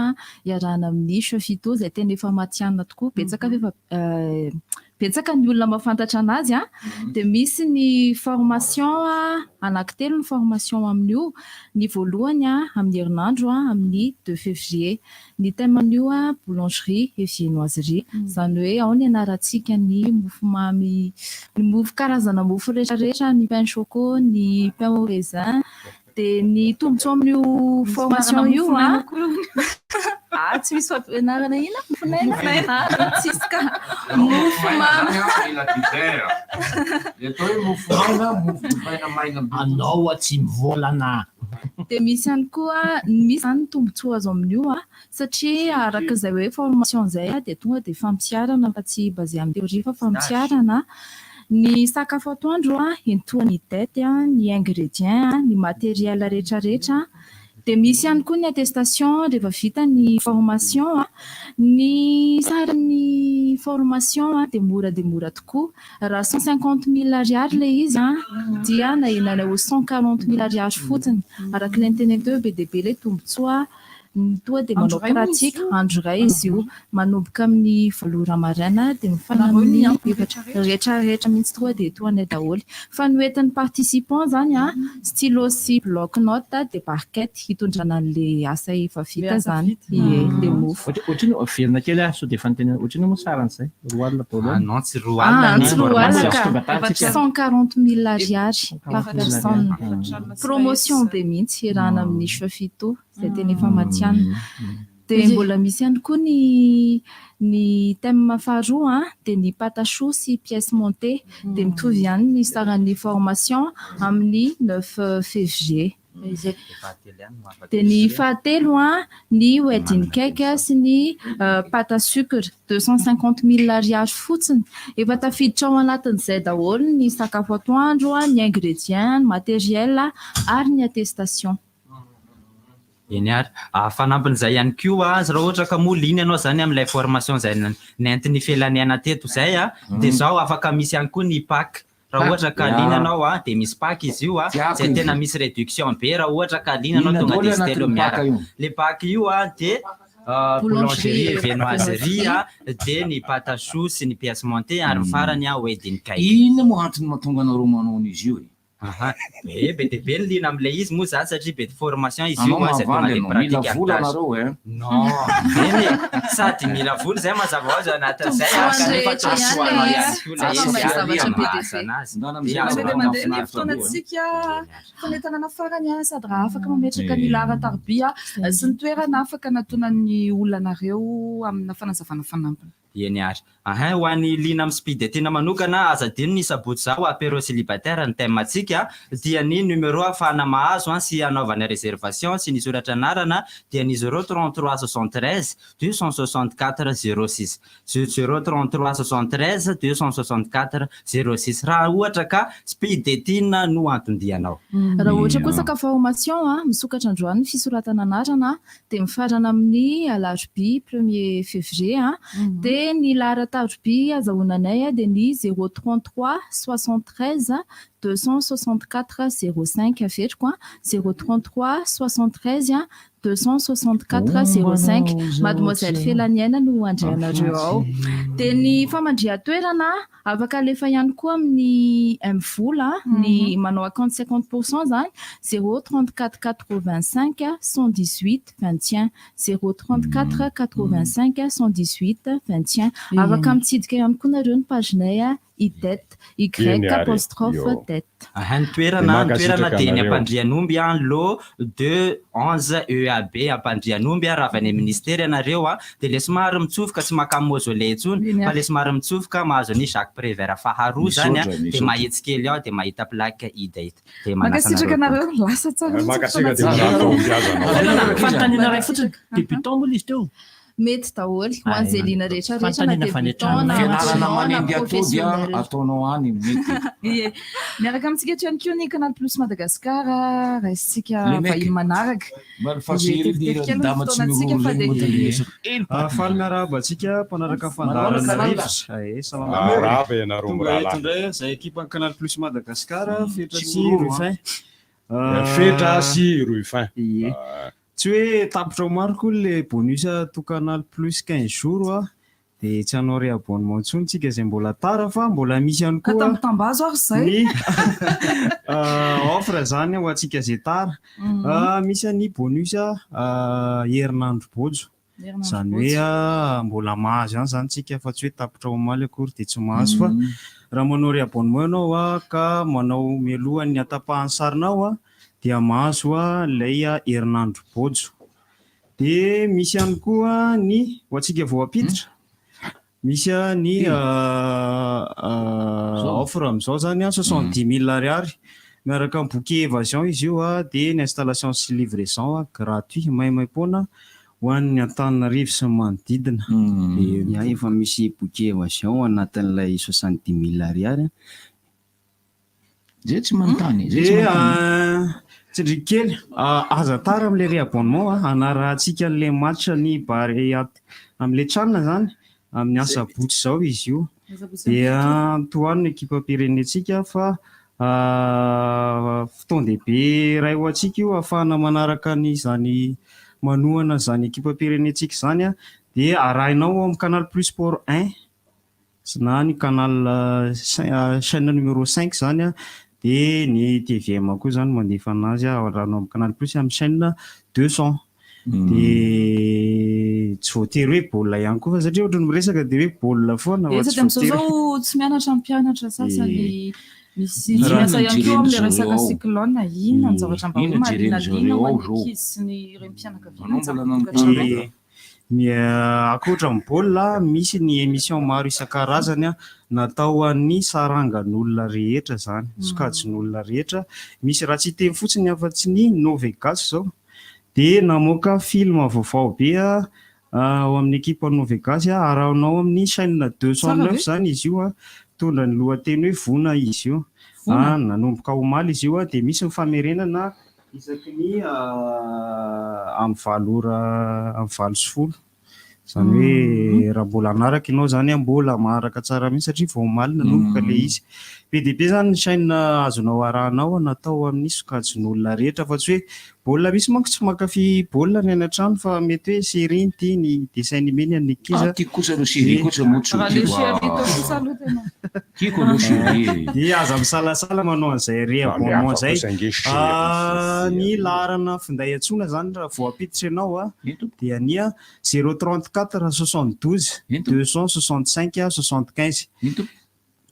iarahana amin'ny Chef Ito izay tena efa matihanina tokoa, betsaka efa Betsaka ny olona mahafantatra anazy an! Dia misy ny formation anankitelo ny formation amin'io, ny voalohany amin'ny herinandro amin'ny deux février. Ny thème amin'io boulangerie et viennoiserie, izany hoe ao ny ianarantsika ny mofomamy, ny mofo karazana mofo rehetrarehetra, ny pain choco, ny pain au raisin, Dia ny tombontsoa amin'io formation io an. Ah, tsy misy fampianarana inona? Mofonaina? Ah, tsisy ka. Mofo mamy. Ny atao hoe mofo maina, mofo dipaina maina be. Anao tsy mivolana. Dia misy ihany koa, misy izany ny tombontsoa azo amin'io an, satria araka izay hoe formation izay dia tonga dia fampiharana fa tsy basé amin'ny théorie fa fampiharana. Ny sakafo atoandro entohan'ny dette, ny ingrédients, ny matériel rehetrarehetra. Dia misy ihany koa ny attestation rehefa vita ny formation. Ny saran'ny formation dia mora dia mora tokoa. Raha 150 000 ariary ilay izy dia nahenana ho 140 000 ariary fotsiny. Araka ilay noteneniko teo hoe be dia be ilay tombontsoa. Ny toa dia manao Andro iray moa izy pratique io? andro iray izy io, manomboka amin'ny valo ora maraina dia mifarana Nareo ny amin'ny ampy efatra. rehetra rehetra. Rehetra rehetra mihitsy tonga dia tohanay daholo. Fa ny hoentin'ny participant izany an, stylo sy bloc note dia barquette hitondrana an'ilay asa efa Ilay vita asa izany. vita. Ie, ilay mofo. Ohatrino, averina kely aho sao dia efa nitenenana, ohatrino moa saran'izay? 20 Ah voalohany? non, tsy roa Ah, alina ny tsy roa alina formation. ka. Tonga tany tsika. 140 000 ariary par 140 000 personne. ariary. Promotion be mihitsy iarahana amin'ny Chef Ito. Izay tena efa matihanina. Dia mbola misy ihany koa ny ny thème faharoa dia ny pâte à choux sy pièce montée. Dia mitovy ihany ny saran'ny formation amin'ny 9 février. Izay. Dia ny fahatelo an, ny wedding cake sy ny pâte à sucre, 250 000 ariary fotsiny. Efa tafiditra ao anatin'izay daholo ny sakafo atoandro, ny ingrédients, ny matériel ary ny attestation. Eny ary. Fanampin'izay ihany koa azy raha ohatra ka moa liana ianao zany amin'ilay formation izay nentin'ny Felaniaina teto izay a, dia zao afaka misy ihany koa ny pack. Raha ohatra ka liana ianao a, dia misy pack izy io a, izay tena misy réduction be raha ohatra ka liana ianao tonga dia izy telo miaraka. Le pack io a dia boulangerie viennoiserie a, dia ny pâte à choux sy ny pièce montée ary ny farany a wedding cake. Inona moa antony mahatonga anareo manao an'izy io e? Aha, be be dia be ny liana amin'ilay izy moa zany satria be formation izy io Anao a, izay tonga mahavandy dia ianao, mila pratique vola atage. anareo e. Non, eny e, sady mila vola izay mazava ho azy ao anatin'izay a, Tombontsoa kanefa rehetra ihany tombontsoanao ilay ihany izy. koa ilay Afaka izy mahay a, zavatra be dia be. mahazo anazy. Dia Mandeha azo dia atao mandeha ny mahafinaritra be. fotoanantsika fanentanana farany a, sady raha afaka mametraka ny laharan-tarobia sy ny toerana afaka natonan'ny olona anareo amina fanazavana fanampiny. Eny ary. Ahin, ho an'i liana amin'ny speed dating manokana, aza adino ny sabotsy izao apéro célibataire ny thème antsika, dia ny numéro ahafahana mahazo an sy hanaovana réservation sy ny soratra anarana dia ny 0 33 73 264 06. 0 33 73 264 06 raha ohatra ka speed dating no anton-dianao. Raha ohatra kosa ka formation a, misokatra androany ny fisoratana anarana dia mifarana amin'ny alarobia premier février a, dia ny laharan-tarobia azahoananay a dia ny 033 73 264 05 averiko a 033 73 264 05. Mademoiselle Felaniaina no andray anareo ao. Dia ny famandrihan-toerana afaka alefa ihany koa amin'ny MVola, ny manao acompte 50% zany 034 85 118 21, 034 85 118 21. Afaka mitsidika ihany koa nareo ny page-nay a idet y apostrophe det. Aha, ny toerana dia ny Ampandrianomby a, lot 2 11 EAB Ampandrianomby a. Raha avy any ministera ianareo a, dia le somary mitsofoka, tsy maka mausolée intsony fa le somary mitsofoka mahazo ny Jacques Prévert faharoa zany a, dia mahitsy kely ao dia mahita plaque IDET. Dia Mankasitraka anareo, lasa tsara. Mankasitraka dia Fanontaniana ray fotsiny, débutant moa izy teo? Mety daholo ho an'izay liana rehetra rehetra, na Fanontaniana débutant na Fianarana na manendy atody a professionnel. Ataonao any mety. Ie. Miaraka amintsika eto ihany koa ny Canal Plus Madagascar, raisitsika Le mec. vahiny manaraka. Mba fasy dama tsy Fotoanantsika fa dia Faly miarahaba antsika mpanaraka fandaharana rivotra. Eh, salama. Miarahaba ianareo Tonga mirahalahy. eto indray zay ekipan'ny Canal Plus Madagascar, Fetra sy Tsy miroro, Ruffin. Fetra sy Ruffin. Ie. Tsy hoe tapitra omaly koa le bonus ato Canal Plus 15 jours a. Dia tsy hanao réabonnement intsony tsika izay mbola tara fa mbola misy ihany Ka koa tambitambazo ary izay. ny offre zany ho antsika zay tara. Misy any bonus herinandro bojo. Herinandro Zany hoe bojo. mbola mahazo ihany zany tsika fa tsy hoe tapitra omaly akory dia tsy mahazo, fa raha manao réabonnement ianao a ka manao mialohan'ny atapahan'ny sarinao a dia mahazo ilay herinandro bojo. Dia misy ihany koa ny ho antsika vao ampiditra. Misy ny offre amin'izao zany a 70 000 ariary miaraka amin'ny bouquet évasion izy io a, dia ny installation sy livraison gratuit, maimaimpoana ho an'ny Antananarivo sy ny manodidina. Dia efa misy bouquet évasion anatin'ilay 70 000 ariary. Zay tsy manontany, zay tsy Dia manontany. Tsindriky kely, aza tara amin'ilay réabonnement a, hanarahantsika an'ilay match ny Barea amin'ilay CHAN zany amin'ny asabotsy izao izy io. Dia tohano ny ekipam-pirenentsika fa fotoan-dehibe iray ho antsika io ahafahana manaraka ny zany manohana zany ekipam-pirenentsika izany a, dia arahinao amin'ny Canal Plus Sport 1 na ny canal chaîne numéro 5 zany a, dia ny TVM koa zany mandefa anazy a, arahinao amin'ny Canal Plus amin'ny chaîne 200. Dia tsy voatery hoe baolina ihany koa fa satria ohatran'ny miresaka dia hoe baolina foana fa Etsy tsy dia amin'izao voatery. zao tsy mianatra ny mpianatra sasany, misy tsy Inona miasa ihany koa amin'ilay jeren'ny resaka zareo ao? cyclone, inona ny zavatra mba hoe Inona jeren'ny mahaliana zareo ho ao an'ny zao? ankizy sy ny renim-pianakaviana Anao ny mbola zavatra nanontany. tokantrano. Ny ankoatra ny baolina, misy ny émission maro isan-karazany natao ho an'ny sarangan'olona rehetra izany, sokajin'olona rehetra. Misy raha tsy hiteny fotsiny afa-tsy ny Novegas izao dia namoaka film vaovao be ao amin'ny ekipan'ny Novegas, arahinao amin'ny chaîne 209 izany izy io, mitondra ny lohateny hoe Vona izy io. Nanomboka omaly izy io dia misy ny famerenana Isaky ny amin'ny valo ora, amin'ny 8h10. Izany hoe raha mbola hanaraka ianao izany an, mbola maharaka tsara mihitsy satria vao omaly nanomboka ilay izy. Be dia be izany ny chaîne azonao arahana ao natao amin'ny sokajin'olona rehetra fa tsy hoe baolina, misy manko tsy mankafy baolina ny any an-trano fa mety hoe série no tiany, dessin animé ny an'ny ankizy. Ah, tiako kosa aloha série kosa moa tsy ho Raha le tiako série ah. tao kosa aloha tena. Tiako aloha série e. Dia aza misalasala manao an'izay réabonnement Samy hafa izay. kosa ange série Ah, sy ny série. laharana finday antsoina izany raha voampiditra ianao a, dia ny 034 72 265 75.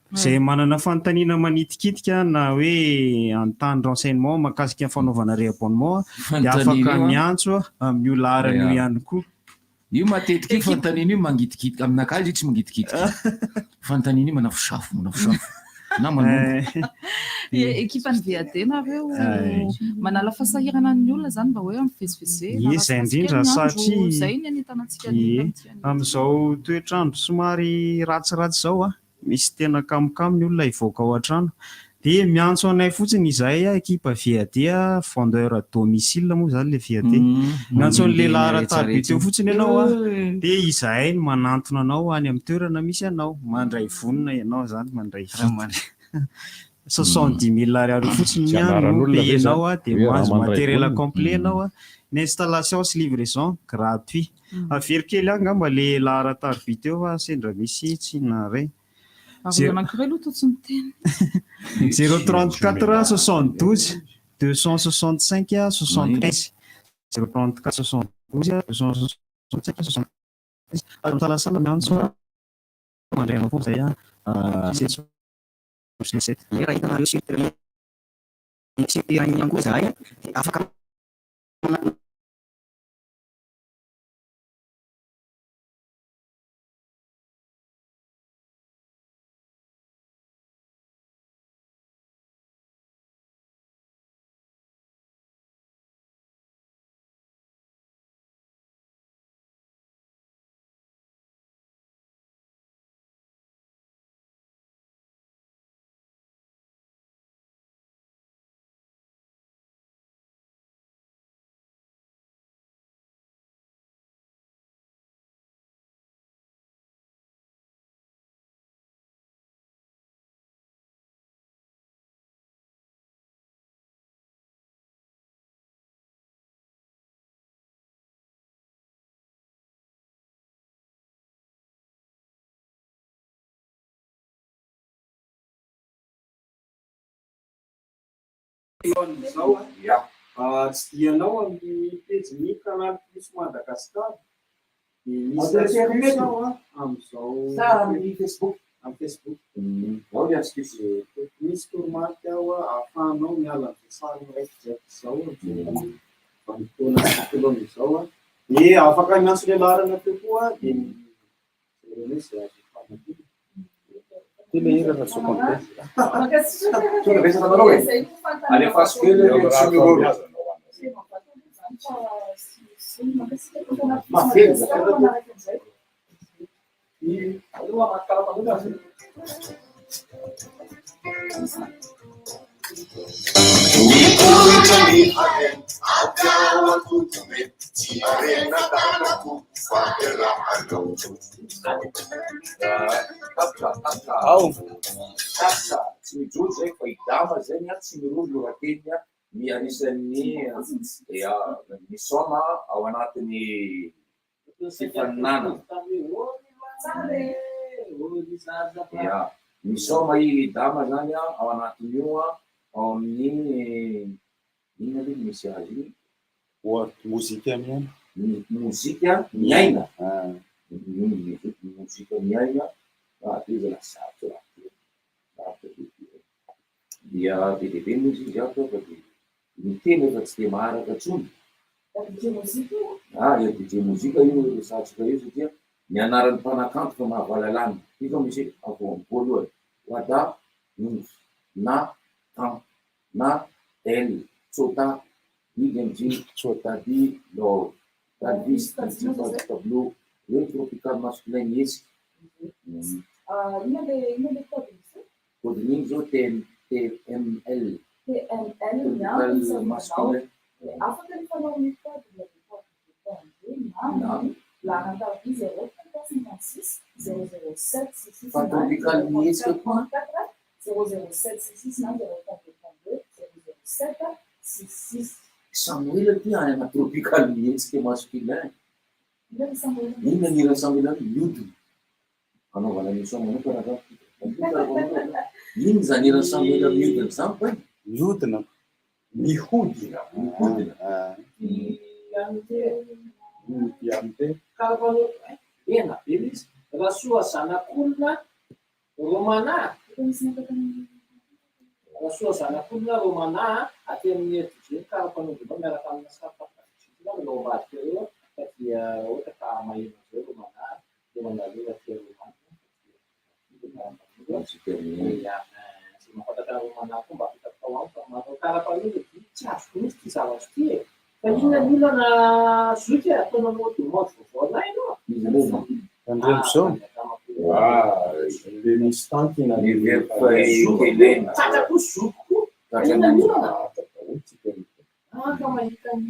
Izay manana fanontaniana manitikitika na hoe hanontany renseignement mahakasika ny fanaovana réabonnement dia afaka Fanontaniana io an. miantso amin'io laharana io Ya. ihany koa. Io matetika io fanontaniana io mangitikitika, aminakahy izy io tsy mangitikitika. Fanontaniana io manafosafo, manafosafo. Na manomboka. Ie, ekipan'ny VAD nareo manala fahasahirana ny olona zany mba hoe mivezivezena, Ie, izay indrindra satria izay ny anitanantsika ny Ie, olona amin'ity anio. amin'izao toetr'andro somary ratsiratsy izao an, misy tena kamokamo ny olona hivoaka ao an-trano dia miantso anay fotsiny izahay ekipa VAD, vendeur à domicile moa izany ilay VAD, miantso an'ilay laharan-tariby teo fotsiny ianao an, dia izahay no manantona anao any amin'ny toerana misy anao, mandray vonona ianao izany, mandray vita. 70 000 ariary fotsiny Tsy ny no anaran'olona ve payer-nao izany? dia Hoe raha mahazo mandray matériel vonona? complet ianao an, ny installation sy livraison gratuit. Averiko kely ihany angamba ilay laharan-tariby teo fa sendra misy tsy naharay. Ary olona anankiray aloha toa tsy miteny. 034 72 265 75 034 72 265 75 Aza misalasala miantso mandray anao foana izay 7 sur 7. Raha hitanareo sur terrain sur terrain ihany koa izahay dia afaka manatona. Alohan'izao an, tsidihanao amin'ny pejin'ny Canal Plus Madagascar dia misy astuce ao an amin'izao Amin'ny Facebook. Amin'ny Facebook. Ao ny astuce. Misy toromarika ao ahafahanao miala amin'izao sary miraikidraiky izao amin'izao vanim-potoana tontolo amin'izao an. Dia afaka miantso ilay laharana teo koa dia jerena eo izay azo ifanampiana. Ty le hira fa tsy compte. Tonga betsaka anareo e. Alefaso kely le tsy miroro. Mahavelo zaka. Mipoitra ny harena avy ao an-kodiny, tsy harena tanako fa iarahanao. Ao. Tasa tsy mijoro zay fa i Dama zay ny tsy miroro lohateny ny anisan'ny ya misaoma ao anatin'ny fifaninanana. Ya, misaoma i Dama zany ao anatin'io ao amin'ny inona aloha no misy azy iny? Mozika miaina. Mozika miaina. Mozika miaina. Ah, ty zalahy sarotra raha ty. Sarotra be ty. Dia be dia be moa izy ato fa dia ny tena efa tsy dia maharaka intsony. Ah, io DJ mozika io resahantsika io satria ny anaran'ny mpanakanto fa mahavalalana. Io zao misy voalohany, Wada, Nofy, na, Tan, na, El, Tsota, Big MJ, Tsota B, Love, Talvis, DJ Tableau, Le Tropical Masculin mihetsika. Inona le inona le code izy? Code-n'iny zao TML. TML Tropical Masculin. Afaka ny fanao amin'ny code 032 na ny laharan-tariby 034 56 007 66 Fa na tropical mihetsika koa. 034 007 66 na 032 32 007 66. Samoela ty any ana tropical mihetsika masculin. Inona ny Samoela? Inona ny hiran'i Samoela any? Miodina. Anaovana émission manokana za. Inona izany hiran'i Samoela miodina izany bay? Miodina. Mihodina. Mihodina. Ena be mihitsy. Rasoa Zanakolona Romana. Rasoa Zanakolona Romana aty amin'ny RDJ ny karapanondronao miaraka amina sary tafiditra ao ambadika ireo fa dia raha ohatra ka maheno an'izao Romana dia manareo aty Romana. Izay mahafantatra an'i Romana koa mba apetako tao amiko fa manao karapanondro dia tsy azoko mihitsy ity zavatra ity e. Fa inona ny olana zoky e? Ataonao mot de mode vaovao anay ianao? Tandremo zao. Ah, le misy tankina Ny verfa Tratra koa zoko koa. Fa inona ny olana? Ah, ka mahita ny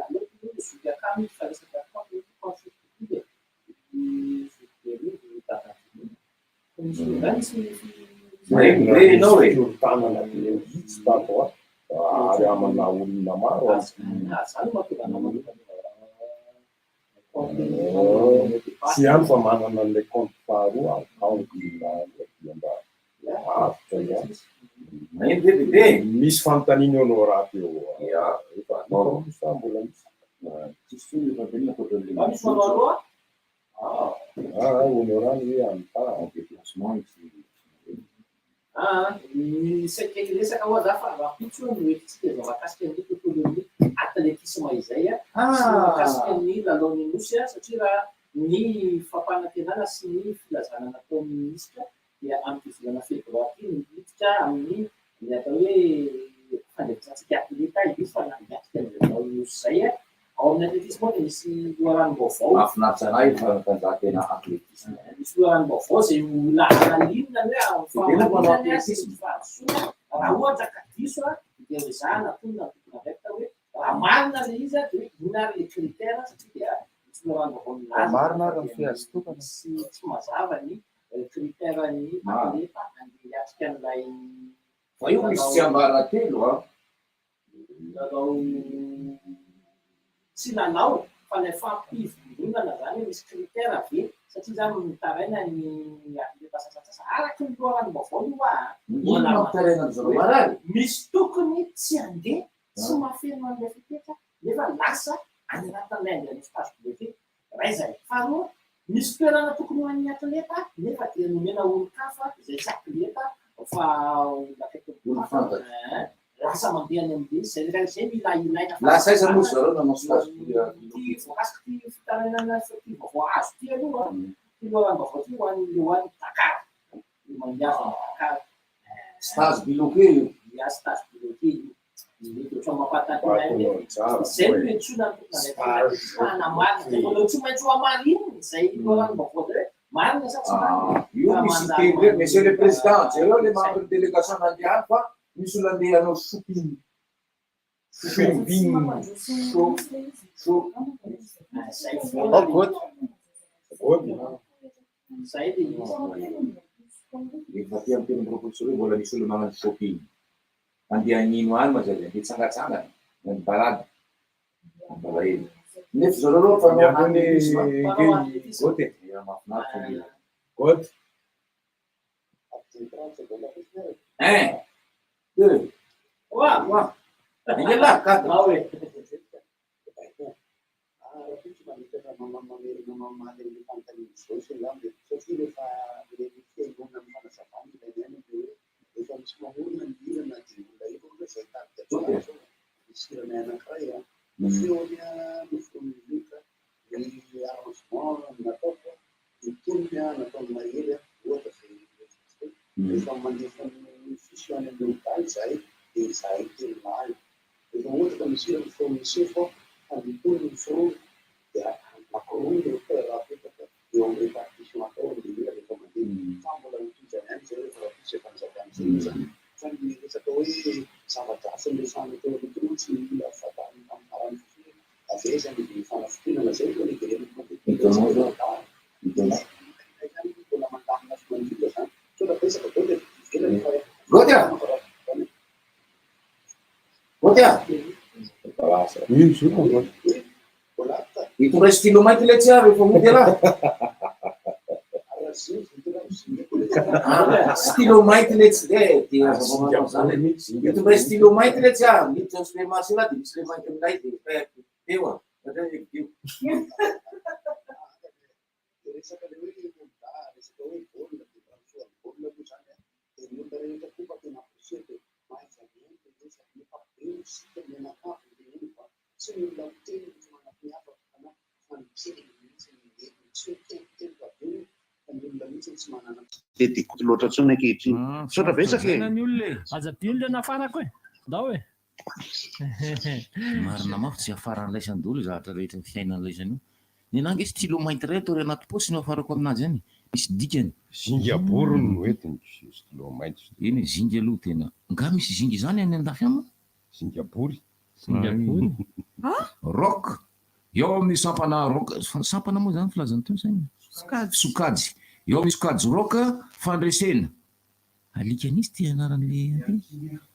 aleoko aloha ny zoky akama izy fa resaka compte compte Facebook e. Ny zoky be aloha ny dadanjy. Fa misy olona misy Maheno be ianao e. Fikorontanana be mihitsy tato a. Ary amana olona maro aza. Zany no mahatonga anao manokana. Tsy ihany fa manana an'ilay compte faharoa aho, ao ny dia mba avotra ihany. Maheno ve bebe? Misy fanontaniana eo Honorable eo. Ya, efa atao sa mbola misy? Tsisy intsony efa be ny ankoatran'ilay Mba misy manao aloha? Ah, Honorable hoe anontany. En déplacement izy. Ah, ny saika hiresaka hoa za fa rahampitso no entintsika izay mahakasika ny tontolon'ny atletisme izay sy ny mahakasika ny lalaon'ny Nosy satria raha ny fampanantenana sy ny filazana nataon'ny minisitra dia amin'ity volana febroary ity no hiditra amin'ny ny atao hoe fandraisantsika atleta hiofana hiatrika ny lalaon'ny Nosy izay. Ao amin'ny atletisme ao dia misy loharanom-baovao. Mahafinaritra anay ny fanatanjahantena atletisme. Misy loharanom-baovao izay ho lahalalina ny hoe amin'ny Dia mpanao fahamarinana sy atletisme. ny fahadisoana. Raha ohatra ka diso dia ho ezahana atonina ny tompon'andraikitra hoe raha marina ilay izy dia hoe inona ary ilay critère satria dia misy loharanom-baovao milaza Marina ary ny fa dia fehazo tokana. misy tsy mazava ny critère ny atleta andeha hiatrika an'ilay Fa io misy tsiambaratelo an. Lalao tsy lalao fa ilay fampivondronana zany hoe misy critère ve satria zany mitaraina ny atleta sasantsasany araka ny loharanom-baovao io hoa a. Inona no mampitaraina an-dry zareo marary? Misy tokony tsy handeha tsy mahafeno an'ilay fepetra nefa lasa any anatin'ilay andeha hanao stage bloqué. Iray izay. Faharoa, misy toerana tokony ho an'ny atleta nefa dia nomena olon-kafa izay tsy atleta fa olona akaiky Olon fantatra. Eh, lasa mandeha any amin'ilay izy. Izay rehetra izay mila ilaina Lasa aiza moa ry zareo nanao stage Ity voakasika ity fitarainana sy ity vaovao azo ity aloha, ity loharanom-baovao ity ho an'ny ho an'ny Dakar. Ny mandeha avy any Dakar. Stage bloqué io. Ya, stage bloqué io. Mety ohatran'ny mampahatahotra ahy hoe izay no iantsoana ny tompon'andraikitra fa hanamarina. Dia mbola tsy maintsy ho hamarinina izay loharanom-baovao izay hoe marina sa tsy marina. Io misy teny hoe Monsieur le Président, jereo le membre ny délégation nandeha any fa misy olona andeha hanao shopping. Shopping. Shop. Shop. Izay foana. Oh, good. Good. Izay le izy. Rehefa aty amin'ny 2023 mbola misy olona manano shopping. Andeha hagnino any ma zay, andeha hitsangatsangana, na mibalady. Mampalahelo. Nefa zareo aloha mpanao Mialoha ny atletisme. nge God e. Ya, mahafinaritra ny God. Un, deux, trois. Enga lah, quatre. Rahampitso mametraka mamerina mamaly an'ilay fanontaniana izao sy angamba e, satria rehefa ireny fihainoana ny fanazavana ilaina ihany ilay hoe rehefa misy mamorona ny hira na dia olona eto aza izay tarika tsara zao, misy hiranay anankiray an, ny feony an, noforonin'i mandefa ny fiche any amin'ny hopitaly izahay dia izahay telo lahy. Rehefa ohatra ka misy hira noforonin'i Sefo ka nitony ny forony dia anankiroa ny auteur apetaka eo amin'ny répartition atao amin'ilay hira rehefa mandeha. Fa mbola hotohizana ihany izay rehefa rahampitso izay fanazavana izay moa izany. Fa ny resaka hoe zava-dratsy noresahana teo aloha teo mantsy ny olona fantarina tamin'ny farany fotsiny hoe avy aiza ny fanafintohinana izay aloha no hiverenako matetika ny resaka hoe fandahana. Ilay ihany mbola mandamina sy mandrindra izany. Misaotra betsaka Goty e! Ivelany fa Goty a! Goty a! Hitondray stylo mainty ilay tsy ary rehefa mody ialahy. Stylo mainty ilay tsy dia dia azavaina zany. Hitondray stylo mainty ilay tsy ary miditra amin'ny supermarché lah dia misy ilay mainty milay dia teo a. Satria io. Dia resaka ilay hoe Honda, resaka hoe baolina, dia transfert ny baolina aloha izany an, dia ny olona rehetra koa mba tena ampirisihako e, mahaiza mihaino ilay resaka, nefa be isika mianakavy no teneniko fa tsy ny olona miteny no tsy manam-piniavana na fa ny miteny mihitsy no mety, tsy miteniteny fa be fa ny olona mihitsy no tsy manana. Dia degout loatra intsony ankehitriny. Misaotra betsaka e! Aza adino le nafarako e! Ndao e! Marina mafy tsy hiafaran'laisany daholo io zavatra rehetra ny fiainan'laisany io. Ny anah ange stylo mainty iray atao anaty paosy no hiafarako aminazy any. Misy dikany. Zinga borony no entiny stylo mainty. Eny e, zinga aloha tena. Nga misy zinga izany any andafy any moa? Zinga bory. Zinga bory. Rock. Eo amin'ny sampana rock, sampana moa izany filazana teo saina? Sokajy. Sokajy. Eo amin'ny sokajy rock, fandresena. Alika nisy ty anaran'le ty?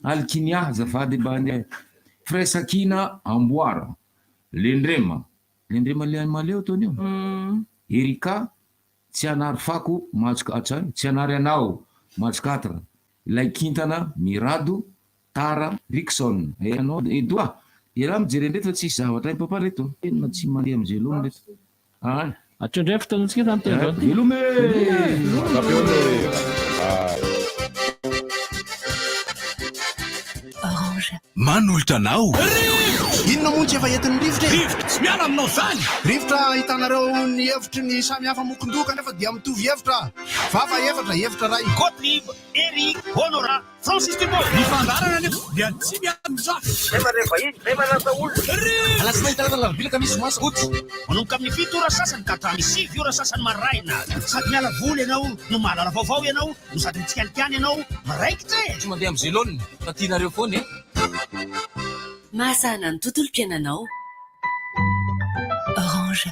Alkinia azafady mba andeha Firaisankina amboara Lendrema Lendrema le any Maleo ataony io Erika Tsy hanary fako match quatre Tsy hanary anao match quatre Ilay kintana Mirado Tara Rickson Eh anao Edoa Ialahy mijery an'ireto fa tsisy zavatra hain'i papa reto Tena tsy mandeha amin'izay loha reto An! Hatreo indray ny fotoanantsika izany teo androany. Veloma e! Mandra-pihaona e! Orange. Manolotra anao. Rivotra! Inona moa no tsy efa entin'ny rivotra e? Rivotra! Tsy miala aminao izany! Rivotra ahitanareo ny hevitry ny samy hafa mokon-doha kanefa dia mitovy hevitra. Vava efatra, hevitra iray. Gottlieb, Eric, Honorat, Francis Dupont. Ny fandaharana anefa dia tsy miandry. Zay mandray vahiny, zay manasa olona. Alatsinainy, talata, alarobia, alakamisy, zoma, sabotsy. Manomboka amin'ny 7 ora sasany ka hatramin'ny 9 ora sasany maraina. Sady miala voly ianao no mahalala vaovao ianao no sady mitsikalikany ianao. Miraikitra e! Tsy mandeha amin'ny zelone fa tianareo foana e! Mahasahana ny tontolom-piainanao. Orange.